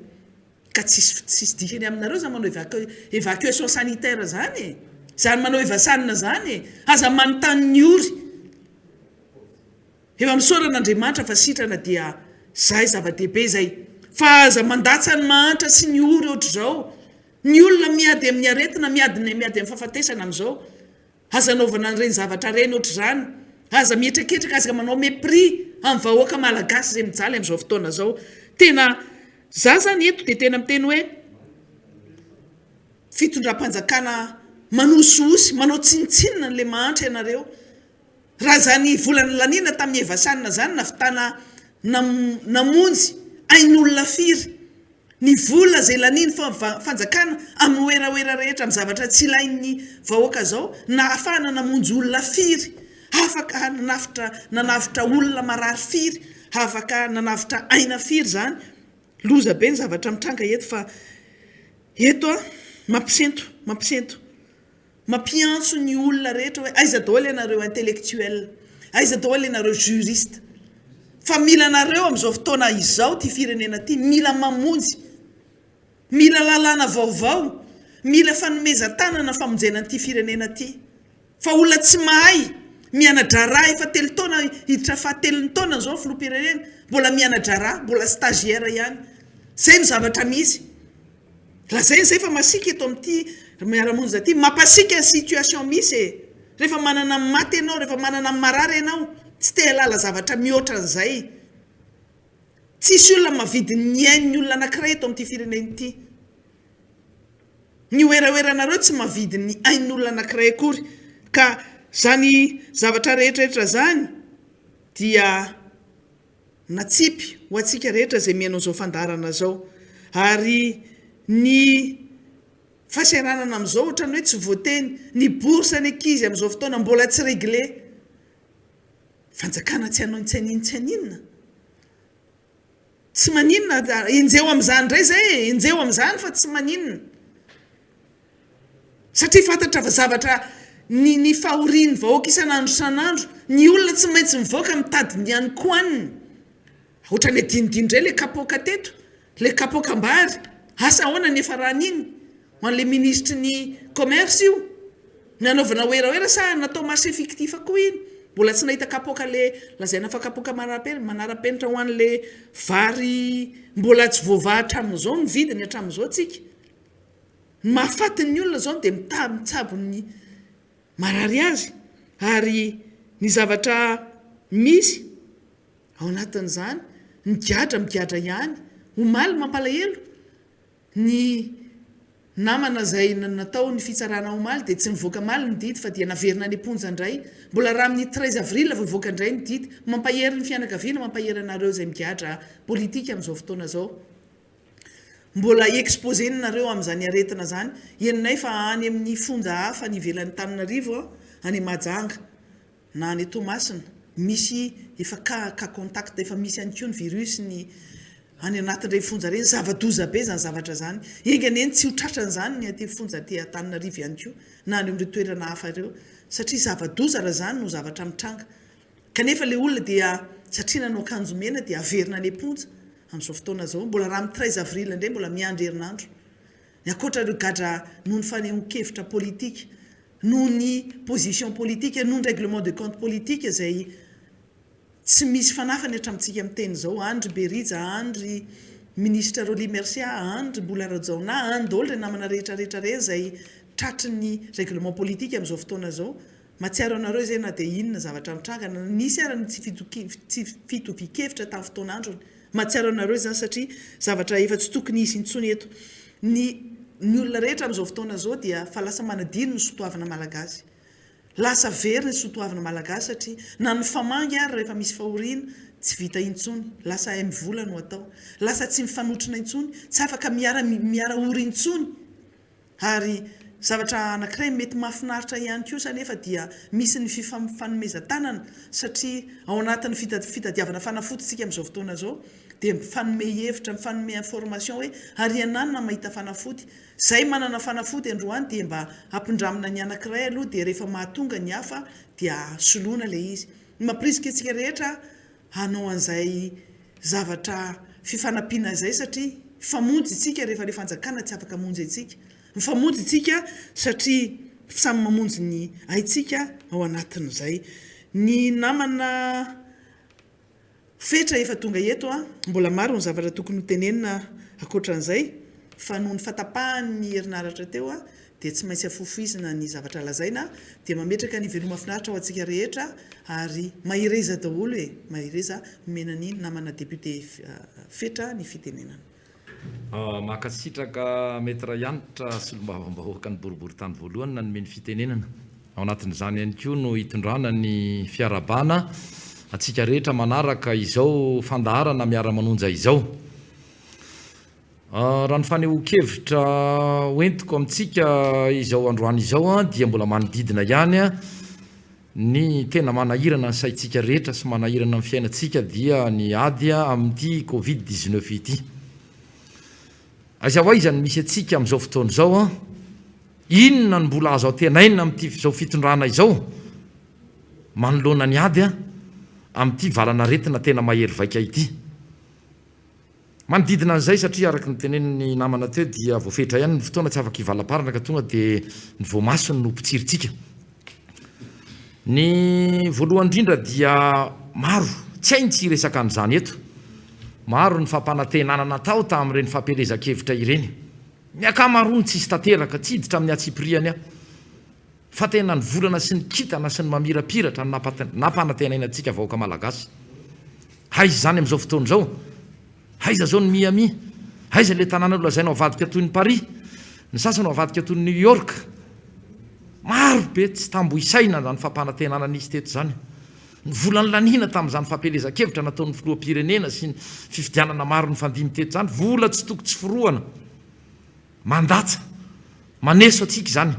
Speaker 1: Ka tsisy tsisy dikany aminareo zany manao évacuation sanitaire zany e! Zany manao evasan zany e! Aza manontany ny ory! Efa misaora an'Andriamanitra fa sitrana dia zay zava-dehibe zay! Fa aza mandatsa ny mahantra sy ny ory ohatr'izao! Ny olona miady amin'ny aretina, miady miady amin'ny fahafatesana amin'izao! Aza anaovana an'ireny zavatra ireny ohatr'izany. Aza mihetraketraka, aza manao mépris amin'ny vahoaka malagasy izay mijaly amin'izao fotoana izao. Tena, za zany eto dia tena miteny hoe fitondram-panjakana manosihosy, manao tsinontsinona an'ilay mahantra ianareo. Raha izany vola nolaniana tamin'ny Evasan izany nahavitana namonjy ain'olona firy? Ny vola izay lanian'ny fanjakana amin'ny werawera rehetra amin'ny zavatra tsy ilain'ny vahoaka izao nahafahana namonjy olona firy? Afaka nanavotra nanavotra olona marary firy? Afaka nanavotra aina firy izany? Loza be ny zavatra mitranga eto fa eto an, mampisento, mampisento. Mampiantso ny olona rehetra hoe aiza daholo ianareo intellectuel, aiza daholo ianareo juriste, fa mila anareo amin'izao fotoana izao ity firenena ity, mila mamonjy, mila lalàna vaovao, mila fanomezan-tanana famonjena an'ity firenena ity. Fa olona tsy mahay miana-draharaha efa telo taona hiditra fahatelon'ny taonany izao ny filoham-pirenena, mbola miana-draharaha, mbola stagiaire ihany. Izay no zavatra misy. Lazaina izay fa masiaka eto amin'ity miara-monina ity. Mampasiaka ny situation misy e! Rehefa manana ny maty ianao, rehefa manana ny marary ianao, tsy te hahalala zavatra mihoatra an'izay. Tsisy olona mahavidy ny ain'ny olona anankiray eto amin'ity firenena ity. Ny werawera-nareo tsy mahavidy ny ain'olona anankiray akory. Ka izany zavatra rehetra rehetra izany dia. Natsipy ho antsika rehetra izay mihaino an'izao fandaharana izao. Ary ny fahasahiranana amin'izao ohatran'ny hoe tsy voateny. Ny bourse ny ankizy amin'izao fotoana mbola tsy réglé. Fanjakana tsy hanao tsy haninona tsy haninona. Tsy maninona, enjeho amin'izany indray izay e, enjeho amin'izany fa tsy maninona. Satria fantatra fa zavatra ny ny fahorian'ny vahoaka isan'andro isan'andro, ny olona tsy maintsy mivoaka mitady ny hanin-kohaniny. Ohatran'ny adinodino indray ilay kapoaka teto, ilay kapoakam-bary, asa ahoana ny niafaran'iny, ho an'ilay minisitry ny commerce io, nanaovana werawera sa natao marché fictif koa iny, mbola tsy nahita kapoaka ilay lazaina fa kapoaka manara-penitra ho an'ilay vary mbola tsy voavaha hatramin'izao ny vidiny hatramin'izao tsika. Ny mahafaty ny olona izao dia mitsabo ny marary azy ary ny zavatra misy ao anatin'izany, ny gadra migadra ihany, omaly mampalahelo ny namana izay natao ny fitsarana omaly dia tsy nivoaka omaly ny didy fa dia naverina any am-ponja indray, mbola raha amin'ny treize avril vao hivoaka indray ny didy, mampahery ny fianakaviana, mampahery anareo izay migadra politika amin'izao fotoana izao. Mbola exposer nareo amin'izany aretina izany, henonay fa any amin'ny fonja hafa any ivelan'i Tananarivo, any Mahajanga na any Toamasina, misy efa cas cas contact efa misy ihany koa ny virus ny any anatin'ireny fonja ireny, zava-doza be izany zavatra izany, enga anie ny tsy ho tratran'izany ny aty fonja aty Antananarivo ihany koa na any amin'ireo toerana hafa ireo satria zava-doza raha izany no zavatra mitranga. Kanefa ilay olona dia satria nanao akanjo mena dia averina any am-ponja amin'izao fotoana izao. Mbola raha amin'ny treize avril indray mbola miandry herinandro. Ny ankoatra ireo gadra noho ny fanehoan-kevitra politika, noho ny position politika, noho ny règlement de compte politique izay tsy misy fanafany hatramintsika miteny izao. Any ry Berija, any ry Minisitra Rolly Mercia, any ry Mbola Rajaonah, any daholo ireo namana rehetra rehetra ireny izay tratry ny règlement politique amin'izao fotoana izao. Mahatsiaro anareo izay na dia inona zavatra mitranga na nisy ara ny tsy fitovian-kevitra tamin'ny fotoan'androny. Mahatsiaro anareo izany satria zavatra efa tsy tokony hisy intsony eto. Ny ny olona rehetra amin'izao fotoana izao dia fa lasa manadino ny sotoavina malagasy. Lasa very ny sotoavina malagasy satria na ny famangy ary rehefa misy fahoriana tsy vita intsony. Lasa haim-vola no atao. Lasa tsy mifanotrona intsony, tsy afaka miara miara-ory intsony. Ary zavatra anankiray mety mahafinaritra ihany kosa anefa dia misy ny fifanomezan-tanana satria ao anatin'ny fitadiavana fanafody isika amin'izao fotoana izao dia mifanome hevitra, mifanome information hoe ary iananona mahita fanafody, izay manana fanafody androany dia mba ampindramina ny anankiray aloha dia rehefa mahatonga ny hafa dia soloina ilay izy. Ny mampirisika antsika rehetra hanao an'izay zavatra fifanampiana izay satria mifamonjy isika rehefa ilay fanjakana tsy afaka hamonjy antsika. Mifamonjy isika satria samy mamonjy ny aintsika ao anatin'izay. Ny namana Fetra efa tonga eto an, mbola maro ny zavatra tokony ho tenenina ankoatran'izay fa noho ny fahatapahan'ny herinaratra teo dia tsy maintsy afofoizina ny zavatra lazaina dia mametraka ny veloma finaritra ho antsika rehetra ary mahereza daholo e! Mahereza omena ny namana député Fetra ny fitenenana.
Speaker 5: Mankasitraka Maître Hanitra solombavambahoakan'ny boriborintany voalohany nanome ny fitenenana. Ao anatin'izany ihany koa no hitondrana ny fiarahabana antsika rehetra manaraka izao fandaharana miara-manonja izao. Raha ny fanehoan-kevitra hoentiko amintsika izao androany izao dia mbola manodidina ihany ny tena manahirana ny saintsika rehetra sy manahirana ny fiainantsika dia ny ady amin'ity covid 19 ity. Aiza ho aiza no misy antsika amin'izao fotoana izao? Inona no mbola azo antenaina amin'ity izao fitondrana izao manoloana ny ady amin'ity valan'aretina tena mahery vaika ity? Manodidina an'izay satria araka ny tenenin'ny namana teo dia voafetra ihany ny fotoana, tsy afaka hivalamparana ka tonga dia ny voamasony no potsirintsika. Ny voalohany indrindra dia maro, tsy hay ny tsy hiresaka an'izany eto, maro ny fampanantenana natao tamin'ireny fampielezan-kevitra ireny. Ny ankamaroany tsisy tanteraka, tsy hiditra amin'ny antsipiriany aho, fa tena ny volana sy ny kintana sy ny mamirapiratra no nampanantenaina antsika vahoaka malagasy. Aiza izany amin'izao fotoana izao? Aiza izao ny Miami? Aiza ilay tanàna nolazaina ho avadika toy ny Paris? Ny sasany ho avadika toy ny New York? Maro be tsy tambo isaina izany fampanantenana nisy teto izany. Ny vola nolaniana tamin'izany fampielezan-kevitra nataon'ny filoham-pirenena sy ny fifidianana maro nifandimby teto izany, vola tsy toko tsy forohana. Mandatsa, maneso antsika izany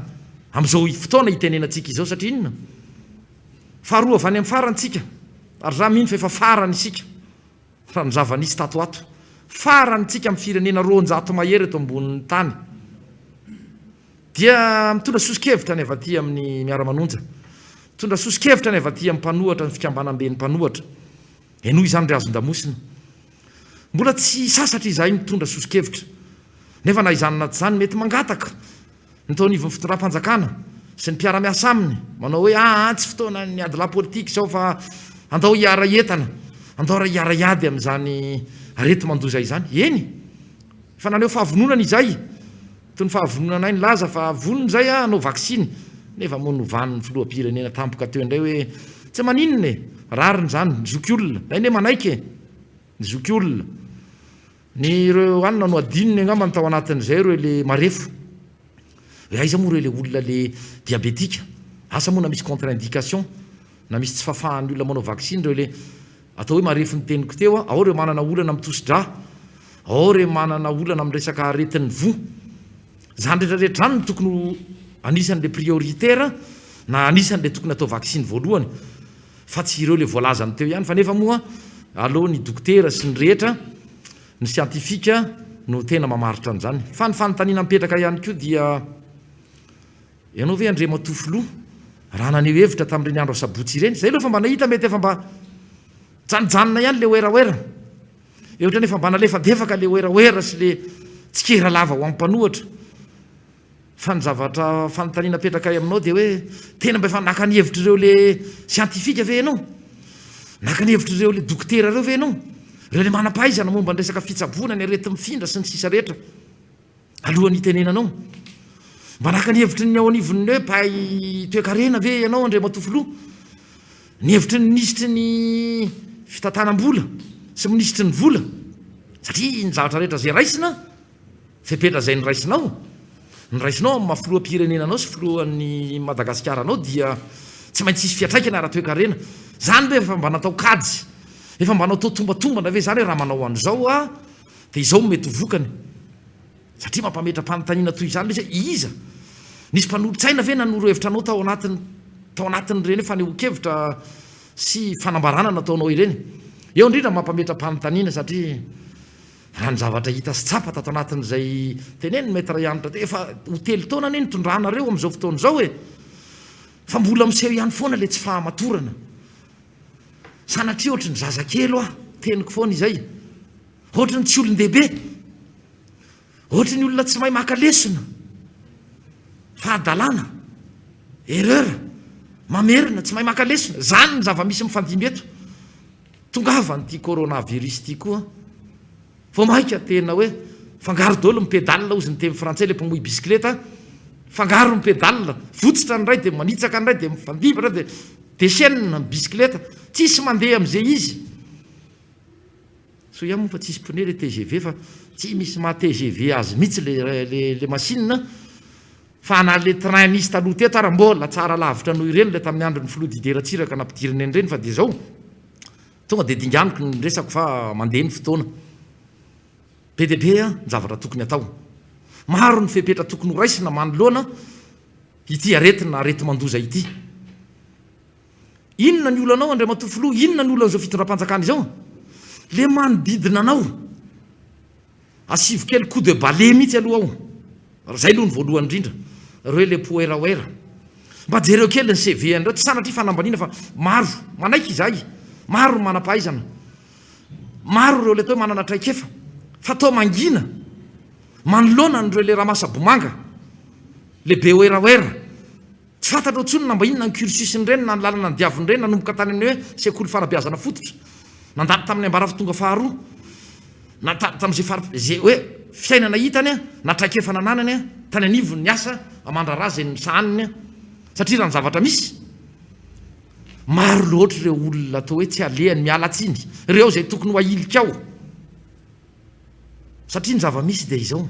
Speaker 5: amin'izao fotoana itenenantsika izao satria inona? Faharoa avy any amin'ny farany tsika, ary za mino fa efa farany isika raha ny zava-nisy tato ho ato. Farany tsika amin'ny firenena 200 mahery eto ambonin'ny tany. Dia mitondra soso-kevitra ny avy aty amin'ny miara-manonja. Mitondra soso-kevitra ny avy aty amin'ny mpanohatra ny fikambanamben'ny mpanohatra. Henoy izany ry hazon-damosina. Mbola tsy sasatra izahay mitondra soso-kevitra. Nefa na izany na tsy izany, mety mangataka ny tao anivon'ny fitondram-panjakana sy ny mpiara-miasa aminy, manao hoe aa tsy fotoanan'ny adilahy politika izao fa andao hiara-hientana, andao ra hiara-hiady amin'izany areti-mandoza izany. Eny, efa naneho fahavononana izahay, toy ny fahavononanay nilaza fa vonona izahay hanao vaksiny. Nefa moa novan'ny filoham-pirenena tampoka teo indray hoe tsy maninona e! Rariny izany, ny zokiolona. Zay anie manaiky e! Ny zokiolona. Ny ireo anona no adinony angambany tao anatin'izay ireo le marefo. Hoe aiza moa ireo le olona le diabetika? Asa moa na misy contre-indication, na misy tsy fahafahan'ny olona manao vaksiny ireo le atao hoe marefo ny teniko teo a, ao ireo manana olana amin'ny tosi-drà, ao ireo manana olana amin'ny resaka aretin'ny voa. Izany rehetra rehetra izany no tokony ho anisan'le prioritaire na anisan'le tokony atao vaksiny voalohany fa tsy ireo le voalazany teo ihany fa nefa moa aleo ny dokotera sy ny rehetra ny siantifika no tena mamaritra an'izany. Fa ny fanontaniana mipetraka ihany koa dia ianao ve Andriamatoa Filoha raha naneho hevitra tamin'ireny andro asabotsy ireny, izay aloha efa mba nahita mety efa mba janojanona ihany le werawera. Eo otrany efa mba nalefadefaka le werawera sy le tsikera lava ho an'ny mpanohatra. Fa ny zavatra fanontaniana apetrakay aminao dia hoe tena mba efa naka ny hevitr'ireo le siantifika ve ianao? Naka ny hevitr'ireo le dokotera ireo ve ianao? Ireo le manam-pahaizana momba ny resaka fitsaboana ny areti-mifindra sy ny sisa rehetra. Alohan'ny hitenenanao. Mba naka ny hevitry ny ao anivon'ny hoe mpahay toekarena ve ianao Andriamatoa Filoha? Ny hevitry ny minisitry ny fitantanam-bola sy minisitry ny vola? Satria ny zavatra rehetra izay raisina, fepetra izay noraisinao, noraisinao amin'ny maha filoham-pirenena anao sy filohan'ny Madagasikara anao dia tsy maintsy hisy fiantraikany ara-toekarena. Izany ve efa mba natao kajy? Efa mba natao tombatombana ve izany hoe raha manao an'izao aho Dia izao no mety ho vokany, satria mampametra-panontaniana toy izany ilay izy hoe, iza? Nisy mpanolotsaina ve nanoro hevitra anao tao anatin'ny tao anatin'ireny fanehoan-kevitra sy fanambarana nataonao ireny? Eo indrindra no mampametra-panontaniana satria raha ny zavatra hita sy tsapa tato anatin'izay tenenin'i Maître Hanitra teo, efa ho telo taona anie nitondranareo amin'izao fotoana izao e! Fa mbola miseho ihany foana ilay tsy fahamatorana. Sanatria ohatry ny zazakely hoa, teniko foana izay. Ohatry ny tsy olon-dehibe. Ohatry ny olona tsy mahay maka lesona. Fahadalana, erreur, mamerina, tsy mahay maka lesona. Izany ny zava-misy mifandimby eto. Tongava an'ity coronavirus ity koa. Vao maika tena hoe fangaro daholo ny pédale hozy ny teny frantsay le mpamoy bisikileta, fangaro ny pédale, votsitra ny iray dia manitsaka ny iray dia mifandimby indray dia dechaine ny bisikileta, tsisy mandeha amin'izay izy. Soa ihany moa fa tsisy pneu le tgv fa tsy misy maha tgv azy mihitsy le le le machine fa na le train nisy taloha teto ara mbola tsara lavitra noho ireny le tamin'ny andron'ny filoha Didier Ratsiraka nampidiriny an'ireny fa dia zao. Tonga dia dinganiko ny resako fa mandeha ny fotoana. Be dia be ny zavatra tokony atao. Maro ny fepetra tokony ho raisina manoloana ity aretina areti-mandoza ity. Inona ny olanao Andriamatoa Filoha? Inona ny olan'izao fitondram-panjakana izao? Le manodidina anao. Asivo kely coup de balai mihitsy aloha ao. Zay aloha ny voalohany indrindra. Reo le poeraoera. Mba jereo kely ny CV an'ireo, tsy sanatria fanambaniana fa maro, manaiky izahay, maro ny manam-pahaizana, maro ireo le atao hoe manana traikefa, fa toa mangina manoloana an'ireo le ramasabomanga, le be oeraoera. Tsy fantatrao intsony na mba inona ny cursus-n'ireny na ny lalana nodiavin'ireny nanomboka tany amin'ny hoe sekoly fanabeazana fototra, nandalo tamin'ny ambaratonga faharoa, na tamin'izay fari-, izay hoe fiainana hitany na traikefa nananany tany anivon'ny asa aman-draharaha izay nosahaniny. Satria raha ny zavatra misy, maro loatra ireo olona atao hoe tsy alehany, miala tsiny, ireo izay tokony ho ahilikao. Satria ny zava-misy dia izao,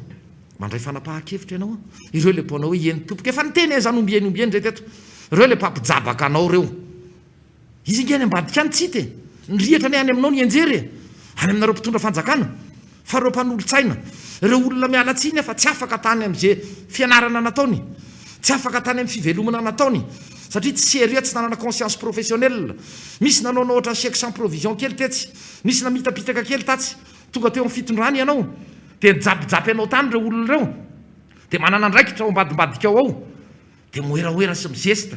Speaker 5: mandray fanapahan-kevitra ianao, ireo ilay mpanao hoe eny tompoko, efa niteny aho izany ombieny ombieny indray teto, ireo ilay mpampijabaka anao ireo. Izy ange any ambadika any tsy hita e, ny rihatra anie any aminao nianjera e, any aminareo mpitondra fanjakana, fa ireo mpanolotsaina, ireo olona miala tsiny fa tsy afaka tany amin'izay fianarana nataony, tsy afaka tany amin'ny fivelomana nataony, satria tsy sérieux, tsy nanana conscience professionnelle, misy nanaonao ohatran'ny chèque sans provision kely tetsy, nisy namitapitaka kely tatsy, Tonga teo amin'ny fitondrana ianao dia nijapijapy anao tany ireo olona ireo, dia manana andraikitra ao ambadimbadika ao ao, dia moeraoera sy mizesta,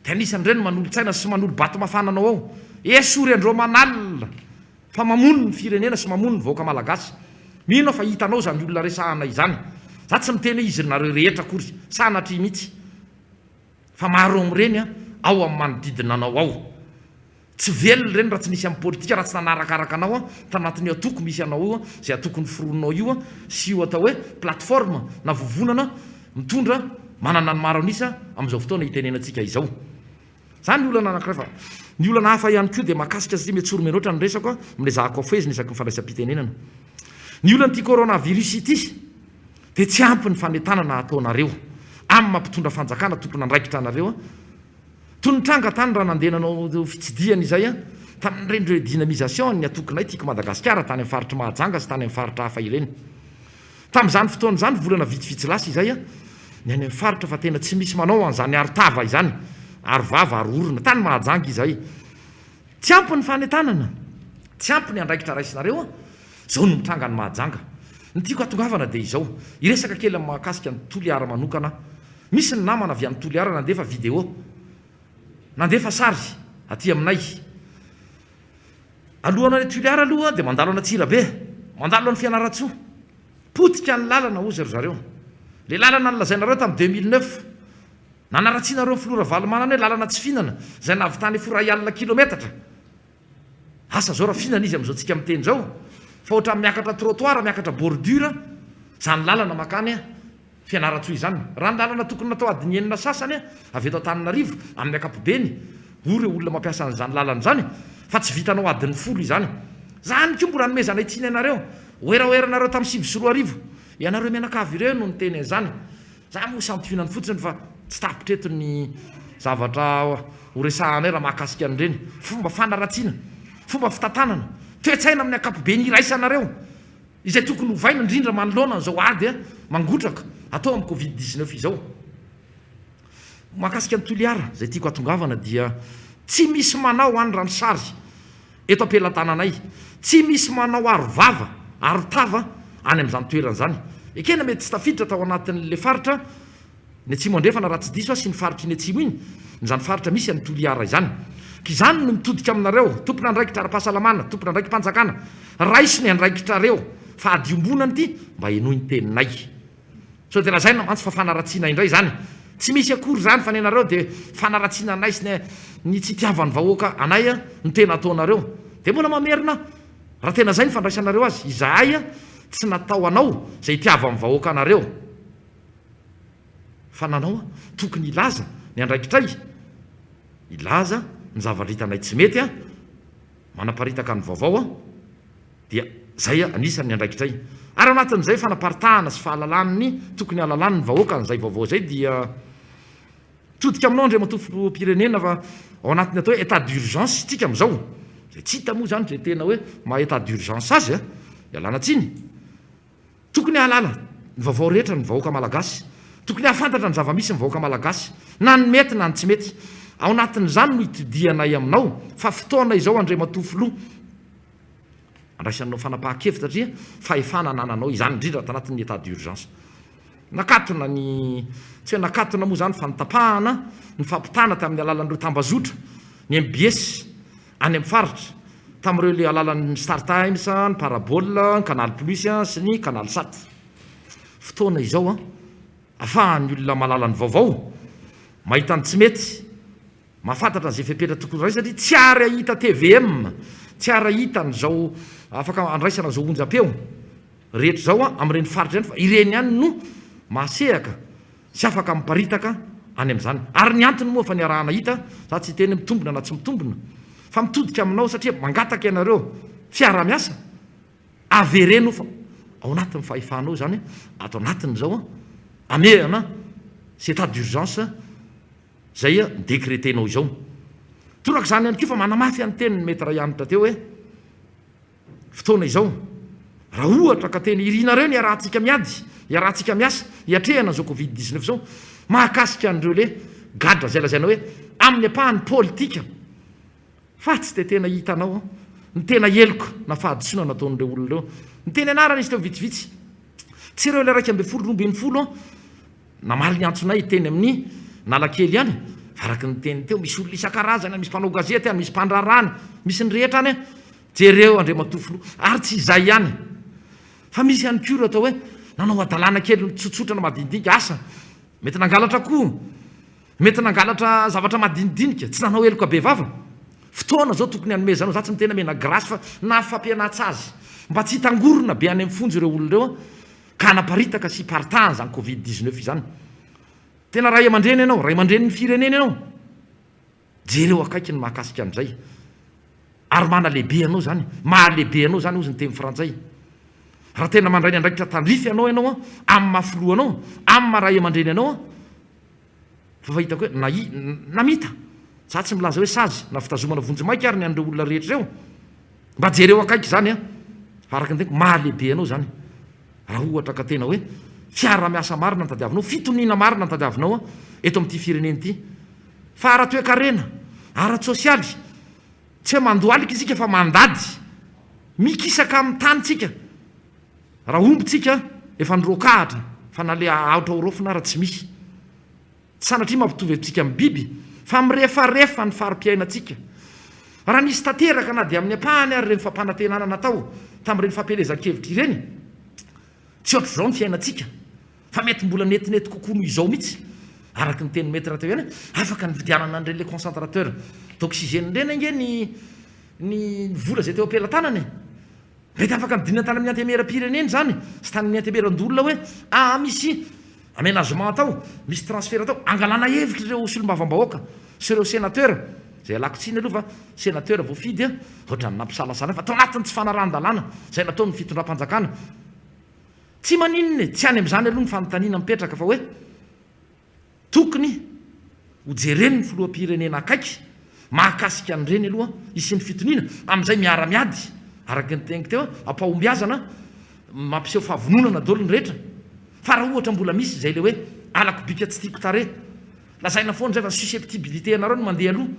Speaker 5: dia anisan'ireny ny manolo-tsaina sy manolo-bato mafana anao ao. Esory andro aman'alina fa mamono ny firenena sy mamono ny vahoaka malagasy. Mino aho fa hitanao izany olona resahana izany. Za tsy miteny hoe izy ry nareo rehetra akory, sanatria mihitsy, fa maro amin'ireny ao amin'ny manodidina anao ao. Tsy velona ireny raha tsy nisy amin'ny politika, raha tsy nanarakaraka anao tanatin'io antoko misy anao io, izay antoko noforoninao io, sy io atao hoe plateforme na vovonana mitondra manana ny maro an'isa amin'izao fotoana itenenantsika izao. Izany ny olana anankiray fa ny olana hafa ihany koa dia mahakasika satria mety tsorina loatra ny resako amin'ilay afohezina isaky ny fandraisam-pitenenana. Ny olan'ity coronavirus ity dia tsy ampy ny fanentanana ataonareo amin'ny maha mpitondra fanjakana tompon'andraikitra anareo. Toy ny tranga tany raha nandeha nanao fitsidihana izay tamin'ireny redynamisation ny antokonay Tiako Madagasikara tany amin'ny faritr'i Mahajanga sy tany amin'ny faritra hafa ireny. Tamin'izany fotoana izany, volana vitsivitsy lasa izay, ny any amin'ny faritra fa tena tsy misy manao an'izany aro-tava izany, aro-vava, aro-orona. Tany Mahajanga izay. Tsy ampy ny fanentanana, tsy ampy ny andraikitra raisinareo, izao no mitranga any Mahajanga. Ny tiako hatongavana dia izao, hiresaka kely amin'ny mahakasika an'i Toliara manokana aho. Misy ny namana avy any Toliara nandefa vidéo, nandefa sary aty aminay. Alohan'ny any Toliara aloha dia mandalo an'Antsirabe, mandalo an'i Fianarantsoa. Potika ny lalana hozy ry zareo. Ilay lalana nolazainareo tamin'ny 2009, nanaratsianareo ny filoha Ravalomanana hoe lalana tsy fihinana, izay nahavitany efa ho iray alina kilometatra. Asa zao raha fihinana izy amin'izao tsika miteny izao, fa ohatran'ny miakatra trottoir, miakatra bordure, izany lalana mankany Fianarantsoa izany. Raha ny lalana tokony natao adiny enina sasany avy eto Antananarivo, amin'ny ankapobeny, hoy ireo olona mampiasa an'izany lalana izany, fa tsy vitanao adiny folo izany. Izany koa mbola anomezanay tsiny anareo. Oeraoeranareo tamin'ny 2009. Ianareo mianakavy ireo no niteny an'izany. Za moa santionany fotsiny fa tsy tapitra eto ny zavatra ho resahanay raha mahakasika an'ireny. Fomba fanaratsiana, fomba fitantanana, toe-tsaina amin'ny ankapobeny iraisanareo. Izay tokony hovaina indrindra manoloana an'izao ady mangotraka atao amin'ny covid 19 izao. Mahakasika an'i Toliara, izay tiako hatongavana dia tsy misy manao any raha ny sary eto am-pelatananay, tsy misy manao aro vava, aro tava any amin'izany toerana izany. Ekena mety tsy tafiditra tao anatin'ilay faritra Ny Atsimo Andrefana raha tsy diso aho sy ny faritr'iny Atsimo iny, izany faritra misy an'i Toliara izany. Ka izany no mitodika aminareo, tompon'andraikitra ara-pahasalamana, tompon'andraiki-panjakana, raiso ny andraikitrareo fa ady iombonana ity, mba henoy ny teninay. Sao dia lazaina mantsy fa fanaratsiana indray izany. Tsy misy akory izany fa ny anareo dia fanaratsiana anay sy ny tsy itiavan'ny vahoaka anay no tena ataonareo. Dia mbola mamerina aho, raha tena izay ny fandraisanareo azy, izahay tsy natao hanao izay itiavan'ny vahoaka anareo. Fa nanao aho, tokony hilaza ny andraikitray, hilaza ny zavatra hitanay tsy mety aho, manaparitaka ny vaovao aho, dia zay anisan'ny andraikitray. Ary ao anatin'izay fanaparitahana sy fahalalan'ny tokony hahalalan'ny vahoaka an'izay vaovao izay dia mitodika aminao Andriamatoa Filoham-pirenena fa ao anatin'ny atao hoe état d'urgence isika amin'izao, izay tsy hita moa izany izay tena hoe maha état d'urgence azy a, ialana tsiny. Tokony hahalala ny vaovao rehetra ny vahoaka malagasy. Tokony hahafantatra ny zava-misy ny vahoaka malagasy, na ny mety na ny tsy mety. Ao anatin'izany no itodihanay aminao fa fotoana izao Andriamatoa Filoha andraisanao fanapahan-kevitra satria fahefana anananao izany indrindra ato anatin'ny état d'urgence. Nakatona ny, tsy hoe nakatona moa izany fa notapahana ny fampitana tamin'ny alalan'ireo tambazotra, ny mbs, any amin'ny faritra, tamin'ireo ilay alalan'ny Star Times, ny Parabole, ny Canal Plus sy ny Canal Sat. Fotoana izao ahafahan'ny olona mahalala ny vaovao, mahita ny tsy mety, mahafantatra an'izay fepetra tokony raisina satria tsy ary hahita tvm, tsy ary hahita an'izao afaka andraisana an'izao onjam-peo rehetra izao amin'ireny faritra ireny fa ireny ihany no mahasehaka Tsy afaka miparitaka any amin'izany. Ary ny antony moa efa niaraha-nahita, za tsy hiteny hoe mitombina na tsy mitombina, fa mitodika aminao satria mangataka ianareo fiaraha-miasa, avereno fa ao anatin'ny fahefanao izany, ato anatin'izao hamehana sy état d'urgence izay ni-decreter-nao izao. Torak'izany ihany koa fa manamafy an'ny tenin'i Maître Hanitra teo hoe, Fotoana izao. Raha ohatra ka tena irinareo ny hiarahantsika miady, hiarahantsika miasa, hiatrehana izao covid 19 izao, mahakasika an'ireo le gadra izay lazaina hoe amin'ny ampahany politika, fa tsy dia tena hitanao ny tena heloka na fahadisoana nataon'ireo olona ireo. Niteny anarana izy teo vitsivitsy. Tsy ireo ilay 11, 12 Namaly ny antsonay teny amin'ny Analakely ihany, fa araka ny teny teo, misy olona isan-karazany any, misy mpanao gazety any, misy mpandraharaha any, misy ny rehetra any. Jereo Andriamatoa Filoha. Ary tsy izay ihany, fa misy ihany koa ireo atao hoe nanao hadalana kely tsotsotra na madinidinika, asa, mety nangalatra akoho, mety nangalatra zavatra madinidinika, tsy nanao heloka bevava. Fotoana izao tokony hanomezanao, za tsy miteny hamena grâce fa na fampianan-tsazy, mba tsy hitangorona be any amin'ny fonja ireo olona ireo. Ka hanaparitaka sy hiparitahana izany covid 19 izany. Tena ray aman-dreny ianao, ray aman-drenin'ny firenena ianao. Jereo akaiky ny mahakasika an'izay. Ary manalehibe anao izany, mahalehibe anao izany hozy ny teny frantsay. Raha tena mandray ny andraikitra tandrify anao ianao amin'ny maha filoha anao, amin'ny maha ray aman-dreny anao, fa fa hitako hoe na i, namita. Za tsy milaza hoe sazy na fitazomana vonjimaika ary ny an'ireo olona rehetra ireo. Mba jereo akaiky izany an! Fa araka ny teniko, mahalehibe anao izany. Raha ohatra ka tena hoe fiara-miasa marina no tadiavinao, fitoniana marina no tadiavinao eto amin'ity firenena ity. Fa ara-toekarena, ara-tsosialy, tsy hoe mandohalika isika fa mandady. Mikisaka amin'ny tany tsika. Raha omby tsika efa niroakahatra fa na le aotra ho raofina ara tsy misy. Tsy sanatria mampitovy antsika amin'ny biby fa mirefarefa ny fari-piainantsika. Raha nisy tanteraka na dia amin'ny ampahany ary ireny fampanantenana natao tamin'ireny fampielezan-kevitra ireny, tsy ohatr'izao ny fiainantsika fa mety mbola netinety kokoa noho izao mihitsy. Araka ny tenin'i Maître teo ihany, afaka nividianana an'ireny le concentrateur d'oxygène ireny ange ny ny vola izay teo am-pelatanana e! Mety afaka nidinina tany amin'ny antemieram-pirenena izany sy tany amin'ny antemieran-doholona hoe aa misy aménagement atao, misy transfert atao, angalana hevitra ireo solombavambahoaka sy ireo sénateur, izay ialako tsiny aloha fa sénateur voafidy ohatran'ny nampisalasala fa tao anatin'ny tsy fanarahan-dalàna izay nataon'ny fitondram-panjakana. Tsy maninona e, tsy any amin'izany aloha ny fanontaniana mipetraka fa hoe Tokony ho jeren'ny filoham-pirenena akaiky mahakasika an'ireny aloha hisian'ny fitoniana, amin'izay miara-miady, araka ny teniko teo, am-pahombiazana, mampiseho fahavononana daholo ny rehetra. Fa raha ohatra mbola misy izay ilay hoe halako bika tsy tiako tarehy, lazaina foana izay fa susceptibilité anareo no mandeha aloha,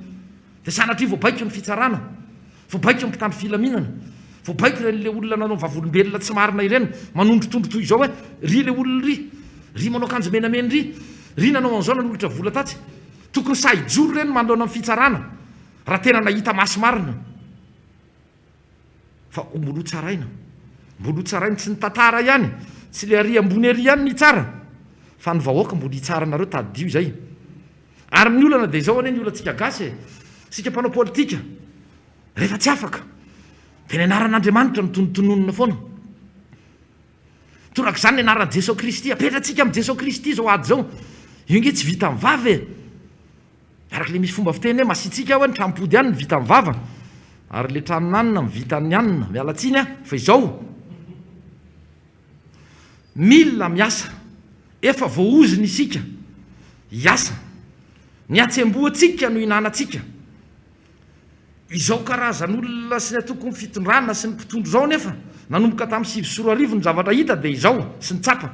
Speaker 5: dia sanatria voabaiko ny fitsarana. Voabaiko ny mpitandro filaminana, voabaiko ireny le olona nanao vavolombelona tsy marina ireny, manondrotondro toy izao hoe ry le olona ry, ry manao akanjo menamena ry, ry nanao an'izao nanolotra vola tatsy. Tokony sahy hijoro ireny manoloana ny fitsarana raha tena nahita maso marina. Fa mbola ho tsaraina, mbola ho tsaraina, tsy ny tantara ihany, tsy le ary ambony ary ihany ny hitsara, fa ny vahoaka mbola hitsara anareo, tadidio izay. Ary ny olana dia izao anie ny olantsika gasy e! Isika mpanao politika rehefa tsy afaka dia ny anaran'Andriamanitra no tonontononina foana. Torak'izany ny anaran'i Jesoa Kristy, apetratsika amin'i Jesoa Kristy izao ady izao. Io nge tsy vitan'ny vava e! Araka ilay misy fomba fiteny hoe masiatsiaka hoe ny tranom-pody ihany no vitan'ny vava ary ilay tranon'anona no vitan'ny anona. Miala tsiny aho fa izao. Mila miasa. Efa voaozona isika hiasa. Ny hatsembohantsika no ihinanantsika. Izao karazan'olona sy ny antokon'ny fitondrana sy ny mpitondra izao anefa, nanomboka tamin'ny 2009 ny zavatra hita dia izao sy ny tsapa.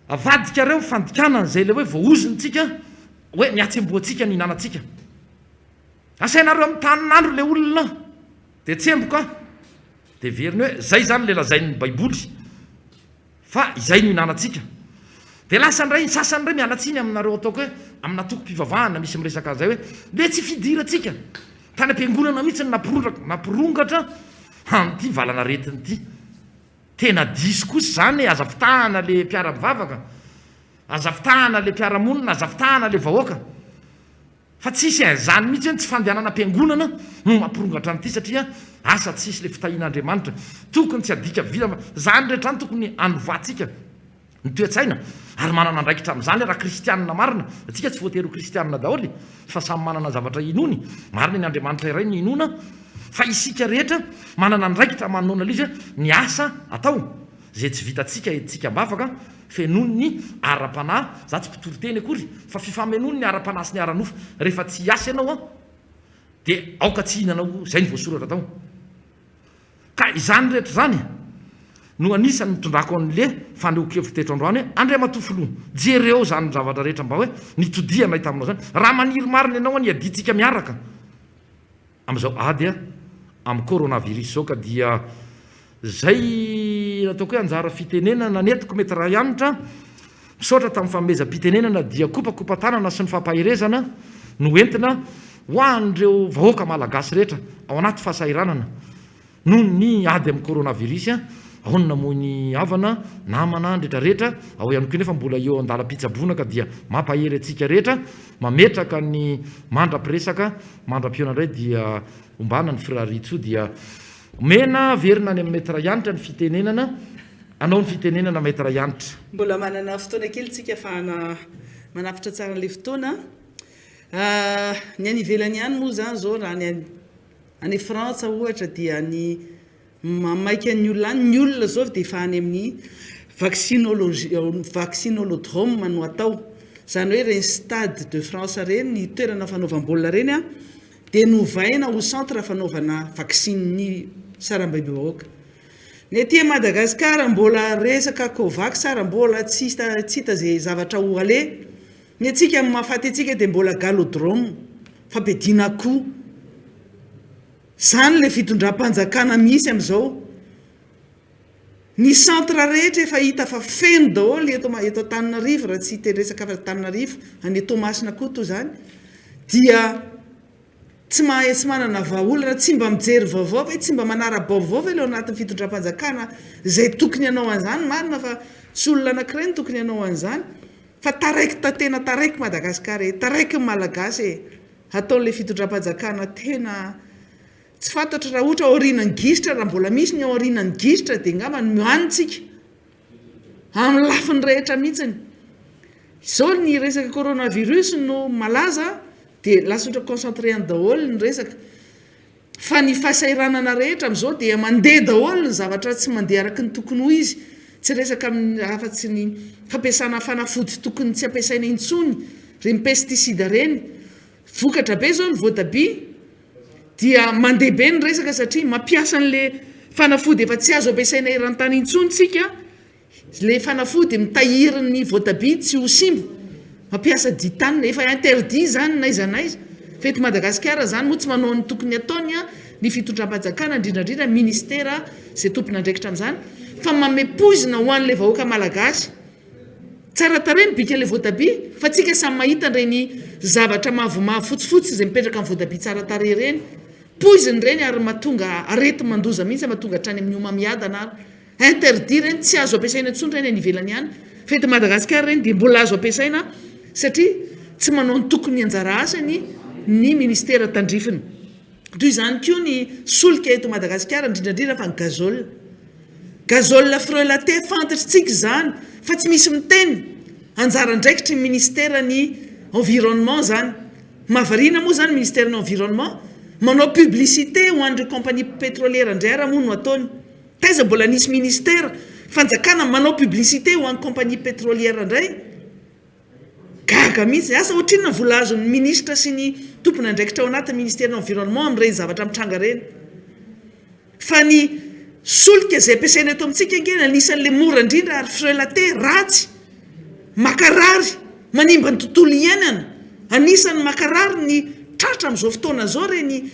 Speaker 5: Avadikareo ny fandikana an'izay ilay hoe voaozona isika hoe ny hatsembohantsika no ihinanantsika. Asainareo amin'ny tanin'andro ilay olona dia tsemboka. Dia heveriny hoe zay izany ilay lazain'ny baiboly fa izay no hinanantsika. Dia lasa indray ny sasany indray miala tsiny aminareo ataoko hoe amina antokom-pivavahana misy miresaka an'izay hoe le tsy fidirantsika tany am-piangonana mihitsy no nampirongatra an'ity valan'aretina ity. Tena diso kosa izany e, aza fitahana le mpiara-mivavaka, aza fitahana le mpiara-monina, aza fitahana le vahoaka. Fa tsisy an'izany mihitsy hoe ny tsy fandehanana am-piangonana no mampirongatra an'ity satria asa tsisy le fitahian'Andriamanitra. Tokony tsy adika vina fa zany rehetra zany tokony hanovantsika ny toe-tsaina ary manana andraikitra amin'izany raha kristianina marina. Antsika tsy voatery ho kristianina daholo fa samy manana zavatra inoany. Marina ny Andriamanitra iray no inoana fa isika rehetra manana andraikitra manoloana ilay izy hoe ny asa atao. Izay tsy vitantsika entintsika am-bavaka, fenoin'ny ara-panahy, za tsy mpitory teny akory, fa fifamenoan'ny ara-panahy sy ny ara-nofo, rehefa tsy hiasa ianao an, dia aoka tsy hihinana ho, izay no voasoratra tao. Ka izany rehetra izany no anisan'ny nitondrako an'le fanehoan-kevitra teto androany hoe, Andriamatoa Filoha, jereo izany zavatra rehetra mba hoe nitodihanay taminao izany, raha maniry marina ianao an, hiadiantsika miaraka amin'izao ady amin'ny coronavirus izao ka dia Zay nataoko hoe anjara fitenenana nentiko mety raha hianatra, misaotra tamin'ny fanomezam-pitenenana dia kopakopa-tanana sy ny fampaherezana no entina ho an'ireo vahoaka malagasy rehetra ao anaty fahasahiranana noho ny ady amin'ny coronavirus, ao ny namoy ny havana, namana, retraretra, ao ihany koa nefa mbola eo an-dalam-pitsaboana ka dia mampahery antsika rehetra, mametraka ny mandra-piresaka, mandra-pihaona indray dia ombana ny firariantsoa dia. Omena averina any amin'ny Maître Hanitra ny fitenenana. Anao ny fitenenana Maître Hanitra.
Speaker 1: Mbola manana fotoana kely tsika afahana manapitra tsara an'ilay fotoana. Ny any ivelany ihany moa izany izao raha ny any Frantsa ohatra dia ny mamaika ny olona any, ny olona izao dia efa any amin'ny vaccinologie, vaccinolodrome no atao. Izany hoe ireny stade de France ireny, ny toerana fanaovam-baolina ireny dia novaina ho centre fanaovana vaksiny sarambabem-bahoaka. Ny aty Madagascar mbola resaka covax ary mbola tsy hita izay zavatra ho aleha. Ny antsika amin'ny mahafaty antsika dia mbola galodrome, fampiadiana akoho. Izany ilay fitondram-panjakana misy amin'izao. Ny centre rehetra efa hita fa feno daholo eto eto Antananarivo raha tsy hiteny resaka afa-tsy Antananarivo, any Toamasina koa toa izany dia Tsy mahay tsy manana vahaolana, tsy mba mijery vaovao ve, tsy mba manara-baovao ve ilay ao anatin'ny fitondram-panjakana izay tokony hanao an'izany, marina fa tsy olona anankiray no tokony hanao an'izany fa taraiky ta tena taraiky Madagasikara e, taraiky ny Malagasy e, ataon'ilay fitondram-panjakana tena tsy fantatro raha ohatra aorianan'ny gisitra, raha mbola misy ny aorianan'ny gisitra dia angamba ny hohanintsika. Amin'ny lafiny rehetra mihitsiny. Izao ny resaka coronavirus no malaza dia lasa ohatra concentré any daholo ny resaka. Fa ny fahasahiranana rehetra amin'izao dia mandeha daholo ny zavatra tsy mandeha araka ny tokony ho izy. Tsy resaka afa-tsy ny fampiasana fanafody tokony tsy ampiasaina intsony, ireny pesticide ireny. Vokatra be izao ny voatabia dia mandeha be ny resaka satria mampiasa an'le fanafody efa tsy azo ampiasaina eran-tany intsony tsika, le fanafody mitahiry ny voatabia tsy ho simba, mampiasa ditane, efa interdit izany n'aiza n'aiza, fa eto Madagasikara izany moa tsy manao ny tokony ataony ny fitondram-panjakana indrindra indrindra ny ministera izay tompon'andraikitra amin'izany fa manome poizina ho an'ilay vahoaka malagasy. Tsara tarehy ny bikan'ilay voatabia fa tsika samy mahita ireny zavatra mavomavo fotsifotsy izay mipetraka amin'ny voatabia tsara tarehy ireny. Poizina ireny ary mahatonga areti-mandoza mihitsy, mahatonga hatrany amin'ny homamiadana ary. Interdit ireny, tsy azo ampiasaina intsony ireny any ivelany any. Fa eto Madagasikara ireny dia mbola azo ampiasaina satria tsy manao ny tokony anjara asany ny ministera tandrifiny. Toy izany koa ny solika eto Madagasikara, indrindra indrindra fa ny gazole. Gazole frelaté fantatritsika izany fa tsy misy miteny, anjara andraikitry ny ministera ny environnement izany. Mahavariana moa izany ministera ny environnement manao publicité ho an'ireo compagnie pétrolière indray ara moa no ataony. Taiza mbola nisy ministera, fanjakana manao publicité ho an'ny compagnie pétrolière indray? Gaga mihitsy. Asa ohatrinona ny vola azon'ny minisitra sy ny tompon'andraikitra ao anatin'ny ministeran'ny environnement amin'ireny zavatra mitranga ireny. Fa ny solika izay ampiasaina eto amintsika ange anisan'ilay mora indrindra ary frelaté, ratsy, makarary, manimba ny tontolo iainana. Anisan'ny makarary ny tratra amin'izao fotoana izao ireny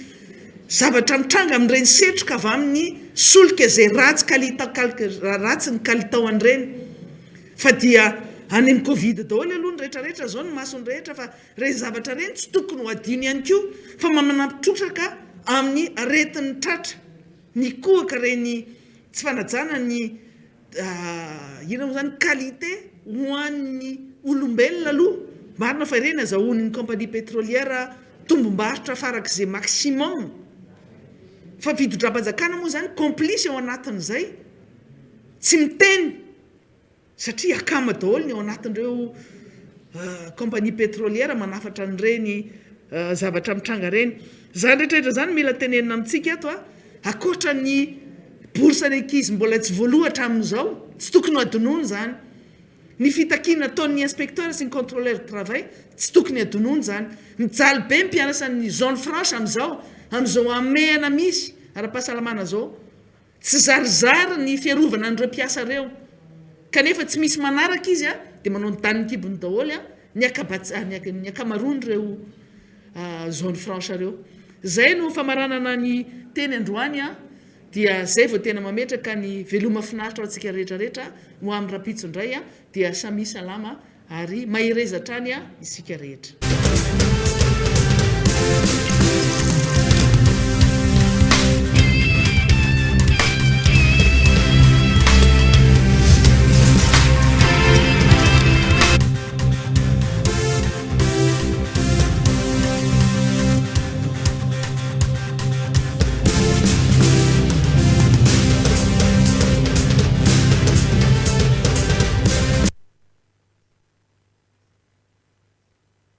Speaker 1: zavatra mitranga amin'ireny setroka avy amin'ny solika izay ratsy kalitao, ratsy ny kalitaon'ireny. Fa dia any amin'ny covid daholo aloha ny rehetra rehetra zao ny mason'ny rehetra fa ireny zavatra ireny tsy tokony ho adino ihany koa fa manampy trotraka amin'ny aretin'ny tratra mikohaka ireny tsy fanajana ny inona moa zany qualité ho an'ny olombelona aloha marina fa ireny azahoan'ny compagnie pétrolière tombom-barotra farak'izay maximum fa fitondram-panjakana moa zany complice ao anatin'izay tsy miteny Satria akama daholo ny ao anatin'ireo compagnie pétrolière manafatra an'ireny zavatra mitranga ireny. Izany rehetra rehetra izany mila tenenina amintsika eto a, ankoatra ny bourse ny ankizy mbola tsy voaloa hatramin'izao, tsy tokony ho adinoina izany. Ny fitakiana ataon'ny inspecteur sy ny contrôleur de travail, tsy tokony adinoina izany. Mijaly be ny mpianasa ny zone franche amin'izao, amin'izao hamehana misy ara-pahasalamana izao. Tsy zarizary ny fiarovana an'ireo mpiasa ireo. Kanefa tsy misy manaraka izy dia manao ny danin'ny kibony daholo ny ny ankamaroan'ireo zone franche ireo. Izay no famaranana ny teny androany dia izay vao tena mametraka ny veloma finaritra ho antsika rehetra rehetra ho amin'ny rahampitso indray dia samia salama ary mahereza hatrany isika rehetra.